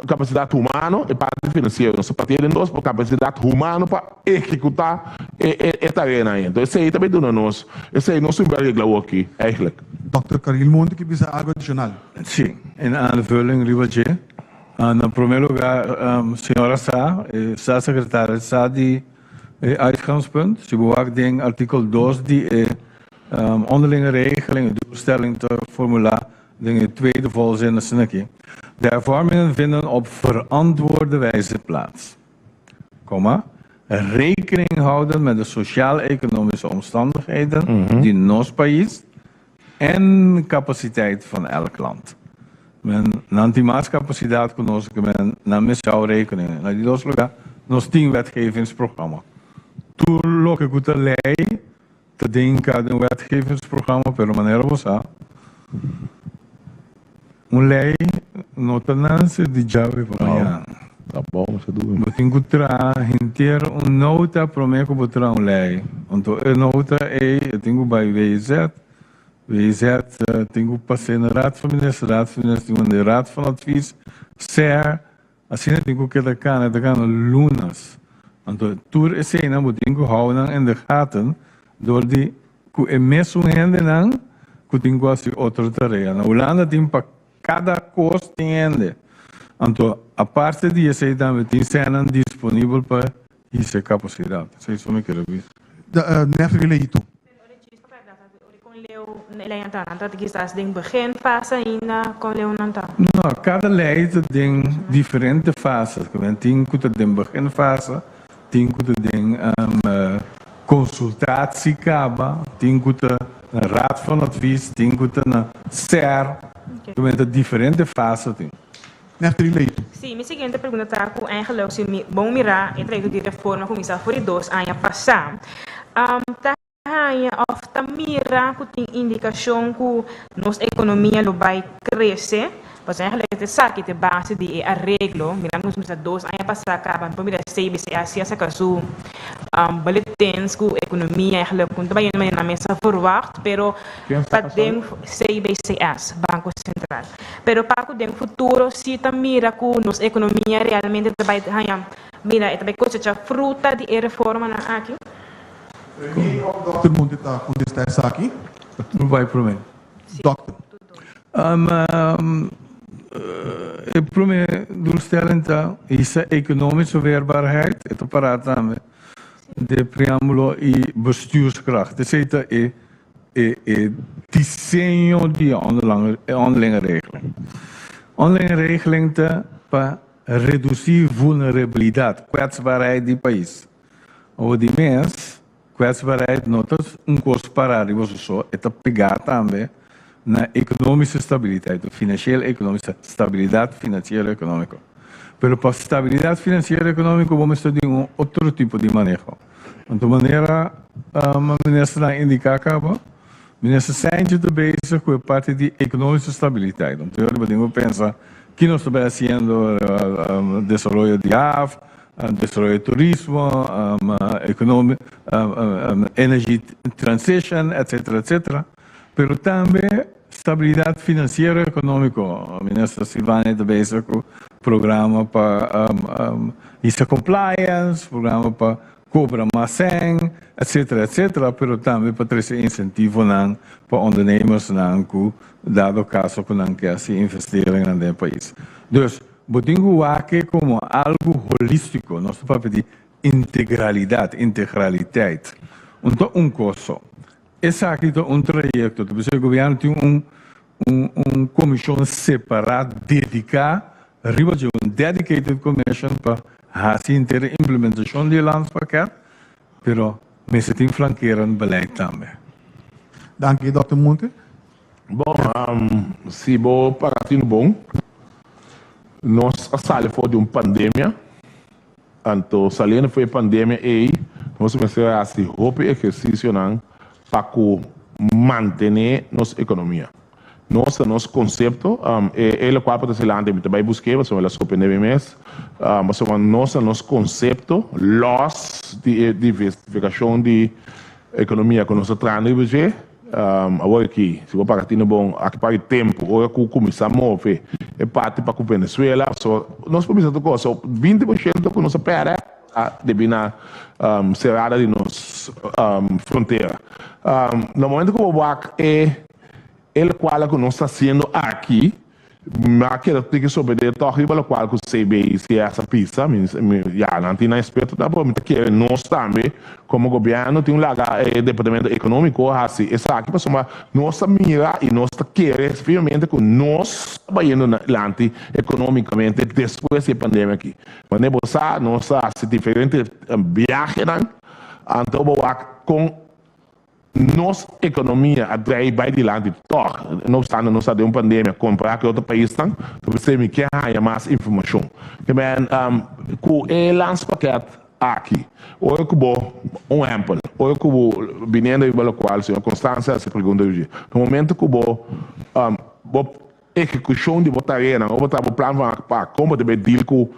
Speaker 2: kapasidat humano e parti finansiero. Nos ta partia den dos, por kapasidat humano pa ehekutá e tareanan ei. Anto esei ta bin duna nos, esei nos tin regla awor aki eigenlijk.
Speaker 1: Dòkter Caril Monte ke bisa algu adishonal.
Speaker 4: Sí, en aanvulling riba dje, na prome lugar señora sa, e staatssecretaris sa di e uitgangspunt, si bo wak den artikel dos di e Onderlinge regeling, e doelstelling te formula den e tweede volzin asina aki, De hervormingen vinden op verantwoorde wijze plaats, komma, rekening houdend met de sociaal-economische omstandigheden di nos pais en capaciteit van elk land. Men, nan tin mas capacidad cu nos, ke men nan mester hou rekening. Na di dos lugar, nos tin wetgevingsprogramma. Tur loke cu ta ley Ta den kada un wetgevingsprogramma, pero manera bo sa, un lei no ta nanse di djawe pa mañana. Bo tin ku traha henter un nota promé ku bo traha un lei. Anto e nota ei e tin ku bai WZ, WZ tin ku pas'é na Raad van Minister, Raad van Minister tin ku manda e Raad van Advies, SER, Asina tin ku keda kana ta gana lunas. Anto tur eseinan bo tin ku hou nan in de gaten dor di ku e mesun hendenan ku tin ku hasi otro tarea. Na Hulanda tin pa kada kos tin hende. Anto aparte di esei tambe tin sènnan disponibel pa hisa e kapasidat. Esei so mi kere bisa.
Speaker 1: Nefri Leito.
Speaker 4: No, kada lei ta den diferente fases. Tin ku ta den beginfase, tin ku ta den konsultatie kaba, tin ku ta na raad van advies, tin ku ta na SER. Ta diferente fase tin.
Speaker 1: Nefri Leito.
Speaker 11: Sí, mi siguiente pregunta ta ku eigenlijk si mi bon mirá e trayekto di reforma kuminsá for di dos aña pasá. Ta haña òf ta mira ku tin indikashon ku nos ekonomia lo bai krese. Pasobra eigenlijk esaki ta e base di e areglo. Mirando nos mester dos aña pasá kaba por mira CBCA si a saka su bulletins ku ekonomia eigenlijk ku no ta bai yendo manera nan mes a verwacht pero pa den CBCS, Banko Sentral. Pero pa ku den futuro si ta mira ku nos ekonomia realmente ta bai haña mira e ta bai kosecha fruta di e reformanan aki.
Speaker 1: Premier of Dòkter Monte ta kontestá esaki?
Speaker 4: Lo bai promé.
Speaker 1: Dòkter.
Speaker 4: E promé doelstelling ta hisa economische weerbaarheid, e ta pará tambe den preámbulo i bestuurskracht. Esei ta e e diseño di e onderlinge regeling. Onderlinge regeling ta pa redusí vulnerabilidat, kwetsbaarheid di pais. Awor di mes, kwetsbaarheid no ta un kos pará riba su so, e ta pegá tambe na ekonomische stabiliteit, of financieel ekonomische stabilidat financiero ekonómiko. Pero pa stabilidat financiero ekonómiko bo mester di un otro tipo di maneho. Anto manera ministernan a indiká kaba, Minister Cijntje ta bezig ku e parti di ekonomische stabiliteit. Anto bo tin ku pensa ki nos ta bai hasiendo, desaroyo di haf, Desaroyo di turismo, energy transition, etcetera, etcetera. Pero tambe stabilidad financiero economico. Minister Silvania ta bezig cu programa pa hisa compliance, programa pa cobra mas cen, etcetera, etcetera. Pero tambe pa trece incentivonan pa ondernemersnan cu dado caso cu nan ke haci investeringnan den e pais. Dus, Bo tin ku wak e komo algu holístiko. Nos ta papia di integralidat, integraliteit. Un ta un kos so. Esaki ta un trayekto. Ta bisa e gobièrnu tin un un un komishon separá dediká riba dje, un dedicated commission pa hasi henter e implementashon di e landspakket, pero mester tin flankerend beleid tambe.
Speaker 1: Danki, Dòkter Monte.
Speaker 2: Bon, si bo para tinu bon, nos a sali for di un pandemia, anto saliendo for e pandemia ei, nos mester a hasi hopi ehersisionan pa ku mantené nos ekonomia. Nos ta nos konsepto, e lokual por ta silante mi ta bai busk'é pasobra mi la sorprendé mi mes, pasobra nos ta nos konsepto lòs di e diversifikashon di ekonomia ku nos ta trahando riba dje. Awor aki, si bo para tene bon, aki para e tempu, ora ku kuminsá move e parti pa ku Venezuela, so nos por bisa tur kos, so 20% ku nos a pèrdè ta debí na serada di nos frontera. Na momento ku bo wak e e lokual ku nos ta hasiendo aki, Mi a keda tiki sobedé tòg riba lokual ku CBICS a bisa. Mi ya nan tin nan eksperto ta, pero mi ta kere nos tambe komo gobièrnu tin un laga e departamento ekonómiko hasi esaki pasobra nos ta mira i nos ta kere firmemente ku nos ta bayendo adelante ekonómikamente despues di e pandemia aki. Manera bo sa nos a hasi diferente biahenan anto bo wak kon Nos ekonomia a drei bai dilanti tòg, no opstante nos ta den un pandemia kompará ku e otro paisnan, ta p'esei mi ke haña mas informashon. Ke men ku e landspakket aki, ora ku bo, un ehèmpel, ora ku bo biniendo riba lokual señor Constancia a hasi pregunta riba dje, na momento ku bo bo Ehekushon di bo tareanan ora bo traha bo plan van aanpak, kon bo ta bay deal ku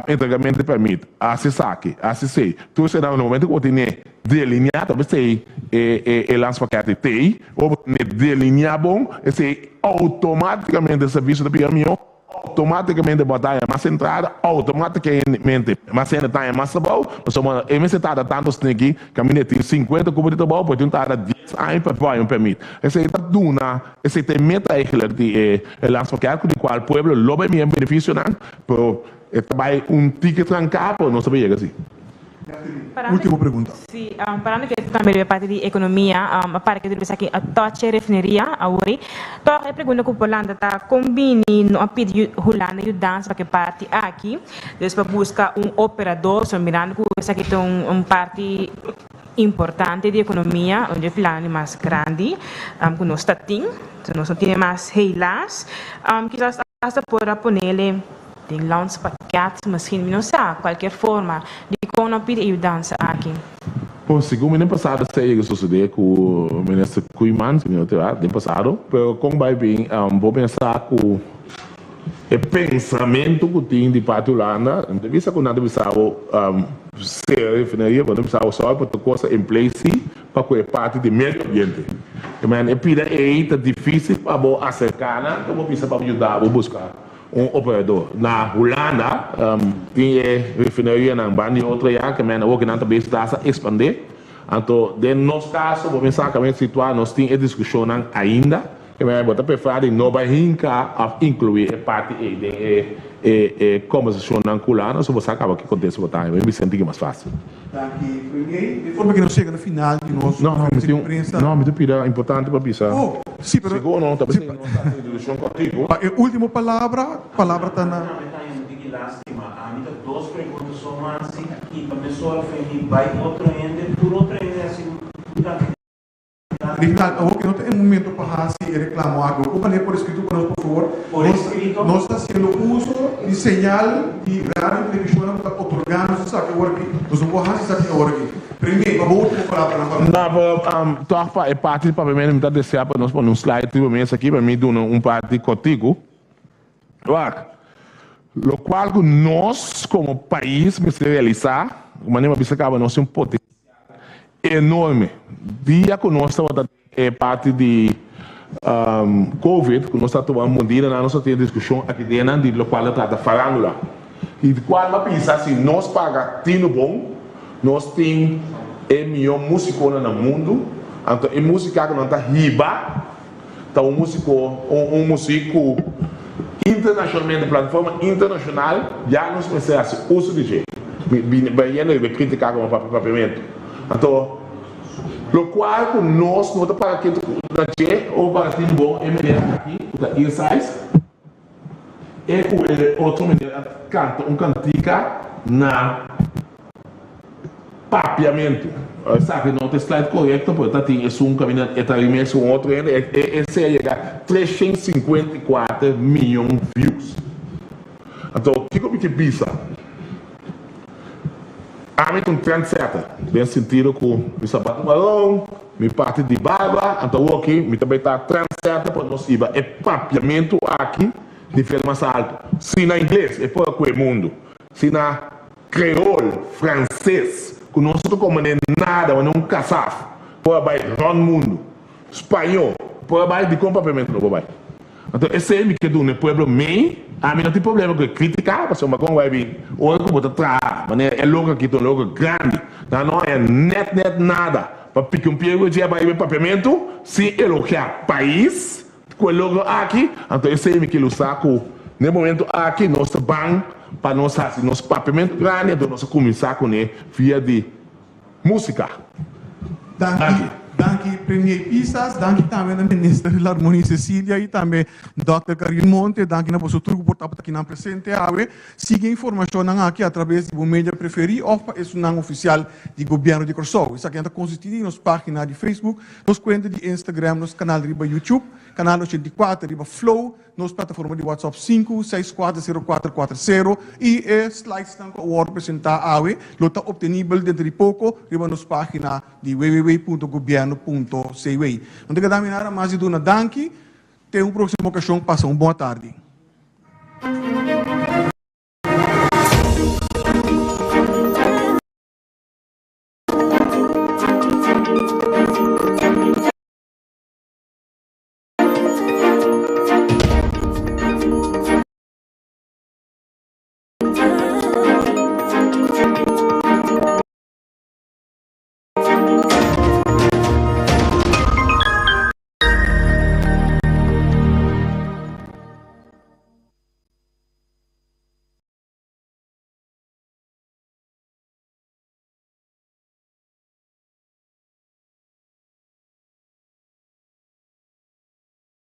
Speaker 2: entregamento di permit, hasi esaki, hasi esei. Tur eseinan na momento ku bo tene delineá ta esei e e landspakket ei tei, ora bo tene delineá bon, esei outomátikamente e servisio ta bira mihó, outomátikamente bo ta haña mas entrada, outomátikamente mas hende ta haña mas trabou, pasobra e mester tarda tantu sniki kaminda e tin sinkuenta kupo di trabou, por e tin tarda dies aña pa por haña un permit. Esei ta duna. Esei ta e meta eigenlijk di e landspakket ku di kual pueblo lo bai mira benefisionan, pero e ta bai un tiki tranká pero nos ta bai yega si.
Speaker 1: Ultimo pregunta.
Speaker 11: Si, parando ku tambe riba e parti di ekonomia, a para ke riba esaki a touch e refineria awor. Tòg e pregunta ku por lanta ta kon bini no a pidi Hulanda yudansa pa ke parti aki, dus pa buska un operador, so mirando ku esaki ta un parti importante di economia, un di e pilanan mas grandi cu nos ta tin, so nos no tine mas helaas, kisas hasta por a ponele den landspakket misschien, mi no sa, cualkier forma, dicon no pidi e yudansa aki?
Speaker 2: Bon, segun mi den pasado esei a yega sosode cu Minister Koeiman, si mi no ta erá, den pasado, pero con bay bin, bo pensa cu. E pensamentu ku tin di parti Hulanda, no ta bisa ku nan ta bisa bo sera refineria, pero nan ta bisa bo sòru pa tur kos ta in place si pa ku e parti di medio ambiente. E manera e pida ei ta difísil pa bo aserká nan, pa bo bisa pa bo yuda bo buska un operador. Na Hulanda tin e refinerianan ban di otro ya, ke manera awor ku nan ta bezig ta hasta ekspandé. Anto den nos kaso bo mester sa kaminda situá nos tin e diskushonnan ainda. E manera bo ta preferá di no bai hinka òf inkluí e parti ei den e e e kombersashonnan ku Lana, so bo sa kaba ki kontesto bo ta haña. Mi senti ki mas fásil.
Speaker 1: Danki, Premier. Di forma ku nos yega na final di nos
Speaker 2: No, mi
Speaker 1: konferensia
Speaker 2: tin
Speaker 1: di prensa.
Speaker 2: no, mi tin pida importante pa bisa.
Speaker 1: Oh, si, pero
Speaker 2: Sigur no, ta
Speaker 1: si,
Speaker 2: p'esei nos ta hasi introdukshon kòrtiku.
Speaker 1: Pa e último palabra, palabra ta na.
Speaker 8: Tambe ta haña un tiki lástima. Ami ta dos pregunta so hasi i pa mesora fe mi bai otro hende, tur otro hende hasi un kantidat.
Speaker 1: Rignald, awor ke no ta e momento pa hasi e reklamo aki. Bo por manera por eskrito pa nos, por favor?
Speaker 8: Por eskrito?
Speaker 1: Nos ta hasiendo uso di señal di radio i televishonnan ku ta otorgá nos esaki awor aki. Nos no por hasi esaki awor aki. Premier, pa bo ultimo palabranan pa nos.
Speaker 2: No, pero tòg pa e parti di papiamentu mi ta deseá pa nos pone un slide riba mesa aki pa mi duna un parti kòrtiku. Wak, lokual ku nos komo pais mester realisá, manera mi a bisa kaba nos tin un potensial enorme. Dia ku nos tabata den e parti di covid ku nos ta tuma medidanan nos a tin diskushon aki den di lokual ta trata farándula i di kual mi a bisa si nos paga tinu bon nos tin e mihó músikonan na mundu anto e músika ku nan ta hiba ta un músiko un musik ku internashonalmente plataforma internashonal ya nos mester hasi uso di dje. Mi bini bayendo riba e kritika ku mi a papia papiamentu. Anto lokual ku nos no ta paga ketu na dje o paga tin bon e meneer aki ku ta Earsize e ku e otro meneer a kanta un kantika na Papiamentu. Esaki no ta e slide korekto, pero ta tin esun kaminda e ta remix ku un otro hende. Esei a yega 354 miyon views. Anto kiko mi ke bisa? Ami ta un trendsetter den sentido ku mi sapato maron, mi parti di barba, anto awoki mi ta bai ta trendsetter pa nos hiba e papiamentu aki nivel mas alto. Si na ingles e por a kue mundu, si na Creol, Frances, ku nos no ta komprendé nada, manera un kasaf, por a bai rònt mundu. Spañó por a bai, dikon papiamentu no por bai? Anto esei mi ke duna e pueblo mei, ami no tin problema ku e kritika, pasobra kon bai bin ora ku bo ta traha, manera e loko aki ta un loko grandi, nan no haña nèt nèt nada pa piki un pie ku dje a bai riba e papiamentu sin elogiá pais. Ku e logro aki, anto esei mi ke lusa ku n'e momento aki nos ta ban pa nos hasi nos papiamentu grandi, anto nos a kuminsá kuné via di músika.
Speaker 1: Danki. Danki Premier Pisas, danki tambe na Minister Larmonie Cecilia i tambe Dòkter Karin Monte, danki na boso tur ku por tabata akinan presente awe. Sigui e informashonnan aki atraves di bo media preferí òf pa esunnan ofisial di Gobièrnu di Kòrsou. Esakinan ta konsistí di nos página di Facebook, Nos kuenta di Instagram, nos kanal riba YouTube, Kanal 84 riba Flow, nos plataforma di WhatsApp 5640440 i e slidesnan ku a wòrdu presentá awe lo ta optenibel denter di poko riba nos página di www.gobierno.cw. No ta keda mi nada mas di duna danki. Te un próksimo okashon, pasa un bon atardi.